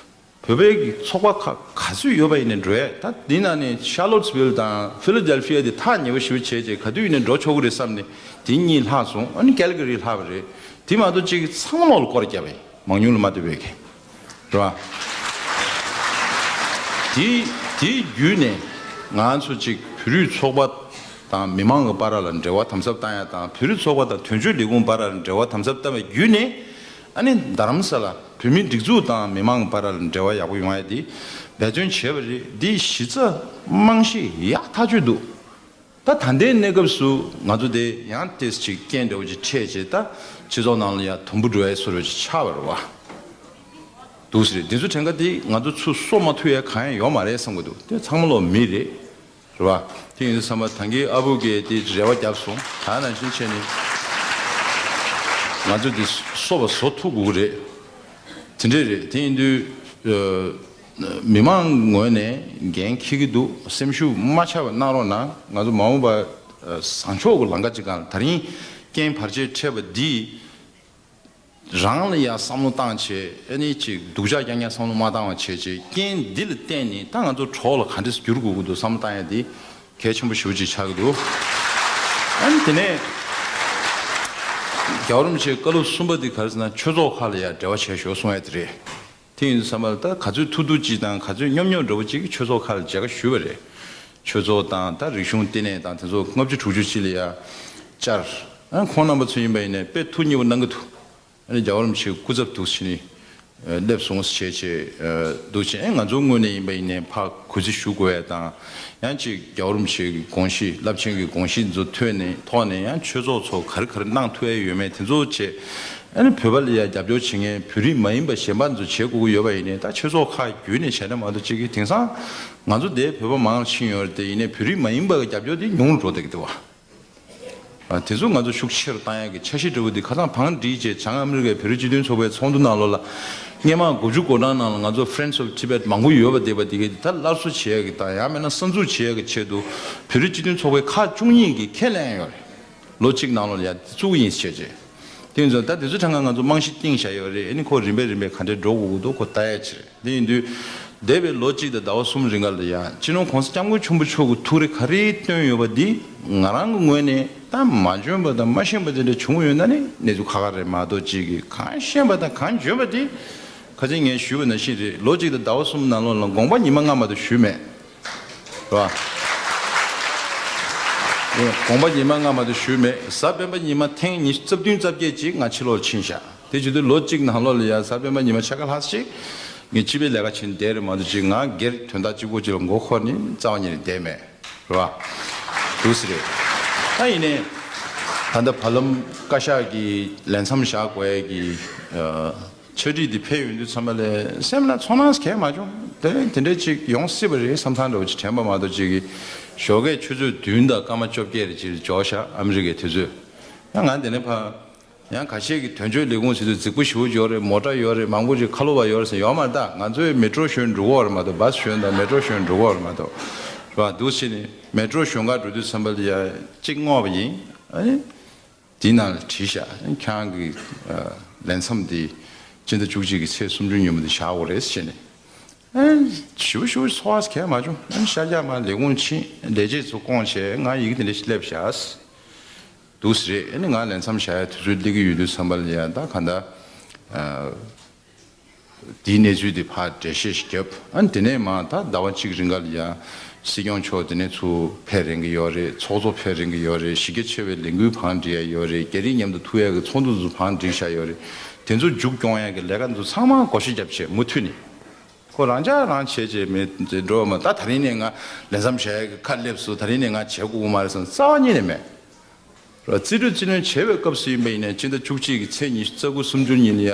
བོད་པའི་གི་ཚོགས་པ་ཁག་ག་ཚོད་ཡོད་པ་ཡིན་ནའི་འགྲོ་ཡས། ད་འདི་ནང་ནས་ཤར་ལོ་ཊི་སི་ཝིལ་དང་ཕི་ལ་ཌེལ་ཕི་ཡ་དེ་ཐག་ཉེ་པོ་ཞེ་པོ་བྱས་རྗེས་ག་དུས་ཡིན་ནའི་འགྲོ་ཆོག་གི་རེད་བསམ་ནས་དེ་གཉིས་ལྷག་སོང་། ཨ་ནི་ཀལ་ག་རི་ལྷག་པ་རེད། དེ་མ་གཏོགས་གཅིག་གི་ཚང་མ་ལོག་ལ་སྐོར་བརྒྱབ་པ་ཡིན། མང་ཉུང་ལ་མ་ལྟོས་པའི་གི་རེད་བ། དེ་དེའི་བརྒྱུད་ནས་ང་ཚོ་གཅིག་བོད་རིགས་ཚོགས་པ་དང་མི་མང་གི་བར་ལ་འབྲེལ་བ་དམ་ཟབ་བཏང་ཡ་དང་། བོད་རིགས་ཚོགས་པ་དང་དོན་གཅོད་ལས་ཁུངས་བར་ལ་འབྲེལ་བ་དམ་ཟབ་བཏང་བའི་བརྒྱུད་ནས་ཨ་ནི་རྡ་རམ་ས་ལ་བོད་མིའི་སྒྲིག་འཛུགས་དང་མི་མང་གི་བར་ལ་འབྲེལ་བ་ཡག་པོ་ཡོང་ཡ་དེ་འབད་བརྩོན་བྱས་པ་རེད། འདི་གཞི་རྩ་རྨང་གཞི་ཡག་ཐག་ཆོད་འདུག་ད་ད་ལྟའི་གནས་སྐབས་སུ་ང་ཚོ་དེ་ཡང་ཏོག་ཙམ་ཅིག་རྐྱེན་འདྲ་བོ་ཅིག་འཕྲད་བྱས། ད་སྤྱི་ཚོགས་ནང་ལ་ཡང་དུམ་བུ་འགྲོ་ཡ་བཟོ་འདྲ་ཅིག་ཆགས་པ་རེད་བ། འདུག་ཟེར། འདི་ཚོ་དྲན་ཁ་དེ་ང་ཚོ་ཚུར་གསོ་མ་ཐུབ་ཡ་གང་ཡང་ཡོད་མ་རེད་བསམ་གྱི་འདུག་དེ་ཚང་མ་ལོ་མི་རེད། རེད་བ། དེ་ཡིན་དུས་ཙམ་པ་ད་གིན་ཨ་བུ་གིས་དེ་རེ་བ་བརྒྱབ་སོང་། ད་ནང་བཞིན་བྱས་ནས་ང་ཚོ་དེ་གསོ་བ་བཟོ་ཐུབ་དགོས་ཀྱི་རེད། དེ་འདྲས་རེད། དེ་ཡིན་དུས་ཨ། མི་མང་ངོས་ནས་འགན་འཁྱེར་གྱི་འདུག་སེམས་ཤུགས་མ་ཆག་པ་གནང་རོགས་གནང་། ང་ཚོ་མ་འོངས་པ་ཨ། བཟང་ཕྱོགས་ཀྱི་ལམ་ཁ་ཅིག་སྒང་ལ། ད་རིང་རྐྱེན་བར་ཆད་འཕྲད་པ་འདིས་རང་ལ་ཡང་བསམ་བློ་བཏང་བྱས། ཨ་ནི་ཅིག་སྡུག་ཅག་རྐྱང་རྐྱང་བསམ་བློ་མ་བཏང་བ་བྱས་བྱས། རྐྱེན་འདི་ལ་བརྟེན་ནས་ད་ང་ཚོ་གྲོགས་ལ་ག་འདྲས་འགྱུར་དགོས་ཀྱི་འདུག་བསམ་བློ་བཏང་ཡ་འདི་གལ་ཆེན་པོ་ཞེ་པོ་ཅིག་ཆགས་ཀྱི་འདུག་ཨ་ནི་དེ་ནས་རྒྱལ་བ་རིན་པོ་ཆེའི་བཀའ་སློབ་གསུམ་པ་འདི་ག་རེ་ཟེར་ན། ཆོས་ཚོགས་ཁག་ལ་ཡང་འབྲེལ་བ་བྱས་ཤོག་གསུང་ཡ་དེ་རེད། དེ་ཡིན་དུས་ཙམ་པ་ལ་ད་ག་ཚོད་ཐུབ་ཐུབ་ཅིག་དང་ག་ཚོད་སྙོམས་སྙོམས་འདྲ་བོ་ཅིག་ཆོས་ཚོགས་ཁག་ལ་མཇལ་ཁ་ཞུས་པ་རེད། ཆོས་ཚོགས་དང་ད་རིག་གཞུང་ལྟེ་གནས་དང་དེ་ཚོ་ལྔ་བཅུ་དྲུག་ཅུ་ཅིག་ལ་ཡང་བཅར། ཨ། ཁོང་རྣམ་པ་ཚོ་ཡིན་པ་ཡིན་ནའི་དཔེ་ཐུགས་མཉེས་པོ་གནང་གི་འདུག་ཨ་ནི་རྒྱལ་བ་རིན་པོ་ཆེའི་སྐུ་ཚབ་འདུག་སེ་བྱས་ནས་སླེབས་སོང་ཟེར་བྱས་བྱས་འདུག་བྱས། ཨ། ང་ཚོའི་ངོས་ནས་ཡིན་པ་ཡིན་ནའི་ཕར་གུས་བརྩི་ཞུ་དགོས་ཡ་དང་། ཡང་ཅིག་རྒྱལ་བ་རིན་པོ་ཆེ་གི་དགོངས་གཞི། རླབས་ཆེན་གྱི་དགོངས་གཞི་འདི་ཚོ་ཐོག་ནས། ཐོག་ནས་ཡང་ཆོས་ཚོགས་ཚོ་ག་རེ་ག་རེ་གནང་ཐུབ་ཡ་ཡོད་མེད་དེ་ཚོ་བྱས། ཨ་ནི་བོད་པ་ལ་ཡ་རྒྱབ་སྐྱོར་བྱེད་མཁན་བོད་རིགས་མ་ཡིན་པ་གཞན་པ་ཚོ་བྱེད་དགོས་ཀྱི་ཡོད་པ་ཡིན་ནའི། ད་ཆོས་ཚོགས་ཁག་བརྒྱུད་ནས་བྱས་ན་མ་གཏོགས་ཅིག་གིས། དེང་སང་ང་ཚོ་འདིར་བོད་པ་མང་རུ་ཕྱིན་ཡོད་རེད་དེ། ཡིན་ནའི་བོད་རིགས་མ་ཡིན་པ་གི་རྒྱབ་སྐྱོར་དེ་ཉུང་རུ་འགྲོ་བསྡད་ཀྱི་འདུག་བ། ཨ། དེ་ཚོ་ང་ཚོ་ཤུགས་ཆེ་རུ་བཏང་ཡག་གི་འཆར་གཞི་འདྲ་བོ་འདི་ཁ་སང་བང་བསྒྲིགས་བྱས། བྱང་ཨ་མི་རི་ཀའི་བོད་རིགས་སྤྱི་མཐུན་ཚོགས་པའི་ཚོགས་འདུ་ནང་ལོགས་ལ། སྔོན་མ་དགུ་བཅུ་གོ་གྲངས་ནང་ལ་ང་ཚོ་Friends of Tibet མང་པོ་ཡོད་པ་བསྡད་པ་དེ་གའི་ད་སླར་གསོ་བྱེད་ཡག་གི་དང་། ཡང་མིན་ན་གསར་འཛུགས་བྱེད་ཡག་གི་ཆེད་དུ་བོད་རིགས་སྤྱི་མཐུན་ཚོགས་པའི་ཁག་བཅུ་གཉིས་ཀྱིས་ཁས་ལེན་ཡོད་རེད། ལོ་གཅིག་ནང་ལོགས་ལ་ཡ་བཙུགས་ཡིན་ཟེར་བྱས། དེ་ཡིན་ཙང་ད་དེ་ཚོ་ཁྲ་ང་ང་ཚོ་རྨང་གཞི་བཏིང་བཞག་ཡོད་རེད། ཨ་ནི་ཁོ་རིམ་པས་རིམ་པས་ག་འདྲས་འགྲོ་དགོས་ཀྱི་འདུག་ཁོ་ལྟ་ཡ་ཅིག་རེད། དེ་ཡིན་དུས་འདས་པའི་ལོ་གཅིག་དང་ཟླ་བ་གསུམ་རིང་ག་ལ་ཡ་སྤྱི་ནོར་༸གོང་ས་༸སྐྱབས་མགོན་ཆེན་པོ་མཆོག་གི་ཐུགས་རེ་ག་རེ་བཏོན་ཡོད་པ་འདི་ང་རང་གི་ངོས་ནས་ད་མ་འཇོན་པ་དང་མ་ཤེས་པ་དེ་འདྲ་བྱུང་ཡོད་ན་ནི་གནས་ཚུལ་ཁག་ཁག་རེད་མ་གཏོགས། ཅིག་གིས་གང་ཤེས་པ་དང་གང་འཇོན་པ་དེ་ཁ་སང་ངས་ཞུས་པ་ནང་བཞིན་རེད། ལོ་གཅིག་དང་ཟླ་བ་གསུམ་ནང་ལོགས་ལ་དགོངས་པ་ཉི་མ་ལྔ་མ་གཏོགས་ཞུས་མེད། རེད་བ། དགོངས་པ་ཉི་མ་ལྔ་མ་གཏོགས་ཞུས་མེད། གཟའ་སྤེན་པ་ཉི་མ་ཐེངས་ཉི་ཤུ་རྩ་བདུན་རྩ་བརྒྱད་ཅིག་ང་ཕྱི་ལོགས་ཕྱིན་བཞག་དེ་བྱེད་དུས་ལོ་གཅིག་ནང་ལོགས་ལ་ཡ་གཟའ་སྤེན་པ་ཉི་མ་ཕྱེད་ཀ་ལྷག་ཅིག་ངས་སྤྱི་པའི་ལས་ཀ་བྱས་ནས་བསྡད་རེད་མ་གཏོགས། ཅིག་ང་སྒེར་དོན་དག་གཅིག་པོ་ཅིག་ལ་མགོ་འཁོར་ནས་རྩ་བ་ཉིད་ནས་བསྡད་མེད། རེད་བ། འདུག་སེ་རེད། ད་ཡིན་ནའི་ད་ལྟ་བར་ལམ་བཀའ་ཤག་གིས་ལས་མཚམས་བཞག་དགོས་ཡ་གི་ཨ། ཕྱག་བྲིས་འདི་ཕེབས་ཡོང་དུས་ཙམ་པ་ལ་སེམས་ལ་ཚོར་སྣང་གང་ཡང་མ་བྱུང་། དེ་དེ་འདྲ་ཅིག་ཡོང་སྲིད་པ་རེད་བསམ་བསམ་འདྲ་བོ་ཅིག་དྲན་པ་མ་གཏོགས། ཅིག་གིས་ཞོགས་ཀས་ཆུ་ཚོད་བདུན་དང་སྐར་མ་བཅོ་བརྒྱད་རེ་ཅིག་འབྱོར་ཤག་ཨ་མི་རི་ཀའི་དུས་ཚོད། ཡང་ང་འདི་ནས་ཕར་ཡང་ཁ་ཤས་ཀྱིས་དོན་གཅོད་ལས་ཁུངས་ཟེར་དུས་རྫིག་པོ་ཞེ་པོ་ཅིག་ཡོད་རེད། མོ་ཊ་ཡོད་རེད། མང་པོ་ཅིག་ཁ་ལོ་བ་ཡོད་རེད་ཟེར་ཡོད་མ་རེད། ད་ང་ཚོས་མེ་ཊོ་ཞོན་འགྲོ་གི་ཡོད་རེད་མ་གཏོགས། བཱས་ཞོན་དང་མེ་ཊོ་ཞོན་འགྲོ་གི་ཡོད་རེད་མ་གཏོགས། རེད་བ། འདུག་སེ་བྱས་ནས་མེ་ཊོ་ཞོན་གར་འགྲོ་དུས་ཙམ་པ་ལ་ཡ་གཅིག་བསྔོགས་པ་ཡིན། ཨ་ནི། དེའི་ནང་ལ་བྲིས་བཞག་ཁྱེད་རང་གི་ཨ། ལས་མཚམས་འདི་སྤྱི་ཟླ་བཅུ་གཅིག་གི་ཚེས་སུམ་ཅུ་ཉིན་མོ་འདི་བཞག་དགོས་རེད་ཟེར་ནས། ཨ། ཞེ་པོ་ཞེ་པོ་ཚོར་བ་གང་ཡང་མ་བྱུང་། ཨ། ཤར་རྒྱག་མར་ལས་ཁུངས་ཕྱིན། ལས་བྱེད་ཚོ་བསྐོངས་བྱས་ང་ཡི་གེ་དེ་འདྲ་ཞིག་སླེབས་བཞག་འདུག་སེ་རེད། ཨ་ནི་ང་ལས་མཚམས་བཞག་ཡ་དུས་ཚོད་སླེབས་ཀྱི་ཡོད་དུས་ཙམ་པ་ལ་ཡ་ད་གང་ལྟར་ཨ། དེའི་གནས་ཚུལ་དེ་ཕར་འགྲེལ་བཤད་ཞིག་བརྒྱབ། ཨ་ནི་དེ་ནས་མར་ད་ཟླ་བ་གཅིག་རིང་ག་ལ་ཡ་སྲིད་སྐྱོང་མཆོག་དེ་ནས་ཚུར་ཕེབས་རན་གྱི་ཡོད་རེད། ཚོགས་གཙོ་ཕེབས་རན་གྱི་ཡོད་རེད། གཞི་རྒྱ་ཆེ་བའི་ལས་འགུལ་བང་སྒྲིག་ཡ་ཡོད་རེད། རྒྱ་རིགས་མཉམ་དུ་ཐུག་ཡ་གི་ཚོགས་འདུ་ཚོ་བང་སྒྲིག་བཞག་ཡོད་རེད། དེ་ཚོ་མཇུག་སྐྱོང་ཡ་གི་ལས་ཀ་ཚོ་ཚང་མ་བགོ་བཤའ་བརྒྱབ་བྱས་མུ་མཐུད་ནས། ཁོ་རང་ཅག་རང་བྱས་བྱས་མེད་འགྲོ་བ་མ། ད་ད་རིང་ནས་ང་ལས་མཚམས་བཞག་ཡ་གི་ཁ་སླེབས་སོང་། ད་རིང་ནས་ང་བྱེད་དགོས་ཀྱི་མ་རེད་བསམ་རྩ་བ་ཉིད་ནས་མེད། རོ། རྩིས་སྤྲོད་རྩིས་ལེན་བྱེད་པའི་སྐབས་སུ་ཡིན་པ་ཡིན་ནའི་སྤྱི་ཟླ་བཅུ་གཅིག་གི་ཚེས་ཉི་ཤུ་རྩ་དགུ་སུམ་ཅུ་ཉིན་ལ་ཡ་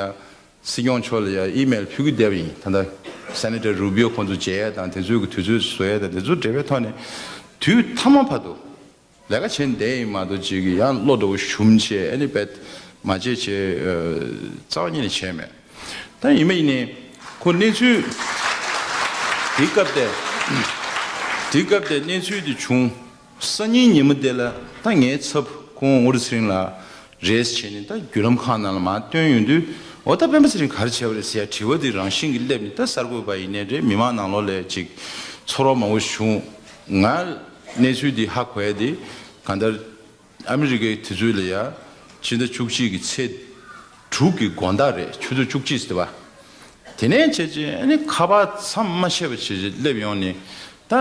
སྲིད་སྐྱོང་མཆོག་ལ་ཡ་ཨི་མེལ་ཕུལ་གྱི་བསྡད་པ་ཡིན། ད་ལྟ་སེ་ནེ་ཊར་རུ་བི་ཡོ་ཁོང་ཚོ་མཇལ་ཡ་དང་དེ་ཚོའི་གི་དུས་ཚོད་བཟོ་ཡ་དང་དེ་ཚོ་འབྲེལ་བའི་ཐོག་ནས་དུས་མཐའ་མ་བར་དུ་ལས་ཀ་བྱས་བསྡད་ཡིན་མ་གཏོགས། ཅིག་གི་ཡང་བློ་འདྲ་བོ་ཞུམ་བྱས་ཨ་ནི་བེད་མ་བྱས་བྱས་རྩ་བ་ཉིད་ནས་བྱས་མེད། ད་ཡིན་པ་ཡིན་ནའི་ཁོ་གནས་ཚུལ་དེའི་སྐབས་དེ་དེའི་སྐབས་དེ་གནས་ཚུལ་དེ་བྱུང་། སང་ཉིན་ཉིན་མོ་དེ་ལ་ད་ངའི་ཚབ་ཁོང་ཨོ་རི་ཚེ་རིང་ལགས་རེད་ཟེར་བྱས་ནས། ད་བརྒྱུད་ལམ་ཁག་ནང་ལ་མར་བཏོན་ཡོང་དུས། འོ། ད་སྤེན་པ་ཚེ་རིང་ག་རེ་བྱས་པ་རེད་ཟེར་ཡ་དྲི་བ་དེ་རང་བཞིན་གྱིས་སླེབས་ནས། ད་གསར་འགོད་པ་ཡིན་ནའི་རེད། མི་མང་ནང་ལོགས་ལ་ཅིག་ཚོར་བ་མང་པོ་བྱུང་། ང་གནས་ཚུལ་འདི་ཧ་གོ་ཡ་དེ་གང་ལྟར་ཨ་མི་རི་ཀའི་དུས་ཚོད་ལ་ཡ་སྤྱི་ཟླ་བཅུ་གཅིག་གི་ཚེས་དྲུག་གི་དགོང་དག་རེད། ཆུ་ཚོད་བཅུ་གཅིག་ཟེར་བ། དེ་ནས་བྱས་རྗེས་ཨ་ནི་ཁ་པར་མཚམས་མ་ཆད་པ་བྱས་རྗེས་སླེབས་ཡོང་ནས། ད་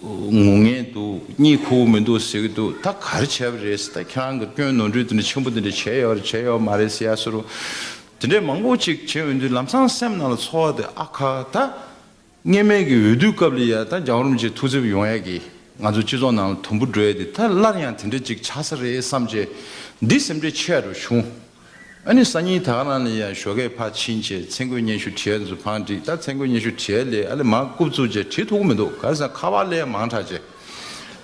ངུ་མཁན་འདུག་གཉིད་ཁུག་མི་འདུག་ཟེར་གྱི་འདུག་ད་ག་རེ་བྱས་པ་རེད་ཟེར། ད་ཁྱེད་རང་གི་སྐྱོན་ནོར་འཁྲུལ་དེ་འདྲ་ཆེན་པོ་དེ་འདྲ་བྱས་ཡོད་རེད་བྱས་ཡོད་མ་རེད་ཟེར་ཡ་བཟོ་འདྲ། དེ་འདྲས་མང་པོ་ཅིག་བྱས་ཡོང་དུས་ལམ་སང་སེམས་ནང་ལ་ཚོར་བ་དེ། ཨ་ཁ། ད་སྔོན་མའི་གི་འོས་བསྡུ་སྐབས་ལ་ཡ་ད་རྒྱལ་བ་རིན་པོ་ཆེ་ཐུགས་འཚབ་ཡོང་ཡ་གི་ ང་ཚོ་སྤྱི་ཚོགས་ནང་ལ་དུམ་བུ་འགྲོ་ཡ་དེ་ད་སླར་ཡང་དེ་འདྲ་ཅིག་ཆགས་ས་རེད་བསམ་བྱས་འདི་སེམས་ཁྲལ་ཆེ་རུ་བྱུང་། ཨ་ནི་སང་ཉིན་ད་ག་རང་ལ་ཡང་ཞོགས་ཀས་ཕར་ཕྱིན་བྱས་མཚན་བཀོད་སྙན་ཞུ་བྲིས་ཡ་ཚོ་བང་བསྒྲིགས། ད་མཚན་བཀོད་སྙན་ཞུ་བྲིས་ཡ་ལས་ཨ་ལས་མར་རྐུབ་བཙུགས་བྱས་བྲིས་ཐུབ་ཀྱི་མི་འདུག་ག་རེ་ཟེར་ན་ཁ་པར་ལས་མང་དྲགས་བྱས།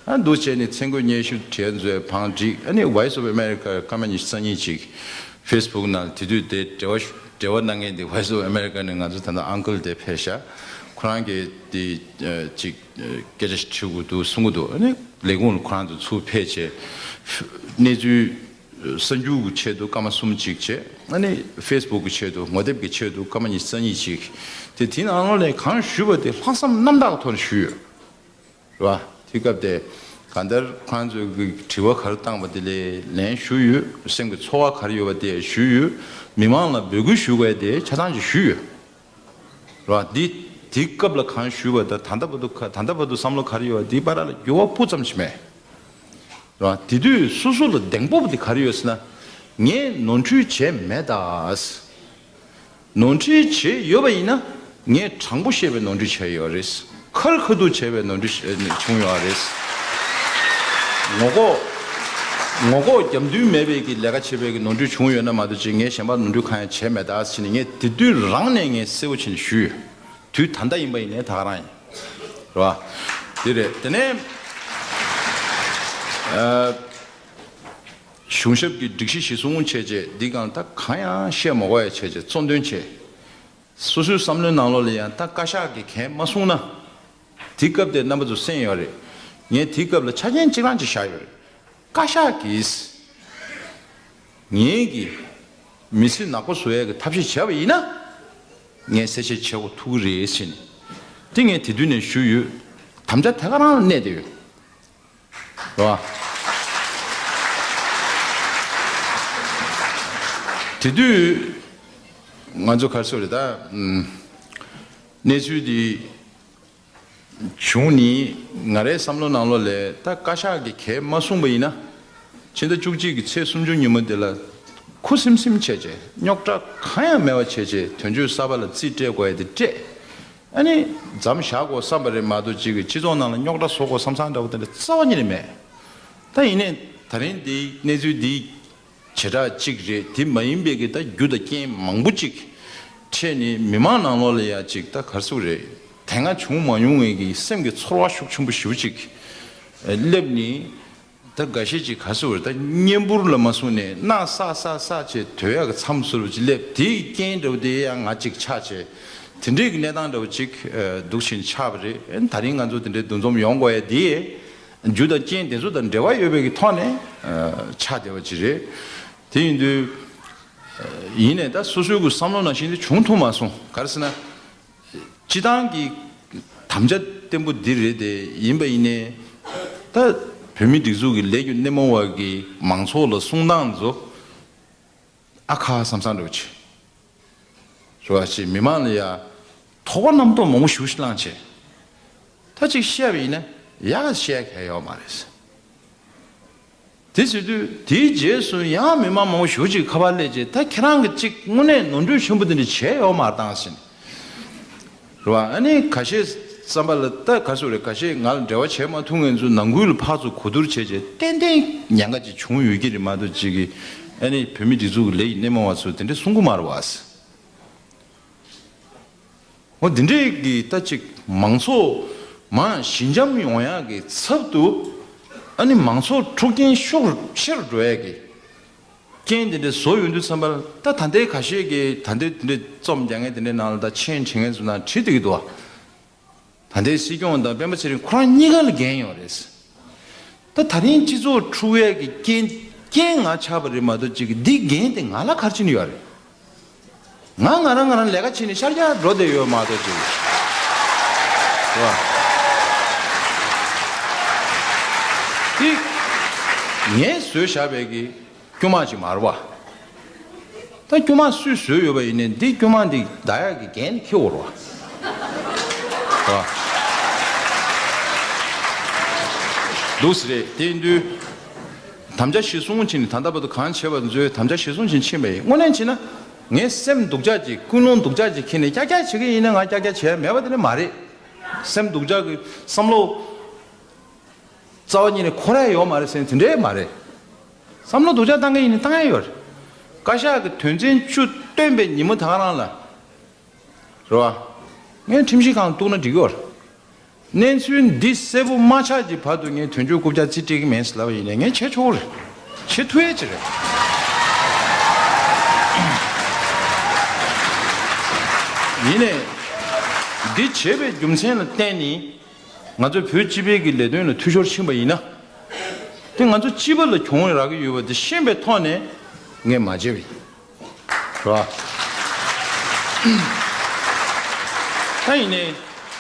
ཨ་འདུག་བྱས་ནས་མཚན་བཀོད་སྙན་ཞུ་བྲིས་ཡ་ཚོའི་བང་བསྒྲིགས། ཨ་ནི་Voice of America སྐར་མ་ཉི་ཤུ་རྩ་གཉིས་ཅིག Facebook ནང་དེ་དུས་དེ་འབྲེལ་བ་འབྲེལ་བ་གནང་མཁན་དེ་Voice of America ནས་ང་ཚོ་ད་ལྟ་ཨང་ཀལ་དེ་ཕེབས་ཤག་ཁོ་རང་གིས་དེ་ཅིག་སྐད་ཆ་ཞིག་དྲི་དགོས་འདུག་གསུང་གི་འདུག་ཨ་ནི་ལས་ཁུངས་ལ་ཁོ་རང་ཚོ་ཚུར་ཕེབས་བྱས་གནས་ཚུལ་གསར་འགྱུར་གྱི་ཆེད་དུ་སྐར་མ་གསུམ་ཅིག་བྱས། ཨ་ནི་Facebook གི་ཆེད་དུ་ངོ་དེབ་ཀྱི་ཆེད་དུ་སྐར་མ་ཉི་ཤུ་རྩ་གཉིས་ཅིག་དེ་དེ་ནང་ལོགས་ལ་གང་ཞུས་པ་དེ་ལྷག་བསམ་རྣམ་དག་གི་ཐོག་ནས་ཞུས་ཡོད། རེད་བ། དེ་སྐབས་དེ་གང་ལྟར་ཁོང་ཚོས་ཀྱི་དྲི་བ་ག་རེ་བཏང་བ་དེ་ལ་ལན་ཞུས་ཡོད། སེམས་ཀྱི་ཚོར་བ་ག་རེ་ཡོད་པ་དེ་ཞུས་ཡོད། མི་མང་ལ་འབོད་སྐུལ་ཞུ་དགོས་དེ་ཆ་ཚང་ཅིག་ཞུས་ཡོད། རེད་བ། འདི་དེ་སྐབས་ལ་གང་ཞུས་པ་དང་ད་ལྟ་བར་དུ་ག་ད་ལྟ་བར་དུ་བསམ་བློ་ག་རེ་ཡོད་པ་དེའི་བར་ལ་འགྱུར་བ་སྤུ་ཙམ་ཞིག་མེད། རེད་བ། དེ་དུས་སོ་སོ་ལ་གདེང་སྤོབས་དེ་ག་རེ་ཡོད་ཟེར་ན། ངས་ནོར་འཁྲུལ་བྱས་མེད་ད། ནོར་འཁྲུལ་བྱས་ཡོད་པ་ཡིན་ན་ངས་དྲང་པོ་བཤད་པའི་ནོར་འཁྲུལ་བྱས་ཡོད་རེད། ཁ་རི་ཁ་ཐུག་བྱས་པའི་ནོར་འཁྲུལ་བྱས་བྱུང་ཡོད་རེད། ངོ་ལྐོག་ངོ་ལྐོག་རྒྱབ་མདུན་མེད་པའི་གི་ལས་ཀ་བྱས་པའི་གི་ནོར་འཁྲུལ་བྱུང་ཡོད་ན་མ་གཏོགས་ཅིག་ངས་གཞན་པ་ནོར་འཁྲུལ་གང་ཡང་བྱས་མེད་ད་ཟེར་ནས་ངས་དེ་དུས་རང་ནས་ངས་གསལ་པོ་བྱས་ནས་ཞུས་ཡོད། དུས་ད་ལྟ་ཡིན་པ་ཡིན་ནའི་ད་ག་རང་ཡིན། རེད་བ། དེ་རེད། དེ་ནས་ཨ། གཞུང་ཞབས་ཀྱི་སྒྲིག་གཞི་གཞིར་བཟུང་བྱས་རྗེས་འདི་གང་ད་གང་ཡང་བཤད་མ་དགོས་ཡ་བྱས་རྗེས་གཙོ་འདོན་བྱས། སོ་སོའི་བསམ་བློའི་ནང་ལོགས་ལ་ཡང་ད་བཀའ་ཤག་གིས་གང་མ་གསུངས་ན། དེ་སྐབས་དེ་རྣམ་པ་ཚོ་གསན་ཡོད་རེད། ངས་དེ་སྐབས་ལ་ཆ་རྐྱེན་གཅིག་རང་ཅིག་བཞག་ཡོད་རེད། བཀའ་ཤག་གིས་ངེད་ཀྱི་མི་ཚེ་ནག་པོ་བཟོ་ཡས་ཀྱི་ཐབས་ཤེས་བྱས་པ་ཡིན་ན། ངས་གསལ་བཤད་བྱེད་དགོས་ཐུག་གི་རེད་ཟེར་ནས། དེ་ངས་དེ་དུས་ནས་ཞུས་ཡོད། དམ་བཅའ་དེ་ག་རང་ལ་གནས་བསྡད་ཡོད། རེད་བ། དེ་དུས་ང་ཚོ་ག་རེ་ཟེར་རེད་ད། ཨུམ། གནས་ཚུལ་འདི་བྱུང་ནི་ང་རའི་བསམ་བློ་ནང་ལོགས་ལ་ད་བཀའ་ཤག་གིས་གང་མ་གསུངས་པ་ཡིན་ན། ཕྱི་ཟླ་བཅུ་གཅིག་གི་ཚེས་སུམ་ཅུ་ཉིན་མོ་དེ་ལ་ཁུ་སིམ་སིམ་བྱས་བྱས་རྙོག་དྲ་གང་ཡང་མེད་པ་བྱས་བྱས་དོན་གཅོད་གསར་པ་ལ་རྩིས་སྤྲད་དགོས་ཡ་དེ་སྤྲད། ཨ་ནི་མཚམས་བཞག་དགོས་བསམ་པ་རེད་མ་གཏོགས་ཅིག་གི་སྤྱི་ཚོགས་ནང་ལ་རྙོག་དྲ་བཟོ་དགོས་བསམ་བསམ་འདྲ་བོ་དེ་འདྲ་རྩ་བ་ཉིད་ནས་མེད། ད་ཡིན་ནའི་ད་རིང་འདིའི་གནས་ཚུལ་འདི་བྱེ་བྲག་གཅིག་རེད། དེ་མ་ཡིན་པའི་གི་ད་རྒྱུ་དང་རྐྱེན་མང་པོ་ཅིག་འཕྲད་ནས་མི་མང་ནང་ལོགས་ལ་ཡ་ཅིག་ད་ག་རེ་ཟེར་དགོས་རེད། དེ་སྔ་བྱུང་མ་མྱོང་བའི་གི་སེམས་ཀྱི་ཚོར་བ་ཤུགས་ཆེན་པོ་ཞེ་པོ་ཅིག་སླེབས་ནས། ད་འགའ་ཤས་ཅིག་ག་རེ་ཟེར་དགོས་རེད། ད་གཉེན་འབུར་ལ་མ་སོང་ནས་སྣ་ས་ས་ས་བྱས་སྡོད་ཡག་གི་མཚམས་ཟུར་ཅིག་སླེབས། དེའི་རྐྱེན་འདྲ་བོ་དེ་ཡང་ང་ཅིག་ཆགས་བྱས། དེ་འདྲའི་གི་གནས་སྟངས་འདྲ་བོ་ཅིག་འདུག་བཞིན་ཆགས་པ་རེད། ད་རིང་ང་ཚོ་དེ་འདྲའི་འདུ་འཛོམས་ཡོང་དགོས་ཡ་དེ། རྒྱུ་དང་རྐྱེན་དེ་ཚོ་དང་འབྲེལ་བ་ཡོད་པའི་གི་ཐོག་ནས་ཨ་ཆགས་བསྡད་པ་ཅིག་རེད། དེ་ཡིན་དུས་ཨ་ཡིན་ནའི་ད་སོ་སོའི་གི་བསམ་བློ་ནང་བཞིན་དེ་བྱུང་ཐུབ་མ་སོང་། ག་རེ་ཟེར་ན། སྤྱི་བཏང་གི་དམ་བཅའ་བརྟན་པོ་འདི་རེད་དེ། ཡིན་པ་ཡིན་ནའི་ད་བོད་མིའི་སྒྲིག་འཛུགས་ཀྱི་ལས་རྒྱུ་སྣེ་མོ་བ་གི་མང་ཚོགས་ལ་གསུང་སྟངས་ཚོ་ཨ་ཁ་བསམ་བསམ་འདྲ་བོ་ཅིག་རེད་བ། ཅིག་མི་མང་ལ་ཡ་དོགས་པ་རྣམ་རྟོག་མང་པོ་ཞེ་པོ་ཅིག་བསླངས་བྱས། ད་ཅིག་བཤད་པ་ཡིན་ན་ཡག་ག་བཤད་མཁན་ཡོད་མ་རེད། དེ་ཟེར་དུས་དེའི་རྗེས་སུ་ཡང་མི་མང་མང་པོ་ཞེ་པོ་ཅིག་ཁ་པར་སླེབས་རྗེས། ད་ཁྱེད་རང་གིས་ཅིག་དངོས་གནས་ནོར་འཁྲུལ་ཆེན་པོ་དེ་འདྲ་བྱས་ཡོད་མ་རེད་ད་ཟེར་ནས། རེད་བ། ཨ་ནི་ཁ་ཤས་བསམ་པ་ལ་ད་ག་རེ་ཟེར་དགོས་རེད། ཁ་ཤས་ང་ལ་འབྲེལ་བ་བྱེད་མ་ཐུབ་མཁན་ཚོ་ནང་ཁུལ་ལ་ཕར་ཚུར་གོ་བསྡུར་བྱས་རྗེས་ཏན་ཏན་ཉེན་ཁ་ཅིག་བྱུང་ཡོད་ཀྱི་རེད་མ་གཏོགས་ཅིག་གི་ཨ་ནི་བོད་མིའི་སྒྲིག་འཛུགས་ཀྱི་ལས་ཀྱི་སྣེ་མོ་བ་ཚོས་དེ་འདྲ་གསུང་གི་མ་རེད་བ་ཟེར། འོ་འདི་འདྲའི་གི་ད་ཅིག་མང་ཚོགས་མང་ཞི་འཇམ་ཡོང་ཡག་གི་ཚབ་ཏུ། ཨ་ནི་མང་ཚོགས་འཁྲུག་རྐྱེན་ཤུགས་ཆེ་རུ་འགྲོ་ཡག་གི་རྐྱེན་དེ་འདྲ་བཟོ་ཡོང་དུས་ཙམ་པ་ལ། ད་ད་ལྟའི་ཁ་ཤས་ཀྱིས་ད་ལྟའི་དེ་འདྲའི་རྩོམ་རྒྱག་མཁན་དེ་འདྲའི་ནང་ལ་ད་མཆན་བྲིས་མཁན་ཚོ་ནང་བྲིས་བསྡད་ཀྱི་འདུག་བ། ད་ལྟའི་སྲིད་སྐྱོང་དང་སྤེན་པ་ཚེ་རིང་ཁོ་རང་གཉིས་ཀ་ལ་འགན་ཡོད་རེད། ད་ད་རིང་སྤྱི་ཚོགས་འཁྲུག་ཡས་ཀྱི་རྐྱེན་རྐྱེན་ང་ཆགས་པ་རེད་མ་གཏོགས་ཅིག་གི་འདི་འགན་དེ་ང་ལ་ག་རེ་བྱས་ནས་ཡོད་རེད། ང་ང་རང་ང་རང་ལས་ཀ་བྱས་ནས་ཤར་རྒྱག་འགྲོ་བསྡད་ཡོད་མ་གཏོགས་ཅིག་རེད་བ། འདི་ངས་བཟོས་བཞག་པའི་གི་དཀྱུས་མ་ཅིག་མ་རེད་བ། ད་དཀྱུས་མ་སུས་བཟོས་ཡོད་པ་ཡིན་ནའི་འདི་དཀྱུས་མ་འདི་འདའ་ཡག་གི་འགན་འཁྱེར་དགོས་རེད་བ། འདུག་སེ་རེད། དེ་ཡིན་དུས་དམ་བཅའ་གཞིར་བཟུང་བྱས་ནས་ད་ལྟ་བར་དུ་གང་བྱས་པ་ཚོའི་དམ་བཅའ་གཞིར་བཟུང་བྱས་ནས་ཕྱིན་པ་ཡིན། དངོས་གནས་བྱས་ན་ངས་སེམས་སྡུག་ཅག་ཅིག་ཀུན་སློང་སྡུག་ཅག་ཅིག་འཁྱེར་ནས་ཀྱག་ཀྱག་བྱེད་ཀྱི་ཡིན་ན་ང་ཀྱག་ཀྱག་བྱས་མེད་པ་དེ་འདྲ་མ་རེད། སེམས་སྡུག་ཅག་གི་བསམ་བློ། རྩ་བ་ཉིད་ནས་འཁོར་ཡ་ཡོད་མ་རེད་ཟེར་ན་དེ་འདྲའི་མ་རེད། བསམ་བློ་སྡུག་ཅག་བཏང་གི་ཡིན་ན་བཏང་ཡ་ཡོད་རེད། བཀའ་ཤག་གི་དོན་ཚན་བཅུ་བཏོན་པའི་ཉིན་མོ་ད་ག་རང་ལ། རེད་བ། ངས་ཁྲིམས་ཞིབ་ཁང་གཏུག་ན་འགྲིག་གི་ཡོད་རེད། གནས་ཚུལ་འདི་གསལ་པོ་མ་ཆགས་ཀྱི་བར་དུ་ངས་དོན་གཅོད་རྐུབ་བཀྱག་རྩིས་སྤྲད་ཀྱི་མིན་ཟེར་ལབ་པ་ཡིན་ནའི་ངས་བྱེད་ཆོག་གི་རེད། བྱེད་ཐུབ་ཡས་ཅིག་རེད། ཡིན་ནའི། འདི་བྱས་པའི་རྒྱུ་མཚན་ལ་བརྟེན་ནས། ང་ཚོ་བོད་སྤྱི་པའི་གི་ལས་དོན་ལ་འཐུས་ཤོར་ཕྱིན་པ་ཡིན་ན། དེ་ང་ཚོ་སྤྱི་པ་ལ་གྱོང་རག་གི་ཡོད་པ་དེ་ཤེས་པའི་ཐོག་ནས་ངས་མ་བརྗེད་པ་ཡིན། རེད་བ། ད་ཡིན་ནའི།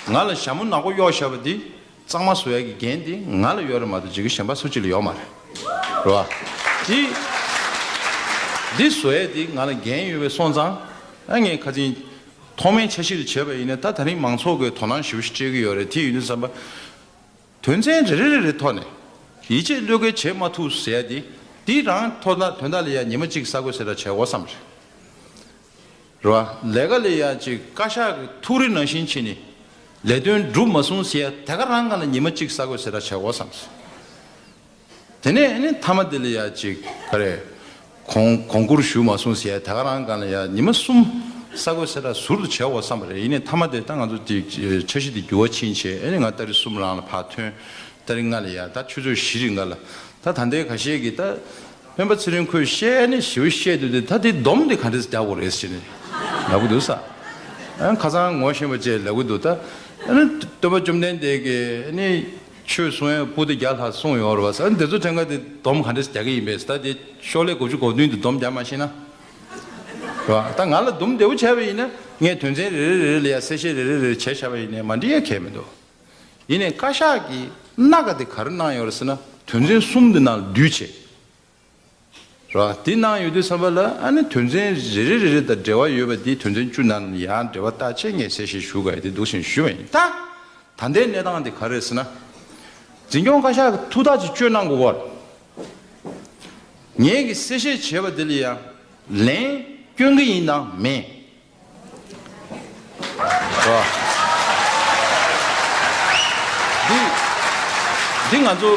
ང་ལ་ཞྭ་མོ་ནག་པོ་གཡོགས་བཞག་པ་འདི། གཙང་མ་བཟོ་ཡ་གི་འགན་དེ་ང་ལ་ཡོད་རེད་མ་གཏོགས་ཅིག་གཞན་པ་སུ་གཅིག་ལ་ཡོད་མ་རེད། རེད་བ། འདི། འདི་བཟོ་ཡ་དེ་ང་ལ་འགན་ཡོད་པའི་སོང་ཙང་། ཨ་ངས་ཁ་སང་ཐོག་མའི་འཆར་གཞི་ལ་བྱས་པ་ཡིན་ན་ད་ད་རིང་མང་ཚོགས་ཀྱི་དོ་སྣང་ཞེ་པོ་ཞིག་སྤྲད་ཀྱི་ཡོད་རེད། དེ་ཡིན་དུས་ཙམ་པ། དོན་ཚན་རེ་རེ་རེ་རེ་ཐོག་ནས་ཡིད་ཆེས་བློས་འགེལ་བྱེད་མ་ཐུབ་ཟེར་ཡ་དེ། དེ་རང་ཐོག་ན་དོན་དག་ལ་ཡ་ཉི་མ་གཅིག་གསར་འགོད་གསལ་བསྒྲགས་བྱེད་དགོས་བསམ་རེད། རེད་བ། ལས་ཀ་ལ་ཡ་གཅིག་བཀའ་ཤག་གི་ཐུགས་རེ་ནང་བཞིན་བྱས་ནས་ལས་དོན་འགྲུབ་མ་སོང་ཟེར་ཡ་དེ་ག་རང་སྒང་ལ་ཉི་མ་གཅིག་གསར་འགོད་གསལ་བསྒྲགས་བྱེད་དགོས་བསམ། དེ་ནས་ཨ་ནི་མཐའ་མ་དེ་ལ་ཡ་གཅིག་ག་རེ། གོང་གོང་བཀུར་ཞུ་མ་སོང་ཟེར་ཡ་དེ་ག་རང་སྒང་ལ་ཡ་ཉི་མ་གསུམ་གསར་འགོད་གསལ་བསྒྲགས་ཟུར་དུ་བྱེད་དགོས་བསམ་པ་རེད། ཡིན་ནའི་མཐའ་མ་དེ་ད་ང་ཚོ་དེ་འཆར་གཞི་དེ་འགྱུར་བ་ཕྱིན་བྱས་ཨ་ནི་ང་ཏ་རིག་གསུམ་རང་ལ་ཕར་ཐོན། ཏ་རིག་ལྔ་ལ་ཡ་ད་ཆུ་ཚོད་བཞི་རིང་ག་ལ། ད་ད་ལྟའི་ཁ་ཤས་ཀྱིས་ད། སྤེན་པ་ཚེ་རིང་ཁོས་བཤད་ནས་ཞེ་པོ་བཤད་དུས་དེ་ད་དེ་སྡོམ་དེ་ག་འདྲས་རྒྱག་དགོས་རེད་ཟེར་ནས་ལབ་གི་འདུག་ས། ཨ་ཁ་སང་ངོ་ཤེས་པ་བཅས་ལབ་གི་འདུག་ད་ཨ་ནི་སྟོན་པ་བཅོམ་ལྡན་འདས་ཀྱིས་ཨ་ནི་ཆོས་གསུང་ཡས་པོ་ཏི་བརྒྱ་ལྷག་གསུངས་ཡོད་རེད་བ་ས། ཨ་ནི་དེ་ཚོ་ཕྲན་ཁ་དེ་སྡོམ་ག་འདྲས་རྒྱག་གི་ཡིན་པས་ད་དེ་ཤོག་ལྷེ་དགུ་བཅུ་གོ་བདུན་དེ་སྡོམ་རྒྱག་མ་ཤེས་ན། རེད་བ། ད་ང་ལ་སྡོམ་བདེ་པོ་བྱས་པ་ཡིན་ན་ངས་དོན་ཚན་རེ་རེ་རེ་རེ་ལ་ཡ་གསལ་བཤད་རེ་རེ་རེ་རེ་བྱས་བཞག་པ་ཡིན་ནའི་མ་འགྲིག་ཡ་གང་ཡང་མི་འདུག་ཡིན་ནའི་བཀའ་ཤག་གིས་སྣ་ཁ་དེ་ག་རེ་གནང་ཡོད་རེད་ཟེར་ན་དོན་ཚན་གསུམ་དེ་ནང་ལ་བསྡུས་བྱས། རེད་བ། དེ་གནང་ཡོད་དུས་ཙམ་པ་ལ་ཨ་ནི་དོན་ཚན་རེ་རེ་རེ་རེ་དང་འབྲེལ་བ་ཡོད་པ་དེ་དོན་ཚན་བཅུ་ནང་ལ་ཡང་འབྲེལ་བ་བཏགས་བྱས་ངས་གསལ་བཤད་ཞུ་དགོས་ཡ་དེ་འདུག་བཞིན་ཞུས་པ་ཡིན། ད་ད་ལྟའི་གནས་སྟངས་དེ་ག་རེ་རེད་ཟེར་ན། འཛིན་སྐྱོང་བཀའ་ཤག་གིས་ཐུགས་ཐག་ཅིག་གཅོད་གནང་དགོས་པ་རེད། ངས་ཀྱི་གསལ་བཤད་བྱས་པ་དེ་ལ་ཡང་ལན་སྐྱོན་གྱི་ཡིན་དང་མེད། རོ། འདི་འདི་ང་ཚོ་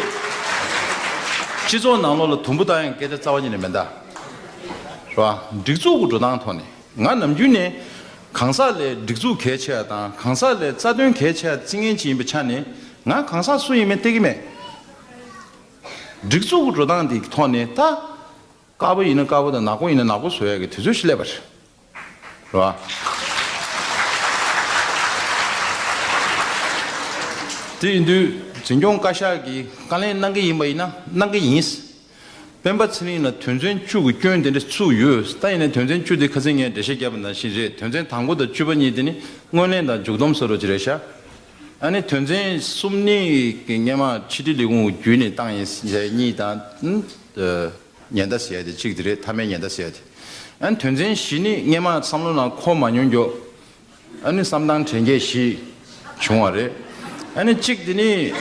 སྤྱི་ཚོགས་ནང་ལོགས་ལ་དུམ་བུ་བཏང་ཡང་སྐད་ཆ་རྩ་བ་ཉིད་ནས་མེད་ད། རོ། སྒྲིག་འཛུགས་ཀྱི་འགྲོ་སྟངས་ཐོག་ནས་ང་ནམ་རྒྱུན་ནས་གང་ཟག་ལས་སྒྲིག་འཛུགས་གལ་ཆེ་བ་དང་གང་ཟག་ལས་རྩ་དོན་གལ་ཆེ་བ་བརྩི་མཁན་ཅིག་ཡིན་པའི་ཆ་ནས་ང་གང་ཟག་སུ་ཡིན་མིན་བལྟ་གི་མེད། སྒྲིག་འཛུགས་ཀྱི་འགྲོ་སྟངས་འདི་གི་ཐོག་ནས་ད། དཀར་པོ་ཡིན་ན་དཀར་པོ་དང་ནག་པོ་ཡིན་ན་ནག་པོ་བཟོ་ཡ་གི་དུས་ཚོད་ཞིག་སླེབས་པ་རེད། རེད་བ། དེ་ཡིན་དུས་འཛིན་སྐྱོང་བཀའ་ཤག་གིས་བཀའ་ལན་གནང་གི་ཡིན་པ་ཡིན་ན་གནང་གི་ཡིན། སྤེན་པ་ཚེ་རིང་ལ་དོན་ཚན་བཅུ་གི་སྐྱོན་དེ་འདྲ་བཙུགས་ཡོད། ད་ཡིན་ནའི་དོན་ཚན་བཅུ་དེ་ཁ་སང་ངས་འགྲེལ་བཤད་བརྒྱབ་པ་ནང་བཞིན་རེད། དོན་ཚན་དང་པོ་དང་བཅུ་པ་གཉིས་དེ་ནི་སྔོན་གླེང་དང་མཇུག་སྡོམ་བཟོ་འདྲ་ཅིག་རེད་ཤག་ཨ་ནི་དོན་ཚན་གསུམ་གཉིས་ཀྱི་སྔོན་མ་ཕྱི་དྲིལ་ལས་ཁུངས་བརྒྱུད་ནས་བཏང་ཡིན་ཟེར་གཉིས་དང་། ཉེན་བརྡ་ཟེར་ཡ་དེ་གཅིག་དེ་རེད། མཐའ་མའི་ཉེན་བརྡ་ཟེར་ཡ་དེ། ཨ་ནི་དོན་ཚན་བཞི་ནི་སྔོན་མ་བསམ་བློ་ནང་འཁོར་མ་མྱོང་རྒྱུ། ཨ་ནི་བསམ་སྟངས་དྲན་སྐྱེས་ཤིག་བྱུང་བ་རེད། ཨ་ནི་གཅིག་དེ་ནི་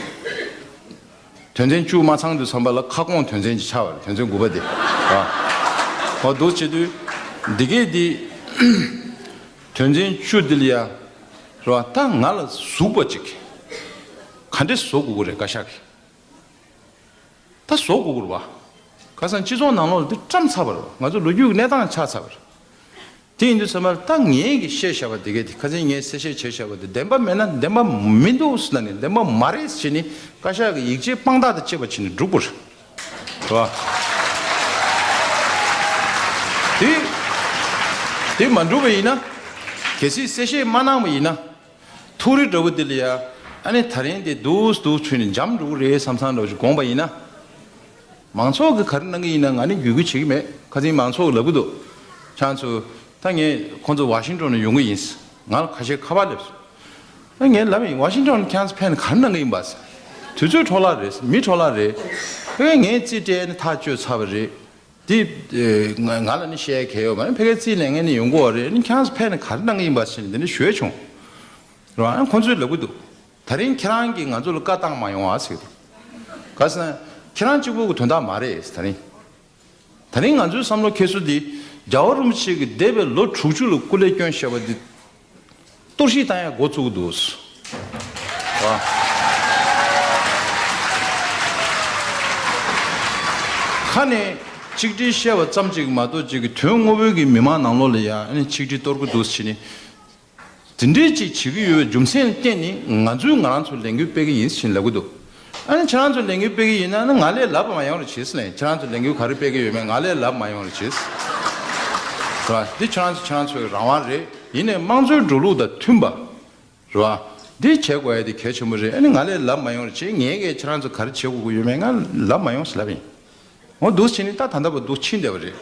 དོན་ཚན་བཅུ་མ་ཚང་དུས་ཙམ་པ་ལ་ཁ་སྐོང་དོན་ཚན་ཅིག་ཆགས་པ་རེད། དོན་ཚན་དགུ་པ་དེ། ཨ། འོ་འདུག་བྱེད་དུས་འདི་གས་འདི་དོན་ཚན་བཅུ་འདི་ལ་ཡ་རེད་བ། ད་ང་ལ་ཟུག་པ་ཅིག་ག་འདྲས་བཟོ་དགོས་ཀྱི་རེད་བཀའ་ཤག་གིས། ད་བཟོ་དགོས་ཀྱི་རེད་བ། ཁ་སང་སྤྱི་ཚོགས་ནང་ལོགས་ལ་འདི་བཀྲམ་ཚར་བ་རེད་བ། ང་ཚོ་ལོ་རྒྱུས་ཀྱི་གནས་སྟངས་ཆགས་ཚར་བ་རེད། དེ་ཡིན་དུས་ཚང་མར་ད་ངས་ཀྱི་བཤད་བཞག་པ་དེ་གས་དེ་ཁ་སང་ངས་གསལ་བཤད་བྱས་བཞག་པ་དེ་བདེན་པ་མེད་ན་བདེན་པ་མི་འདུག་ཟེར་ན་ནི་བདེན་པ་མ་རེད་ཟེར་ནི་བཀའ་ཤག་གི་ཡིག་ཆའི་དཔང་རྟགས་དང་བཅས་པ་བྱས་ནས་སྒྲུག་དགོས་རེད་བ། དེ་དེ་མ་འགྲུབ་པ་ཡིན་ན་གལ་སྲིད་གསལ་བཤད་མ་གནང་བ་ཡིན་ན། ཐུགས་རེ་འདྲ་བོ་འདི་ལ་ཡ། ཨ་ནི་ད་རིང་འདི་འདུག་འདུག་ཚུལ་ནས་འཇམ་འགྲོ་གི་རེད་བསམ་བསམ་འདྲ་བོ་ཞིག་དགོངས་པ་ཡིན་ན། མང་ཚོགས་ཀྱིས་ག་རེ་གནང་གི་ཡིན་ན་ང་ནི་བརྒྱུད་སྐུལ་བྱེད་ཀྱི་མེད། ཁ་སང་མང་ཚོགས་ཀྱིས་ལབ་ཀྱི་འདུག་ཁྱེད་ཚོ། ད་ངས་ཁོང་ཚོ་ཝ་ཤིང་ཊོན་ནས་ཡོང་གི་ཡིན། ང་ལ་ཁ་ཤས་ཁ་པར་སླེབས་སོང་། ཨ་ངས་ལབ་ཡིན། ཝ་ཤིང་ཊོན་ཁྱེད་ཚོ་ཕེབས་ནས་ག་རེ་གནང་གི་ཡིན་པ། དུས་ཚོད་འཕྲོ་བརླག་རེད། མི་འཕྲོ་བརླག་རེད། ཨེ་ངས་རྩིས་སྤྲད་ནས་ཐག་གཅོད་ཚར་བ་རེད། དེ། ཨེ། ང་ང་ལ་ནི་བཤད་ཡ་གལ་ཡོད་མ་རེད། ཕ་གིར་རྩིས་ལེན་མཁན་ནི་ཡོང་གི་ཡོད་རེད། ཨ་ནི་ཁྱེད་རང་ཚོ་ཕེབས་ནས་ག་རེ་གནང་གི་ཡིན་པ་ཟེར་ནས་དེ་འདྲ་ཞུས་བྱུང་། རེད་བ། ཨ་ནི་ཁོང་ཚོས་ལབ་གི་འདུག་ད་རིང་ཁྱེད་རང་གིས་ང་ཚོ་ལ་བཀའ་བཏང་མ་ཡོང་ཨ་ཟེར་གི་འདུག་ག་ཟེར་ན། ཁྱེད་རང་གཅིག་པོ་གི་དོན་དག་མ་རེད་ད་རིང་། ད་རིང་ང་ཚོའི་བསམ་བློ་འཁྱེར་སྲོལ་འདི་རྒྱལ་བ་རིན་པོ་ཆེ་གིས་འདས་པའི་ལོ་དྲུག་ཅུ་ལ་སྐུ་ལས་བསྐྱོན་བཞག་པ་འདི། གཏོར་བཤིག་བཏང་ཡ་འགོ་བཙུགས་འདུག་བ། ཁ་ནས་ཆིག་སྒྲིལ་བཤད་པ་ཙམ་གཅིག་མ་གཏོགས་ཅིག་གི་དོན་དངོས་པོའི་གི་མི་མང་ནང་ལོགས་ལ་ཡ་ཨ་ནི་ཆིག་སྒྲིལ་གཏོར་གི་འདུག་ཟེར་ནི། དེ་འདྲའི་ཅིག་བྱེད་ཀྱི་ཡོད་པའི་རྒྱུ་མཚན་ལ་བརྟེན་ནས་ང་ཚོས་ང་རང་ཚོ་ལས་འགུལ་སྤེལ་གི་ཡིན་ཟེར་ལབ་གི་འདུག་ཨ་ནི་ཁྱེད་རང་ཚོ་ལས་འགུལ་སྤེལ་གི་ཡིན་ན་ནི་ང་ལས་ལབ་མ་ཡོང་རེ་བྱེད་ཟེར་ལབ་ཡིན། ཁྱེད་རང་ཚོ་ལས་འགུལ་ག་རེ་སྤེལ་གི་ཡོད་མེད་ང་ལས་ལབ་མ་ཡོང་རེ་བྱེད་ཟེར། རེད་བ། འདི་ཁྱེད་རང་ཚོ་ཁྱེད་རང་ཚོའི་རང་དབང་རེད། ཡིན་ནའི་དམངས་གཙོའི་འགྲོ་ལུགས་དང་མཐུན་པ། རེད་བ། འདི་བྱེད་དགོས་ཡ་དེ་གལ་ཆེན་པོ་རེད། ཨ་ནི་ང་ལས་ལབ་མ་ཡོང་རེ་བྱེད། ངས་གས་ཁྱེད་རང་ཚོ་ག་རེ་བྱེད་དགོས་ཀྱི་ཡོད་མེད་ང་ལབ་མ་ཡོང་ཟེར་ལབ་ཡིན། འོ་འདུག་ཕྱིན་ནི་ད་ད་ལྟ་བར་འདུག་ཕྱིན་བསྡད་པ་རེད།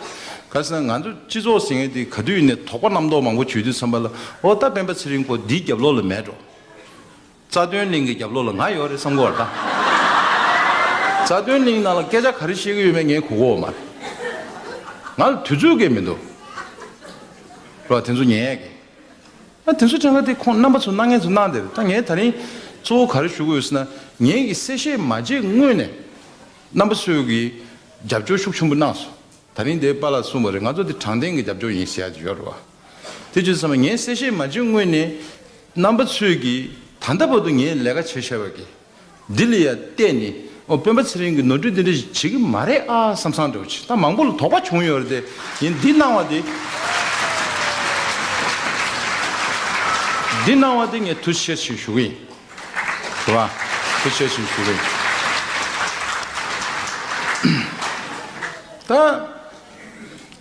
ག་ཟེར་ན་ང་ཚོ་སྤྱི་ཚོགས་ཟེར་མཁན་དེ་ག་དུས་ཡིན་ནའི་དོགས་པ་རྣམ་རྟོག་མང་པོ་བྱུང་དུས་ཙམ་པ་ལ་འོ་ད་སྤེན་པ་ཚེ་རིང་ཁོ་འདིའི་རྒྱབ་ལོགས་ལ་མེད་འགྲོ། རྩ་དོན་གླིང་གི་རྒྱབ་ལོགས་ལ་ང་ཡོད་རེད་བསམ་གི་ཡོད་རེད་ད། རྩ་དོན་གླིང་ནང་ལ་སྐད་ཆ་ག་རེ་བཤད་ཀྱི་ཡོད་མེད་ངས་གོ་གི་ཡོད་མ་རེད། ང་ལ་དུས་ཚོད་ཀྱང་མི་འདུག་རེད་བ། དེ་ཚོ་ཉན་ཡས་ཀྱི། ཨ་དེ་ཚོ་དྲན་ག་དེ་ཁོང་རྣམ་པ་ཚོ་གནང་མཁན་ཚོ་གནང་བསྡད་རེད། ད་ངས་ད་རིང་གཙོ་བོ་ག་རེ་ཞུ་དགོས་ཡོད་ཟེར་ན་ངས་ཀྱི་གསལ་བཤད་མ་བྱེད་སྔོན་ནས་རྣམ་པ་ཚོས་ཀྱི་རྒྱབ་སྐྱོར་ཤུགས་ཆེན་པོ་གནང་སོང་། ད་རིང་དེ་པཱ་ལགས་གསུངས་པ་རེད། ང་ཚོ་དེ་དྲང་བདེན་གྱི་རྒྱབ་སྐྱོར་ཡིན་ཟེར་ཡ་ཅིག་ཡོད་རེད་བ། དེ་བྱས་ཙང་ངས་གསལ་བཤད་མ་བྱེད་སྔོན་ནས་རྣམ་པ་ཚོས་ཀྱི་ད་ལྟ་བར་དུ་ངས་ལས་ཀ་བྱས་བཞག་པ་གི་འདི་ལ་ཡ་བལྟས་ནས་ཨོ་སྤེན་པ་ཚེ་རིང་གི་ནོར་འཁྲུལ་འདི་འདྲ་ཞིག་བྱེད་ཀྱི་མ་རེད་ཨ་བསམ་བསམ་འདྲ་བོ་ཅིག་ད་མང་པོ་ལ་དོགས་པ་བྱུང་ཡོད་རེད་དེ། ཡིན་འདི་གནང་བ་འདི་འདི་གནང་བ་འདི་ངས་ཐུགས་རྗེ་ཆེ་ཞུ་གི་ཡིན། རེད་བ། ཐུགས་རྗེ་ཆེ་ཞུ་གི་ཡིན། ད་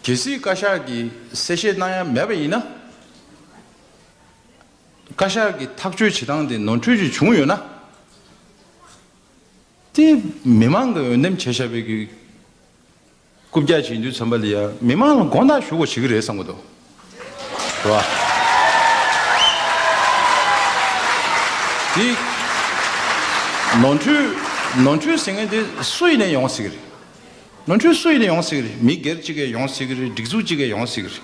གལ་སྲིད་བཀའ་ཤག་གིས་གསལ་བཤད་གནང་ཡ་མེད་པ་ཡིན་ན། བཀའ་ཤག་གི་ཐག་གཅོད་བྱེད་སྟངས་དེ་ནོར་འཁྲུལ་ཅིག་བྱུང་ཡོད་ན། དེ་མི་མང་གི་འོས་འདེམས་བྱས་བཞག་པའི་གི་རྐུབ་བཀྱག་ཅིག་ཡིན་དུས་ཙམ་པ་ལ་ཡ་མི་མང་ལ་དགོངས་དག་ཞུ་དགོས་བྱེད་ཀྱི་རེད་བསམ་གི་འདུག་རེད་བ། དེ་ནོར་འཁྲུལ་ནོར་འཁྲུལ་ཟེར་མཁན་དེ་སུ་ཡིན་ནའི་ཡོང་སྲིད་ཀྱི་རེད། ནོར་འཁྲུལ་སུ་ཡིན་ནའི་ཡོང་སྲིད་ཀྱི་རེད། མི་སྒེར་གཅིག་གིས་ཡོང་སྲིད་ཀྱི་རེད། སྒྲིག་འཛུགས་གཅིག་གིས་ཡོང་སྲིད་ཀྱི་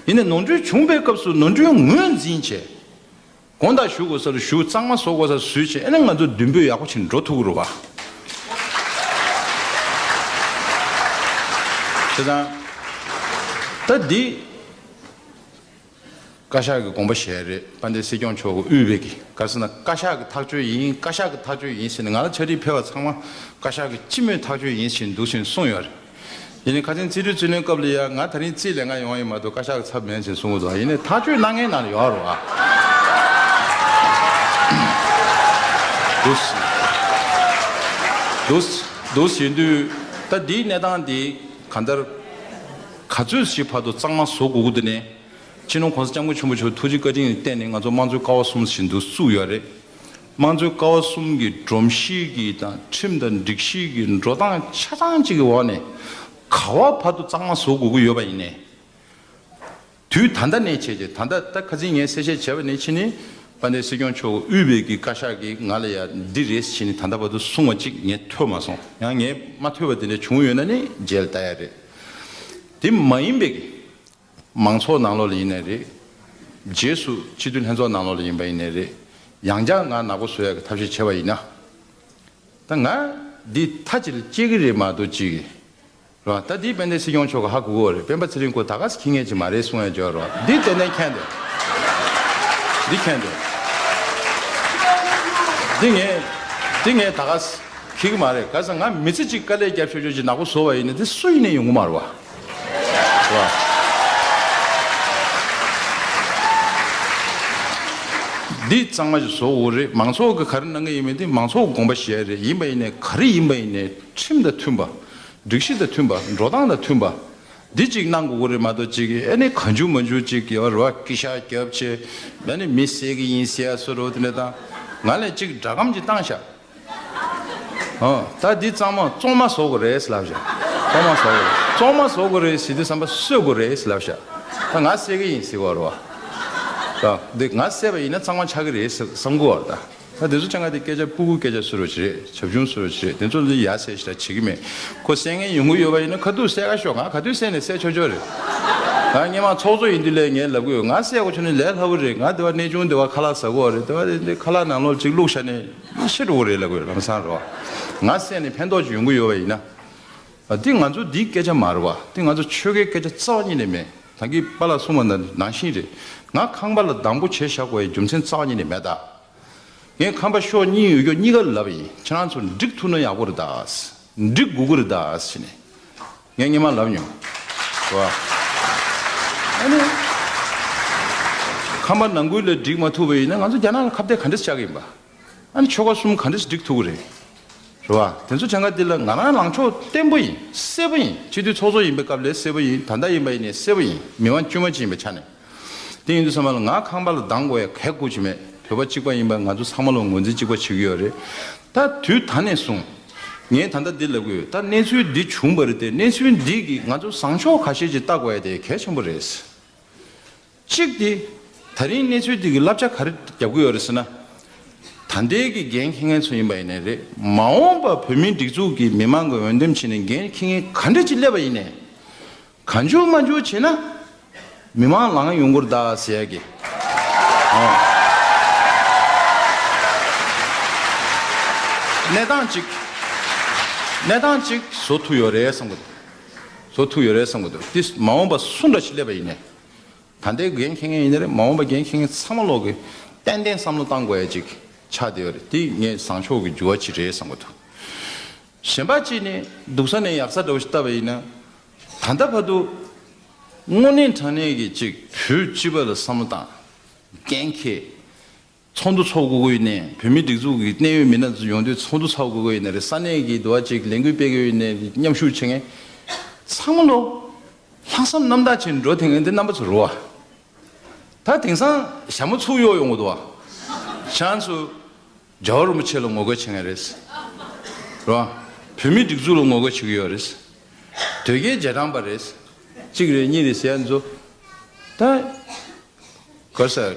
རེད། ཡིན་ནའི་ནོར་འཁྲུལ་བྱུང་པའི་སྐབས་སུ་ནོར་འཁྲུལ་ངོས་འཛིན་བྱས། དགོངས་དག་ཞུ་དགོས་ས་ལ་ཞུ། གཙང་མ་བཟོ་དགོས་ས་ལ་བཟོས་བྱས། ཨ་ནི་ང་ཚོ་མདུན་སྤོས་ཡག་པོ་ཅིག་འགྲོ་ཐུབ་ཀྱི་རེད་བ། བྱས་ཙང་། ད་འདི། བཀའ་ཤག་གི་དགོངས་པ་བཞེས་རེད། དཔལ་ལྡན་སྲིད་སྐྱོང་མཆོག་གིས་དབུས་པའི་གི་ག་ཟེར་ན་བཀའ་ཤག་གི་ཐག་གཅོད་ཡིན། བཀའ་ཤག་གི་ཐག་གཅོད་ཡིན་ཟེར་ནས་ང་ལ་ཕྱག་བྲིས་ཕེབས་པ་ཚང་མ་བཀའ་ཤག་གི་སྤྱི་མོས་ཐག་གཅོད་ཡིན་ཟེར་འདུག་ཟེར་གསུངས་ཡོད་རེད། ཡིན་ནའི་ཁ་སང་རྩིས་སྤྲོད་རྩིས་ལེན་སྐབས་ལ་ཡ་ང་ད་རིང་རྩིས་ལེན་ག་ཡོང་ཡིན་མ་གཏོགས་བཀའ་ཤག་གི་ཚབ་མིན་ཟེར་གསུངས་འདུག་ཡིན་ནའི་ཐག་གཅོད་གནང་མཁན་ནང་ལ་ཡོད་རེད་བ། འདུག་འདུག་འདུག་ཡིན་དུས་ད་འདིའི་གནས་སྟངས་འདི་གང་ལྟར་ག་ཚོད་ཞིག་བར་དུ་གཙང་མ་བཟོ་དགོས་ཀྱི་འདུག་ནས། སྤྱི་ནོར་༸གོང་ས་༸སྐྱབས་མགོན་ཆེན་པོ་མཆོག་ཐུགས་རྗེ་བཀའ་དྲིན་ལ་བརྟེན་ནས་ང་ཚོ་དམངས་གཙོའི་ཀ་བ་གསུམ་ཞིག་འདུག་བཙུགས་ཡོད་རེད། དམངས་གཙོའི་ཀ་བ་གསུམ་གྱི་སྒྲོམ་གཞི་གི་དང་ཁྲིམས་དང་སྒྲིག་གཞི་གི་འགྲོ་སྟངས་ཆ་ཚང་གཅིག་གི་འོག་ནས་ག་བ་བར་དུ་གཙང་མ་བཟོ་དགོས་ཀྱི་ཡོད་པ་ཡིན་ནའི། དུས་ད་ལྟ་ནས་བྱས་རྗེས་ད་ལྟ་ད་ཁ་སང་ངས་གསལ་བཤད་བྱས་པ་ནས་ཕྱིན་ནས་དཔལ་ལྡན་སྲིད་སྐྱོང་མཆོག་དབུས་པའི་གི་བཀའ་ཤག་གིས་ང་ལ་ཡ་འདི་རེད་ཕྱིན་ནས་ད་ལྟ་བར་དུ་གསུངས་པ་གཅིག་ངས་ཐོས་མ་སོང་། ཡང་ངས་མ་ཐོས་པ་དེ་འདྲ་བྱུང་ཡོད་ན་ནི་རྗེས་ལ་ལྟ་ཡ་རེད། དེ་མ་ཡིན་པའི་གི་མང་ཚོགས་ནང་ལོགས་ལ་ཡིན་ནའི་རེད། རྗེས་སུ་སྤྱི་འཐུས་ལྷན་ཚོགས་ནང་ལོགས་ལ་ཡིན་པ་ཡིན་ནའི་རེད། ཡང་བསྐྱར་ང་ནག་པོ་བཟོ་ཡ་གི་ཐབས་ཤེས་བྱས་པ་ཡིན་ན། ད་ང་འདི་མཐའ་གཅིག་ལ་སྐྱེལ་གི་རེད་མ་གཏོགས་ཅིག་རེད་བ། ད་འདི་དཔལ་ལྡན་སྲིད་སྐྱོང་མཆོག་གི་ཧ་གོ་གི་ཡོད་རེད། སྤེན་པ་ཚེ་རིང་ཁོ་ད་ག་སེ་ཁྱི་ངན་ཅིག་མ་རེད་གསུང་ཡ་ཅིག་ཡོད་རེད་བ། འདི་ཏན་ཏན་མཁྱེན་འདུག་འདི་མཁྱེན་འདུག་འདི་ངས་འདི་ངས་ད་ག་སེ་ཁྱི་གི་མ་རེད། ག་ཟེར་ང་མི་ཚེ་གཅིག་དཀའ་ལས་རྒྱབ་ཆོག་ཆོག་ཅིག་ནག་པོ་བཟོ་བ་ཡིན་ན་འདི་སུ་ཡིན་ནའི་ཡོང་གི་མ་རེད་བ། རེད་བ། འདི་གཙང་མ་ཞིག་བཟོ་དགོས་རེད། མང་ཚོགས་ཀྱིས་ག་རེ་གནང་གི་ཡིན་མིན་དེ་མང་ཚོགས་དགོངས་པ་བཞེས་རེད། ཡིན་པ་ཡིན་ནའི་ག་རེ་ཡིན་པ་ཡིན་ནའི་ཁྲིམས་དང་མཐུན་པ། སྒྲིག་གཞི་དང་མཐུན་པ། འགྲོ་སྟངས་དང་མཐུན་པ། འདི་གཅིག་གནང་དགོས་ཀྱི་རེད་མ་གཏོགས་གཅིག་གིས་ཨ་ནི་གང་བྱུང་མང་བྱུང་གཅིག་གིས་རེད་བ། སྐད་ཆ་རྒྱབ་བྱས་ཨ་ནི་མི་བསད་ཀྱི་ཡིན་ཟེར་ཡ་བཟོ་འདྲ་བོ་དེ་འདྲ་དང་། ང་ལས་གཅིག་སྒྲ་སྒམ་གཅིག་བཏང་ཤག་ཨ། ད་འདི་གཙང་མ་གཙང་མ་བཟོ་དགོས་རེད་ཟེར་ལབ་ཤག་གཙང་མ་བཟོ་དགོས་རེད། གཙང་མ་བཟོ་དགོས་རེད་ཟེར་དུས་ཙམ་པ་གསོད་དགོས་རེད་ཟེར་ལབ་ཤག་ད་ང་བསད་ཀྱི་ཡིན་ཟེར་གྱི་ཡོད་རེད་བ། ད་འདི་ང་བསད་པ་ཡིན་ན་གཙང་མ་ཆགས་ཀྱི་རེད་ཟེར་བསམ་གྱི་ཡོད་རེད་ད། ད་དེ་ཚོ་ཆ་ང་དེ་སྐད་ཆ་སྤུ་གུ་སྐད་ཆ་བཟོ་འདྲ་བོ་ཅིག་རེད། བྱབ་ཆུང་བཟོ་འདྲ་བོ་ཅིག་རེད། དེ་ཚོ་ལ་ཡ་ཟེར་ཞིག་ད་བྱེད་ཀྱི་མེད། ཁོ་བསད་མཁན་ཡོང་གི་ཡོད་པ་ཡིན་ན་ཁ་ཐུག་བསད་ག་ཤོག་ང་ག་དུས་བསད་ནས་བསད་ཆོག་ཆོག་རེད། ང་སྔོན་མ་ཚོགས་གཙོ་ཡིན་དུས་ལས་ངས་ལབ་གི་ཡོད། ང་བསད་དགོས་བྱུང་ན་ལས་སླ་པོ་རེད། ང་དེ་བ་གནས་ཆུང་དེ་བ་ཁ་ལག་ཟ་གི་ཡོད་རེད། དེ་བ་དེ་ཁ་ལག་ནང་ལོགས་ཅིག་བླུགས་བཞག་ནས་ཤི་འགྲོ་གི་རེད་ལབ་གི་ཡོད། ལམ་སང་རེད་བ། ང་བསད་ནས་ཕན་ཐོགས་ཅིག་ཡོང་གི་ཡོད་པ་ཡིན་ན། ཨ། འདི་ང་ཚོ་འདིའི་སྐད་ཆ་མ་རེད་བ། འདི་ང་ཚོ་ཆོལ་ཁའི་སྐད་ཆ་རྩ་བ་ཉིད་ནས་མེད། ད་གིན་པཱ་ལགས་གསུངས་པ་ནང་བཞིན་རེད། ང་ཁང་པ་ལ་སྡང་པོ་བྱས་བཞག་དགོས་པའི་རྒྱུ་མཚན་རྩ་བ་ཉིད་ནས་མེད་ད། ངས་ཁང་པ་ཤོག་གཉིས་ཡོད་རྒྱུ་གཉིས་ཀ་ལ་ལབ་པ་ཡིན། ཁྱེད་རང་ཚོ་འགྲིག་ཐུབ་ན་ཡག་པོ་རེད་ད། འགྲིག་དགོས་ཀྱི་རེད་ད་ཟེར་ནས། ངས་སྔོན་མ་ལབ་མྱོང་། རེད་བ། ཨ་ནི། ཁམས་པ་ནང་ཁུལ་ལ་འགྲིག་མ་ཐུབ་པ་ཡིན་ན་ང་ཚོ་རྒྱ་ནག་ལ་ཁ་གཏད་ག་འདྲས་བཅག་གི་ཡིན་པ། ཨ་ནི་ཆོལ་ཁ་གསུམ་ག་འདྲས་འགྲིག་ཐུབ་ཀྱི་རེད། རེད་བ། དེ་ཚོ་བྱ་འགའ་འདི་ལ་ང་རང་ལངས་ཕྱོགས་བརྟན་པོ་ཡིན། གསལ་པོ་ཡིན། སྤྱི་འཐུས་ཚོགས་གཙོ་ཡིན་པའི་སྐབས་ལས་གསལ་པོ་ཡིན། ད་ལྟ་ཡིན་པ་ཡིན་ནའི་གསལ་པོ་ཡིན། མི་མང་དཀྱུས་མ་ཅིག་ཡིན་པའི་ཆ་ནས། དེ་ཡིན་དུས་ཙམ་པ་ལ་ང་ཁམས་པ་ལ་སྡང་དགོས་ཡ་གལ་དགོས་ཀྱི་མེད། བོད་པ་གཅིག་པ་ཡིན་པ་ང་ཚོ་ཚང་མ་ལ་ངོས་འཛིན་གཅིག་པ་བྱེད་ཀྱི་ཡོད་རེད། ད་དུས་ད་ནས་བཟུང་། ངས་ད་ལྟ་འདི་ལབ་ཀྱི་ཡོད། ད་གནས་ཚུལ་འདི་བྱུང་བ་རེད་དེ། གནས་ཚུལ་འདི་གིས་ང་ཚོ་བཟང་ཕྱོགས་ཁ་ཤས་ཅིག་བལྟ་དགོས་ཡ་དེ་གལ་ཆེན་པོ་རེད། གཅིག་དེ། ད་རིང་གནས་ཚུལ་འདི་གི་བསླབ་བྱ་ག་རེ་རྒྱབ་ཀྱི་ཡོད་རེད་ཟེར་ན། ད་ལྟའི་གི་འགན་འཁྱེར་མཁན་ཚོ་ཡིན་པ་ཡིན་ནའི་རེད། མ་འོངས་པ་བོད་མིའི་སྒྲིག་འཛུགས་ཀྱི་མི་མང་གི་འོས་འདེམས་བྱས་ནས་འགན་འཁྱེར་མཁན་ག་འདྲ་ཅིག་སླེབས་པ་ཡིན་ནའི། གང་བྱུང་མང་བྱུང་བྱས་ན། མི་མང་ལངས་ཡོང་གི་རེད་ད་ཟེར་ཡ་གི། ཨོ། གནས་སྟངས་གཅིག་གནས་སྟངས་གཅིག་བཟོ་ཐུབ་ཡོད་རེད་བསམ་གི་འདུག་བཟོ་ཐུབ་ཡོད་རེད་བསམ་གི་འདུག་དེ་མ་འོངས་པ་སུ་འདྲ་ཞིག་སླེབས་པ་ཡིན་ནའི། ད་ལྟའི་འགན་འཁྱེར་མཁན་ཡིན་ནའི་རེད། མ་འོངས་པ་འགན་འཁྱེར་མཁན་ཚང་མ་ལོག་གི་ཏན་ཏན་བསམ་བློ་བཏང་དགོས་ཡ་ཅིག་ཆགས་བསྡད་ཡོད་རེད། དེ་ངས་བཟང་ཕྱོགས་ཀྱི་འགྱུར་བ་ཅིག་རེད་བསམ་གི་འདུག་གཞན་པ་གཅིག་ནི་སྡུག་ས་ནས་ཡག་ས་འདྲ་བོ་ཞིག་བལྟས་པ་ཡིན་ན། ད་ལྟ་བར་དུ་དངོས་གནས་དྲང་གནས་ཀྱི་ཅིག་བོད་སྤྱི་པ་ལ་བསམ་བློ་བཏང་། འགན་འཁྱེར། ཚོགས་འདུ་ཚོགས་དགོས་ཀྱི་ཡོད་ནའི། བོད་མིའི་སྒྲིག་འཛུགས་ཀྱི་གནད་ཡོད་མི་སྣ་ཚོ་ཡོང་དུས་ཚོགས་འདུ་ཚོགས་དགོས་ཀྱི་ཡོད་ནའི་རེད། ས་གནས་ཀྱི་འདུ་བ་ཅིག་ལས་འགུལ་སྤེལ་གྱི་ཡོད་ནའི་མཉམ་ཞུགས་བྱེད་མཁན་ཚང་མ་ལོ། ལྷག་བསམ་རྣམ་དག་བྱས་འགྲོ་ཐེངས་ངན་འདི་རྣམ་པ་ཚོ་རུ་བ། ད་དེང་སང་ཞྭ་མོ་ཚུགས་གཡོག་ཡོང་གི་འདུག་བ། ཁྱེད་ཚོ་རྒྱལ་བ་རིན་པོ་ཆེ་ལ་ངོ་རྒོལ་བྱེད་མཁན་རེད། རུ་བ། བོད་མིའི་སྒྲིག་འཛུགས་ལ་ངོ་རྒོལ་བྱེད་ཀྱི་ཡོད་རེད། དོལ་རྒྱལ་རྗེས་འབྲང་པ་རེད། གཅིག་རེད་གཉིས་རེད་ཟེར་ཡ་ཚོ། ད། ག་རེ་ཟེར།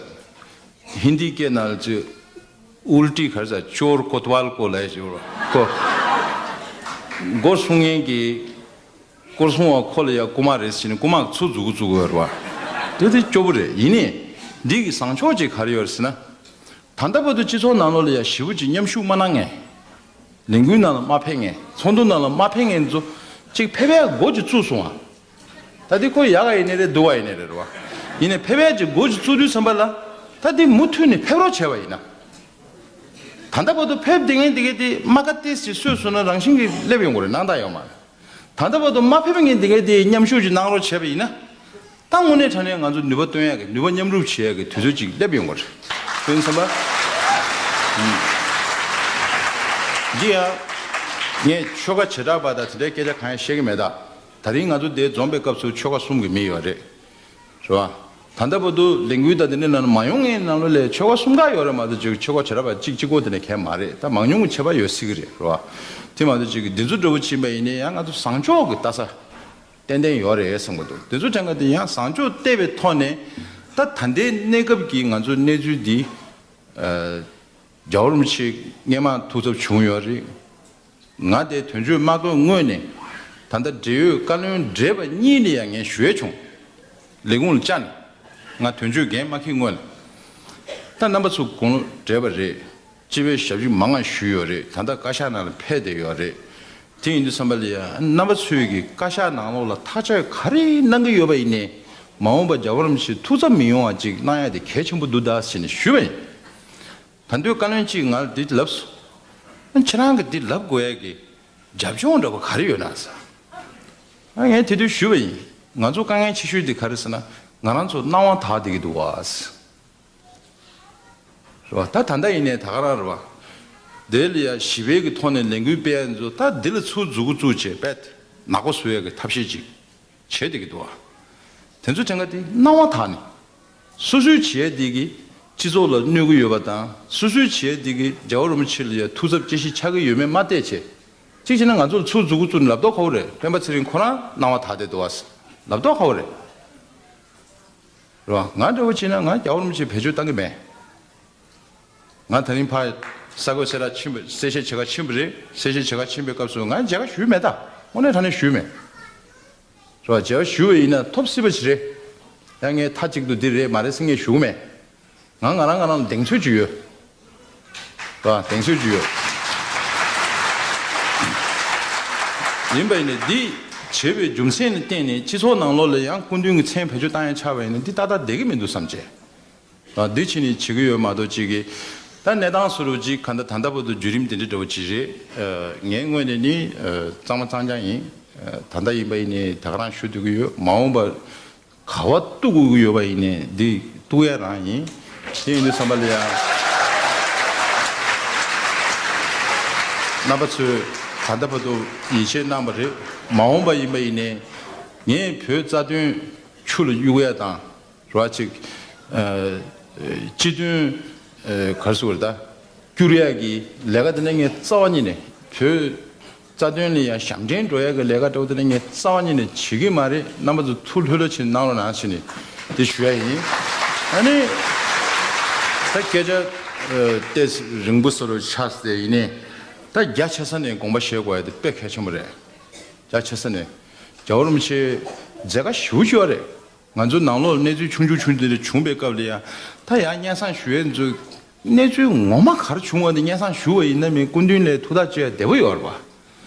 ཧིན་དི་སྐད་ནང་ལ་ཅིག་ཨུལ་ཊི་ག་རེ་ཟེར། ཅོར་ཀོ་ཏ་ཝལ་ཀོ་ལབ་ཡ་ཅིག་ཡོད་རེད་པ། ཀོ། མགོ་སྲུང་མཁན་གྱི་སྐོར་སྲུང་བ་ཁོ་ལ་ཡ་རྐུ་མ་རེད་ཟེར་ནས་རྐུ་མ་ཚུར་འཛུལ་འཛུལ་གི་ཡོད་རེད་པ། དེ་དེ་སྐྱོ་པོ་རེད། ཡིན་ནའི་འདི་གི་བཟང་ཕྱོགས་ཅིག་ག་རེ་ཡོད་རེད་ཟེར་ན། ད་ལྟ་བར་དུ་སྤྱི་ཚོགས་ནང་ལོགས་ལ་ཡ་ཞེ་པོ་ཅིག་མཉམ་ཞུགས་མ་གནང་མཁན། ལས་འགུལ་ནང་ལ་མ་ཕེབས་མཁན། ཚོགས་འདུ་ནང་ལ་མ་ཕེབས་མཁན་ཚོ་གཅིག་ཕེབས་ཡ་འགོ་ཅིག་བཙུགས་སོང་ཨ། ད་དེ་ཁོ་ཡག་ག་ཡིན་ནའི་རེད། སྡུག་ག་ཡིན་ནའི་རེད། རེད་བ། ཡིན་ནའི་ཕེབས་ཡ་ཅིག་འགོ་ཅིག་བཙུགས་དུས་ཙམ་པ་ལ། ད་དེ་མུ་མཐུད་ནས་ཕེབས་རོགས་བྱས་པ་ཡིན་ན། ད་ལྟ་བར་དུ་ཕེབས་བསྡད་མཁན་དེ་གས་དེ་རྨ་ཁ་ཏོག་ཙམ་སོས་སོང་ན་རང་བཞིན་གྱིས་སླེབས་ཡོང་གི་རེད། སྣང་དག་ཡོད་མ་རེད། ད་ལྟ་བར་དུ་མ་ཕེབས་མཁན་དེ་གས་དེ་མཉམ་ཞུགས་ཅིག་གནང་རོགས་བྱས་པ་ཡིན་ན། ད་དངོས་གནས་དྲང་གནས་ང་ཚོ་ནུས་པ་བཏོན་ཡག་གི། ནུས་པ་མཉམ་རུབ་བྱེད་ཡག་གི་དུས་ཚོད་ཅིག་སླེབས་ཡོང་གི་རེད། དེ་ཡིན་ཙམ་པ། ཨུམ། འདི་ཡང་ངས་ཆོལ་ཁ་བྱེ་བྲག་པ་དང་དེ་འདྲའི་སྐད་ཆ་གང་ཡང་བཤད་ཀྱི་མེད་ད། ད་རིང་ང་ཚོ་འདིར་འཛོམས་པའི་སྐབས་སུ་ཆོལ་ཁ་གསུམ་གྱི་མི་ཡོད་རེད། རེད་བ། ད་ལྟ་བར་དུ་ལས་འགུལ་དང་དེ་འདྲའི་ནང་མ་ཡོང་མཁན་ནང་ལོགས་ལ་ཆོལ་ཁ་གསུམ་ཀ་ཡོད་རེད་མ་གཏོགས་ཅིག་ཆོལ་ཁ་བྱེ་བྲག་པ་གཅིག་གཅིག་པོ་དེ་འདྲ་གང་ཡང་མ་རེད། ད་མང་ཉུང་གི་ཁྱད་པར་ཡོད་སྲིད་ཀྱི་རེད། རེད་བ། དེ་མ་གཏོགས་ཅིག་འདི་ཚོ་འདྲ་བོ་ཕྱིན་པ་ཡིན་ནའི་ཡང་ང་ཚོ་བཟང་ཕྱོགས་ཀྱི་ལྟ་ས། ཏན་ཏན་ཡོད་རེད་བསམ་གྱི་འདུག་དེ་ཚོ་དྲན་ག་དེ་ཡང་བཟང་ཕྱོགས་བལྟས་པའི་ཐོག་ནས། ད་ད་ལྟའི་གནས་སྐབས་ཀྱི་ང་ཚོའི་གནས་ཚུལ་འདི། ཨ། རྒྱལ་བ་རིན་པོ་ཆེ་སྔོན་མ་ཐུགས་འཚབ་བྱུང་ཡོད་རེད། ང་དེ་དོན་གཅོད་མ་དགོས་སྔོན་ནས། ད་ལྟ་འབྲེལ་ཡོད་བཀའ་བློན་བགྲེས་པ་གཉིས་ལ་ཡང་ངས་ཞུ་ཡས་བྱུང་། ལས་ཁུངས་ལ་བཅར་ནས། ང་དོན་གཅོད་འགན་མ་འཁྱེར་སྔོན་ལ། ད་རྣམ་པ་ཚོ་དགུང་ལོ་བགྲེས་པ་རེད། སྤྱི་པའི་ཞབས་ཕྱི་མང་ང་ཞུས་ཡོད་རེད། ད་ལྟ་བཀའ་ཤག་ནང་ལ་ཕེབས་བསྡད་ཡོད་རེད། དེ་ཡིན་དུས་ཙམ་པ་ལ་ཡ་རྣམ་པ་ཚོས་ཀྱི་བཀའ་ཤག་ནང་ལོགས་ལ་ཐག་གཅོད་ག་རེ་གནང་གི་ཡོད་པ་ཡིན་ནའི། མ་འོངས་པ་རྒྱལ་བ་རིན་པོ་ཆེ་ཐུགས་འཚབ་མི་ཡོང་བ་ཅིག་གནང་ཡ་དེ་གལ་ཆེན་པོ་འདུག་ད་ཟེར་ནས་ཞུས་པ་ཡིན། ད་དུང་བཀའ་བློན་གཅིག་ང་ལ་འདི་ལབ་སོང་། ཁྱེད་རང་གིས་འདི་ལབ་དགོས་ཡ་གི་རྒྱབ་ལྗོངས་འདྲ་པོ་ག་རེ་ཡོད་ན་ཟེར། ཨ། ངས་དེ་དུས་ཞུས་པ་ཡིན། ང་ཚོ་དཀའ་ངལ་ཆེ་ཤོས་འདི་ག་རེ་ཟེར་ན། ང་རང་ཚོ་སྣང་བ་དག་བསྡད་ཀྱི་འདུག་བ་ཟེར། རེད་བ། ད་ད་ལྟ་ཡིན་ནའི་ད་ག་རང་རེད་བ། དེ་ལ་ཡ་ཞི་བའི་གི་ཐོག་ནས་ལས་འགུལ་སྤེལ་ཡ་ཚོ་ད་འདི་ལ་ཚུར་མཛུབ་གུ་བཙུགས་བྱས་པས་ནག་པོ་བཟོ་ཡ་གི་ཐབས་ཤེས་ཅིག་བྱས་བསྡད་ཀྱི་འདུག་བ། དེ་ཚོ་དྲན་ག་དེ་སྣང་བ་དག་ནས། སོ་སོའི་བྱས་འདི་གིས་སྤྱི་ཚོགས་ལ་གནོད་ཀྱི་ཡོད་པ་དང་། སོ་སོའི་བྱས་འདི་གིས་རྒྱལ་བ་རིན་པོ་ཆེ་ལ་ཡ་ཐུགས་འཚབ་སྐྱེ་གཞི་ཆགས་ཀྱི་ཡོད་མེད་མ་བལྟས་བྱས། གཅིག་བྱས་ན་ང་ཚོ་ལ་ཚུར་མཛུབ་གུ་བཙུགས་ནས་ལབ་མདོག་ཁ་པོ་རེད། སྤེན་པ་ཚེ་རིང་ཁོ་རང་སྣང་བ་དག་བསྡད་འདུག་བ། ལབ་མདོག་ཁ་པོ་རེད། རེད་བ། ང་འདྲ་བོ་བྱས་ན་ང་རྒྱལ་བ་རིན་པོ་ཆེ་བེད་སྤྱོད་བཏང་གི་མེད། ང་ད་རིང་ཕར་ས་གོས་གསལ་བསྒྲགས་ཕྱིན་པ། གསལ་བཤད་བྱེད་ག་ཕྱིན་པ་རེད། གསལ་བཤད་བྱེད་ག་ཕྱིན་པའི་སྐབས་སུ་ང་མཇལ་ཁ་ཞུས་མེད་ད། དངོས་གནས་དྲང་གནས་ཞུས་མེད། རེད་བ། མཇལ་ཁ་ཞུས་པ་ཡིན་ན་ཐོབ་སྲིད་པ་ཞིག་རེད། ཡང་ངས་མཐའ་གཅིག་ཏུ་འདི་རེད་མ་རེད་ཟེར་ངས་ཞུ་གི་མེད། ང་ང་རང་ང་རང་ལ་གདེང་ཚོད་ཅིག་ཡོད། རེད་བ། གདེང་ཚོད་ཅིག་ཡོད། ཡིན་པ་ཡིན་ནའི་འདི་བྱས་པའི་རྒྱུ་མཚན་ལ་བརྟེན་ནས་སྤྱི་ཚོགས་ནང་ལོགས་ལ་ཡང་སྐུ་མདུན་གྱི་མཚན་བེད་སྤྱོད་བཏང་ཡ་ཆགས་པ་ཡིན་ན་འདི་ཏག་ཏག་བསྡད་ཀྱི་མི་འདུག་བསམ་བྱས། ཨ། འདི་ཕྱི་ནས་བྱེད་ཀྱི་ཡོད་མ་གཏོགས་ཅིག་གིས། ད་གནས་སྟངས་བཟོ་འདྲ་ཅིག་ག་འདྲ། ད་ལྟ་བར་དུ་བརྒྱུད་རིམ་དེ་འདྲ་འདྲ་བོ་ཅིག་རེད། ཨ། ངའི་ངོས་ནས་ནི། ཨ། གཙང་མ་གཙང་རྐྱང་ཡིན། ད་ལྟ་ཡིན་པ་ཡིན་ནའི་ད་ག་རང་ཞུ་སྡོད་ཀྱི་ཡོད། མ་འོངས་པ་ག་བ་གཏུག་དགོས་ཀྱི་ཡོད་པ་ཡིན་ནའི་འདི་གཏུག་ཡ་རང་ཡིན། དེ་ཡིན་དུས་ཙམ་པ་ལ་ཡང་རྣམ་པ་ཚོས་ད་ལྟ་བར་དུ་ཡིད་ཆེས་གནང་བ་རེད། མ་འོངས་པ་ཡིན་པ་ཡིན་ནའི་ངས་བོད་རྩ་དོན་ཆུ་ལ་གཡུག་ཡ་དང་ར་ཅིག་སྤྱི་དོན་ག་རེ་ཟེར་དགོས་རེད་ད། བསྐྱུར་ཡག་གི་ལས་ཀ་དེ་ནི་ངས་རྩ་བ་ཉིད་ནས་བོད་རྩ་དོན་ལ་ཡང་ཞབས་འདྲེན་འགྲོ་ཡག་གི་ལས་ཀ་འདྲ་བོ་དེ་ནི་ངས་རྩ་བ་ཉིད་ནས་བྱེད་ཀྱི་མ་རེད། རྣམ་པ་ཚོ་ཐུགས་ལྷོད་ལྷོད་བྱས་གནང་རོགས་གནང་བྱས་ནས་དེ་ཞུ་ཡ་ཡིན། ཨ་ནི་ད་སྐད་ཆ་ཏོག་ཙམ་རིང་པོ་བཟོ་འདྲ་ཆགས་ཏེ་ཡིན་ནའི་ད་རྒྱ་ཆེ་ས་ནས་དགོངས་པ་བཞེས་དགོས་ཡ་དེ་དཔེ་གལ་ཆེན་པོ་རེད། རྒྱ་ཆེ་ས་ནས་རྒྱལ་བ་རིན་པོ་ཆེ་མཛད་དཀའ་ཞེ་པོ་ཅིག་ཡོད་རེད། ང་ཚོའི་ནང་ལོགས་ལ་གནས་ཚུལ་ཆུང་ཆུང་ཆུང་ཆུང་དེ་འདྲ་བྱུང་བའི་སྐབས་ལ་ཡང་ད་ཡང་སྙན་སེང་ཞུ་ཡས་ཚོས་གནས་ཚུལ་ངོ་མ་ག་རེ་བྱུང་བ་དེ་སྙན་སེང་ཞུ་བ་ཡིན་ན་མིན་སྐུ་མདུན་ལ་ཐུགས་ཐག་གཅོད་ཡ་བདེ་པོ་ཡོད་རེད་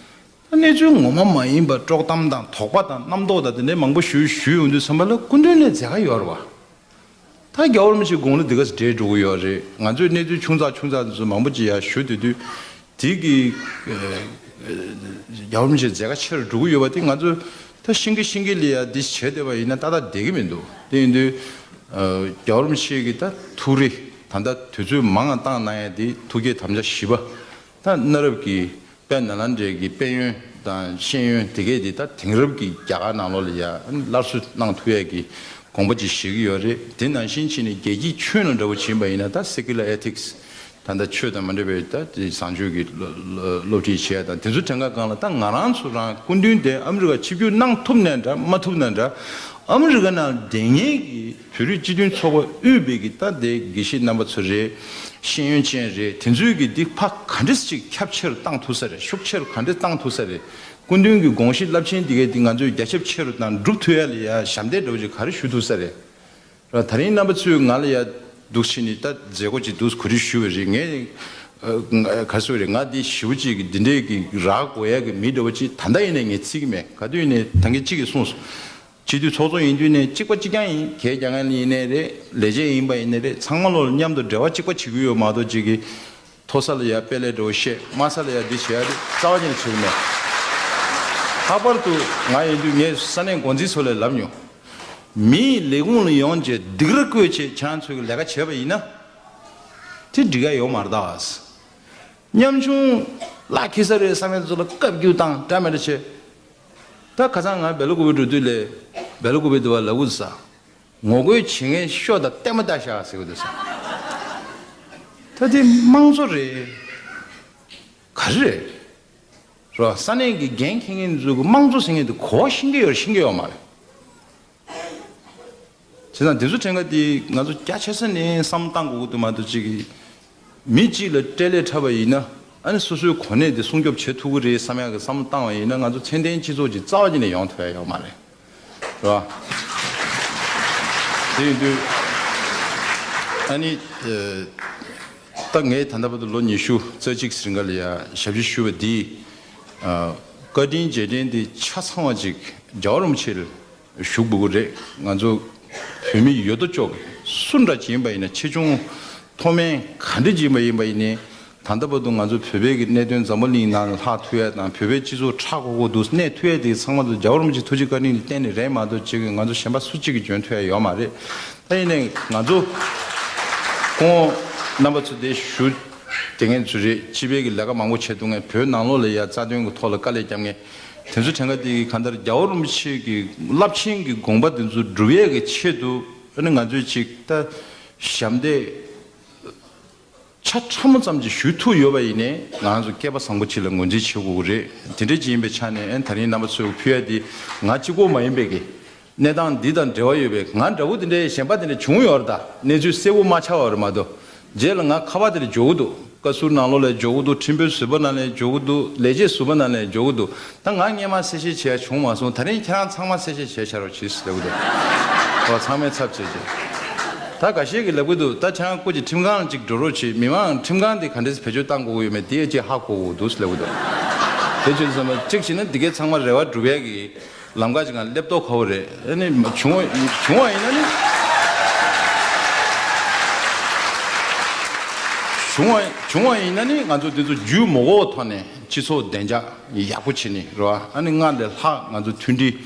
པ། ད་གནས་ཚུལ་ངོ་མ་མ་ཡིན་པ་དཀྲོག་གཏམ་དང་དོགས་པ་དང་རྣམ་རྟོག་དང་དེ་འདྲའི་མང་པོ་ཞུ་ཞུ་ཡོང་དུས་ཙམ་པ་ལ་སྐུ་མདུན་ལ་མཛད་དཀའ་ཡོད་རེད་པ། ད་རྒྱལ་བ་རིན་པོ་ཆེའི་དགུང་ལོ་འདི་ག་ཙམ་བགྲེས་འགྲོ་གི་ཡོད་རེད། ང་ཚོས་གནས་ཚུལ་ཆུང་ཙག་ཆུང་ཙག་འདི་ཚོ་མང་པོ་ཅིག་ཡར་ཞུ་སྡོད་དུས། དེ་གི་རྒྱལ་བ་རིན་པོ་ཆེ་མཛད་དཀའ་ཆེ་རུ་འགྲོ་གི་ཡོད་པ་དེ་ང་ཚོས་ད་ཤིང་གི་ཤིང་གི་ལ་ཡ་འདི་བྱས་བསྡད་པ་ཡིན་ན་ཏག་ཏག་བསྡད་ཀྱི་མི་འདུག་དེ་ཡིན་དུས་རྒྱལ་བ་རིན་པོ་ཆེ་གི་ད་ཐུགས་རེ་ད་ལྟ་དུས་ཚོད་མང་ང་བཏང་གནང་ཡ་དེ་ཐུགས་བསྐྱེད་དམ་བཅའ་བཞི་པ་ད་གནའ་རབས་ཀྱི་དཔལ་ནཱ་ལེནྡྲའི་གི་དཔལ་ཡོན་དང་ཤེས་ཡོན་དེ་གས་དེ་ད་དེང་རབས་ཀྱི་རྒྱ་གར་ནང་ལོགས་ལ་ཡ་སླར་གསོ་གནང་ཐུབ་ཡས་ཀྱི་དགོངས་པ་ཅིག་བཞེས་ཀྱི་ཡོད་རེད། དེ་ནང་བཞིན་བྱས་ནས་རྒྱལ་སྤྱིའི་ཁྱོན་ལ་འདྲ་བོ་ཕྱིན་པ་ཡིན་ན་ད་secular ethics ད་ལྟ་ཆོས་དང་མ་འདྲ་བའི་ད་དེ་བཟང་སྤྱོད་ཀྱི་སློབ་སློབ་ཁྲིད་བྱེད་ཡ་དང་དེ་ཚོ་དྲན་ག་སྒང་ལ་ད་ང་རང་ཚོ་རང་སྐུ་མདུན་དེ་ཨ་མི་རི་ཀ་ཆིབས་བསྒྱུར་གནང་ཐུབ་ནའི་འདྲ་མ་ཐུབ་ནའི་འདྲ་ཨ་མི་རི་ཀ་ནང་བསྡད་མཁན་གྱི་བོད་རིགས་སྤྱི་མཐུན་ཚོགས་པ་དབུས་པའི་གི་ད་དེ་དགེ་བཤེས་རྣམ་པ་ཚོ་རེད། ཤེས་ཡོན་ཅན་རེད། དེ་ཚོའི་གི་འདི་ཕ་ག་འདྲས་ཅིག་ཁྱབ་ཆེ་རུ་བཏང་ཐུབ་ས་རེད། ཤུགས་ཆེ་རུ་ག་འདྲས་བཏང་ཐུབ་ས་རེད། སྐུ་མདུན་གྱི་དགོངས་གཞི་རླབས་ཆེན་འདི་གའི་འདི་ང་ཚོས་རྒྱ་ཁྱབ་ཆེ་རུ་དང་འགྲུབ་ཐུབ་ཡ་ལ་ཡ་ཞབས་འདེགས་འདྲ་བོ་ཅིག་ག་རེ་ཞུ་ཐུབ་ས་རེད། ད་རིང་རྣམ་པ་ཚོས་ང་ལ་ཡ་འདུག་ཕྱིན་ནས་ད་མཛད་སྒོ་ཅིག་འདུག་གོ་སྒྲིག་ཞུས་པ་རེད། ངས་ག་རེ་ཟེར་རེད། ང་འདི་ཞེ་པོ་ཅིག་གི་འདི་འདྲའི་གི་རག་དགོས་ཡ་གི་མི་འདྲ་བོ་ཅིག་ད་ལྟ་ཡིན་ནའི་ངས་བརྩི་གི་མེད། ག་དུས་ཡིན་ནའི་ད་གིན་གཅིག་གིས་གསུངས་སོང་། སྤྱི་འཐུས་ཚོགས་གཙོ་ཡིན་དུས་ནས་གཅིག་པ་གཅིག་རྐྱང་ཡིན། གད་རྒྱག་མཁན་ཡིན་ནའི་རེད། ལས་བྱེད་ཡིན་པ་ཡིན་ནའི་རེད། ཚང་མ་ལོ་མཉམ་དུ་འབྲེལ་བ་གཅིག་པ་བྱེད་ཀྱི་ཡོད་མ་གཏོགས་གཅིག་གིས་མཐོ་ས་ལ་ཡ་དཔེ་ལས་འགྲོ་བཤད། དམའ་ས་ལ་ཡ་འདི་བྱེད་ཡ་རེད། རྩ་བ་ཉིད་ནས་བྱེད་ཀྱི་མེད། ལྷག་པར་དུ་ང་ཡིན་དུས་ངས་ས་གནས་འགོ་འཛིན་ཚོ་ལ་ལབ་མྱོང་། མིའི་ལས་ཁུངས་ལ་ཡོང་བྱས་སྡིགས་ར་བསྐུལ་བྱས་ཁྱེད་རང་ཚོས་ཀྱི་ལས་ཀ་བྱས་པ་ཡིན་ན། དེ་འགྲིག་ཡ་ཡོད་མ་རེད་ད། ཉམ་ཆུང་ལག་ཁེ་ས་རེད་བསམ་ཡ་ཚོ་ལ་བཀའ་བཀྱོན་བཏང་འདྲ་མི་འདྲ་བྱས། ད་ཁ་སང་ང་སྦེ་ལ་ཀུ་པེ་འགྲོ་དུས་ལས་སྦེ་ལ་ཀུ་པེ་དུ་བ་ལ་འུ་ཟ། ངོ་རྒོལ་བྱེད་མཁན་ཤོག་དང་ལྟད་མོ་ལྟ་ཤག་ཟེར་གི་འདུག་ཟེར། ད་དེ་དམངས་གཙོ་རེད། ག་རེ་རེད། རོ། ས་གནས་ཀྱི་འགན་འཁྱེར་མཁན་ཚོས་ཀྱི་དམངས་གཙོ་ཟེར་མཁན་དེ་གོ་བ་ཤེས་ཀྱི་ཡོད་རེད་ཤེས་ཀྱི་ཡོད་མ་རེད། བྱས་ཙང་དེ་ཚོ་དྲན་ག་དེ་ང་ཚོ་རྒྱ་ཆེ་ས་ནས་བསམ་བློ་བཏང་དགོས་ཀྱི་འདུག་མ་གཏོགས་ཅིག་གིས་མི་གཅིག་ལ་སྤྲད་ལས་འཁྲབ་པ་ཡིན་ན་ཨ་ནི་སོ་སོའི་གོ་གནས་དེ་སྲུང་སྐྱོབ་བྱེད་ཐུབ་ཀྱི་རེད་བསམ་ཡག་གི་བསམ་བློ་བཏང་བ་ཡིན་ན་ང་ཚོ་ཚད་ལྡན་སྤྱི་ཚོགས་ཅིག་རྩ་བ་ཉིད་ནས་ཡོང་ཐུབ་ཡ་ཡོད་མ་རེད། རེད་བ། དེ་ཡིན་དུས་ཨ་ནི་ད་ངས་ད་ལྟ་བར་དུ་ལོ་ཉི་ཤུ་རྩ་གཅིག་རིང་ག་ལ་ཡ་ཞབས་ཕྱི་ཞུས་པ་འདིས་བཀའ་དྲིན་རྗེས་དྲན་འདི་ཆ་ཚང་བ་ཅིག་རྒྱལ་བ་རིན་པོ་ཆེ་ལ་ཞུ་དགོས་ཀྱི་རེད། ང་ཚོ་བོད་མི་ཡོད་དོ་ཅོག་གི་སུ་འདྲ་ཅིག་ཡིན་པ་ཡིན་ན་ཆེ་ཆུང་མཐོ་དམན་ག་འདྲ་ཅིག་ཡིན་པ་ཡིན་པ་ཡིན་ནའི་ད་ལྟ་བར་དུ་ང་ཚོ་བོད་པའི་གི་གནད་དོན་འཛམ་བུ་གླིང་ནང་ལ་ལྷག་ཐུབ་ཡ་དང་བོད་པའི་སྤྱི་ཚོགས་ཧྲག་གོ་གོ་འདུག་གནས་ཐུབ་ཡ་དེ་ཚང་མ་དུ་རྒྱལ་བ་རིན་པོ་ཆེ་ཐུགས་རྗེ་བཀའ་དྲིན་གྱི་རྟེན་ནས་རེད་མ་གཏོགས་ཅིག་གི་ང་ཚོ་གཞན་པ་སུ་གཅིག་གིས་འཇོན་ཐུབ་ཡ་ཡོད་མ་རེད། ད་ཡིན་ནའི་ང་ཚོ་ཁོང་རྣམ་པ་ཚོ་དེ་ཞུ་དེ་ངན་ཚོ་རེད། སྤྱི་པའི་གི་ལས་ཀ་མང་པོ་བྱེད་ཐུབ་མཁན་བོད་ནང་ལོགས་ལ་ཡ་རྩ་དོན་གི་ཐོག་ལ་དཀའ་ལས་རྒྱབ་མཁན་དེ་ཚོ་དྲན་ག་དེ་གི་གང་ལྟར་རྒྱལ་བ་རིན་པོ་ཆེ་གི་རླབས་ཆེན་གི་དགོངས་པ་དེ་ཚོ་སྒྲུབ་ཡས་གི་ཆེད་དུ་ཨ་ནི་ང་ཚོས་ཅིག་ད་ཞབས་འདེགས་ཆ་ཕྲ་མོ་ཙམ་ཅིག་ཞུ་ཐུབ་ཡོད་པ་ཡིན་ནའི་ང་རང་ཚོ་སྐལ་པ་བཟང་པོ་ཅིག་ལ་ངོས་འཛིན་བྱེད་དགོས་ཀྱི་རེད། དེ་འདྲ་ཅིག་ཡིན་པའི་ཆ་ནས་ཨ་ནི་ད་རིང་རྣམ་པ་ཚོས་ཕུལ་ཡ་དེ་ང་གཅིག་པོ་མ་ཡིན་པའི་གི་གནས་སྟངས་འདི་དང་འབྲེལ་བ་ཡོད་པའི་ང་འདྲ་བོ་དེ་འདྲའི་གཞན་པ་དེ་འདྲ་བྱུང་ཡོད་རེད། ད་གནས་ཚུལ་གསལ་པོ་མ་ཆགས་པ་རེད་མ་གཏོགས་རྗེས་ལ་ང་ཁ་པར་དེ་འདྲ་འབྱོར་གི་འདུག་བཀའ་ཟུར་ནང་ལོགས་ལ་འབྱོར་གི་འདུག་ཁྲིམས་དཔོན་ཟུར་པ་ནང་ལ་འབྱོར་གི་འདུག་ལས་བྱེད་ཟུར་པ་ནང་ལ་འབྱོར་གི་འདུག་ད་ང་སྔས་མ་གསལ་བཤད་བྱས་བྱུང་མ་སོང་། ད་རིང་ཁྱེད་རང་ཚང་མ་གསལ་བཤད་བྱས་བྱ་རོགས་གྱིས་ལབ་གི་འདུག་ཨོ་ཚང་མའི་ཚབ་བྱས་རྗེས་ད་འགའ་ཤས་ཀྱིས་ལབ་གི་འདུག་ད་ཁྱེད་རང་སྐུ་མཁྱེན་ཁྲིམས་ཁང་ལ་ཅིག་འགྲོ་རོགས་བྱེད། མི་མང་ཁྲིམས་ཁང་དེ་ག་འདྲས་བེད་སྤྱོད་བཏང་དགོས་ཀྱི་ཡོད་མེད་དེ་ཅིག་ཧ་གོ་དགོས་འདུག་ལབ་གི་འདུག་དེ་བྱས་ཙང་གཅིག་བྱས་ན་འདི་གའི་ཚང་མ་རེ་བ་སྒྲུབ་ཡ་གི་ལམ་ཁ་ཅིག་ང་སླེབས་མདོག་ཁ་པོ་རེད། ཨ་ནི་བྱུང་བ་བྱུང་བ་ཡིན་ན་ནི། བྱུང་བ་བྱུང་བ་ཡིན་ན་ནི་ང་ཚོ་འདི་ཚོ་རྒྱུས་མ་དགོས་ཐོག་ནས་སྤྱི་ཚོགས་བདེ་འཇགས་ཡག་པོ་བྱེད་ནི་རེད་བ། ཨ་ནི་སྔར་ལས་ལྷག་ང་ཚོ་མཐུན་སྒྲིལ།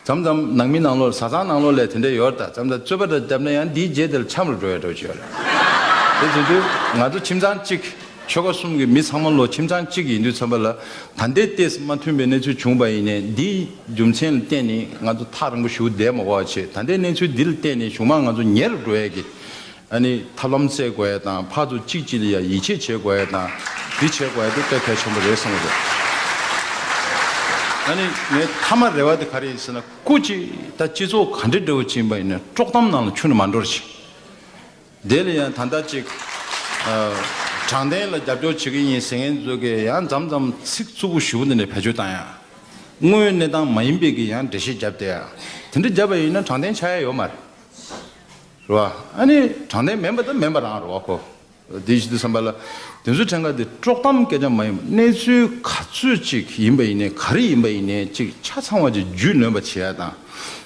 མཚམས་མཚམས་ནང་མི་ནང་ལོགས་བཟའ་ཚང་ནང་ལོགས་ལས་དེ་འདྲ་ཡོད་རེད། ད་མཚམས་མཚམས་རྩོད་པ་འདྲ་བརྒྱབ་ན་ཡང་འདིའི་རྗེས་དེར་འཆམ་རུ་འགྲོ་ཡ་འདྲ་བོ་ཅིག་ཡོད་རེད། དེ་བྱེད་དུས་ང་ཚོ་ཁྱིམ་ཚང་གཅིག་ཆོལ་ཁ་གསུམ་གྱི་མི་ཚང་མ་ལོ་ཁྱིམ་ཚང་གཅིག་ཡིན་དུས་ཙམ་པ་ལ། ད་ལྟའི་ལྟས་སུ་མ་མཐུན་པའི་གནས་ཚུལ་བྱུང་བ་ཡིན་ནའི་འདིའི་རྒྱུ་མཚན་ལ་བརྟེན་ནས་ང་ཚོ་ཐག་རིང་པོ་ཞུ་བསྡད་མ་དགོས་པ་བྱས། ད་ལྟའི་གནས་ཚུལ་འདི་ལ་བརྟེན་ནས་གཞུག་མ་ང་ཚོ་ཉེ་རུ་འགྲོ་ཡ་གི་ཨ་ནི་ཐབས་ལམ་བཙལ་དགོས་ཡ་དང་། ཕར་ཚུར་གཅིག་གཅིག་ལ་ཡ་ཡིད་ཆེས་བྱེད་དགོས་ཡ་དང་། འདི་བྱེད་དགོས་ཡ་དེ་དཔེ་གལ་ཆེན་པོ་རེད་བསམ་གྱི་འདུག་ཨ་ནི་ངའི་མཐའ་མ་རེ་བ་དེ་ག་རེ་ཡིན་ཟེར་ན། སྐུ་མཁྱེན་ད་སྤྱི་ཚོགས་ག་འདྲ་འདྲ་བོ་ཅིག་ཡིན་པ་ཡིན་ན་དཀྲོག་གཏམ་ནང་ལ་ཁྱོན་ནས་མ་འགྲོ་རོགས་བྱེད། དེ་ལ་ཡང་ད་ལྟ་ཅིག་ཨ། དྲང་བདེན་ལ་རྒྱབ་སྐྱོར་བྱེད་ཀྱི་ཡིན་ཟེར་མཁན་ཚོ་གིས་ཡང་མཚམས་མཚམས་ཚིག་རྩུབ་པོ་ཞེ་པོ་འདི་འདྲ་བེད་སྤྱོད་བཏང་ཡ། དངོས་ཡོད་གནས་སྟངས་མ་ཡིན་པའི་གི་ཡང་འགྲེལ་བཤད་བརྒྱབ་བསྡད་ཡ། དེ་འདྲ་བརྒྱབ་པ་ཡིན་ན་དྲང་བདེན་ཆགས་ཡ་ཡོད་མ་རེད། རེད་བ། ཨ་ནི་དྲང་བདེན་མིན་པ་དང་མིན་པ་རང་རེད་བ་ཁོ། དེ་ཞིག་དུས་ཙམ་པ་ལ་དེ་ཚོའི་ཕྲན་ཁ་དེ་དཀྲོག་གཏམ་སྐད་ཆ་མ་ཡིན་པ། གནས་ཚུལ་ག་ཚོད་ཅིག་ཡིན་པ་ཡིན་ནའི་ག་རེ་ཡིན་པ་ཡིན་ནའི་ཅིག་ཆ་ཚང་བ་ཅིག་རྒྱུས་ལོན་པ་བྱེད་ཡ་དང་།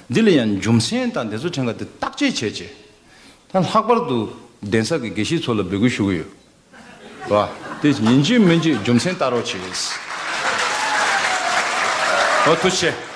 འདི་ལ་ཡང་རྒྱུ་མཚན་དང་དེ་ཚོའི་ཕྲན་ཁ་དེ་བརྟག་དཔྱད་བྱས་བྱས། ད་ལྷག་པར་དུ་གདན་ས་གི་དགེ་བཤེས་ཚོ་ལ་འབོད་སྐུལ་ཞུ་གི་ཡོད། རེད་བ། དེ་ཡིན་གཅིག་མིན་གཅིག་རྒྱུ་མཚན་ལྟ་རོགས་བྱེད། ཨོ་ཐུགས་རྗེ་ཆེ།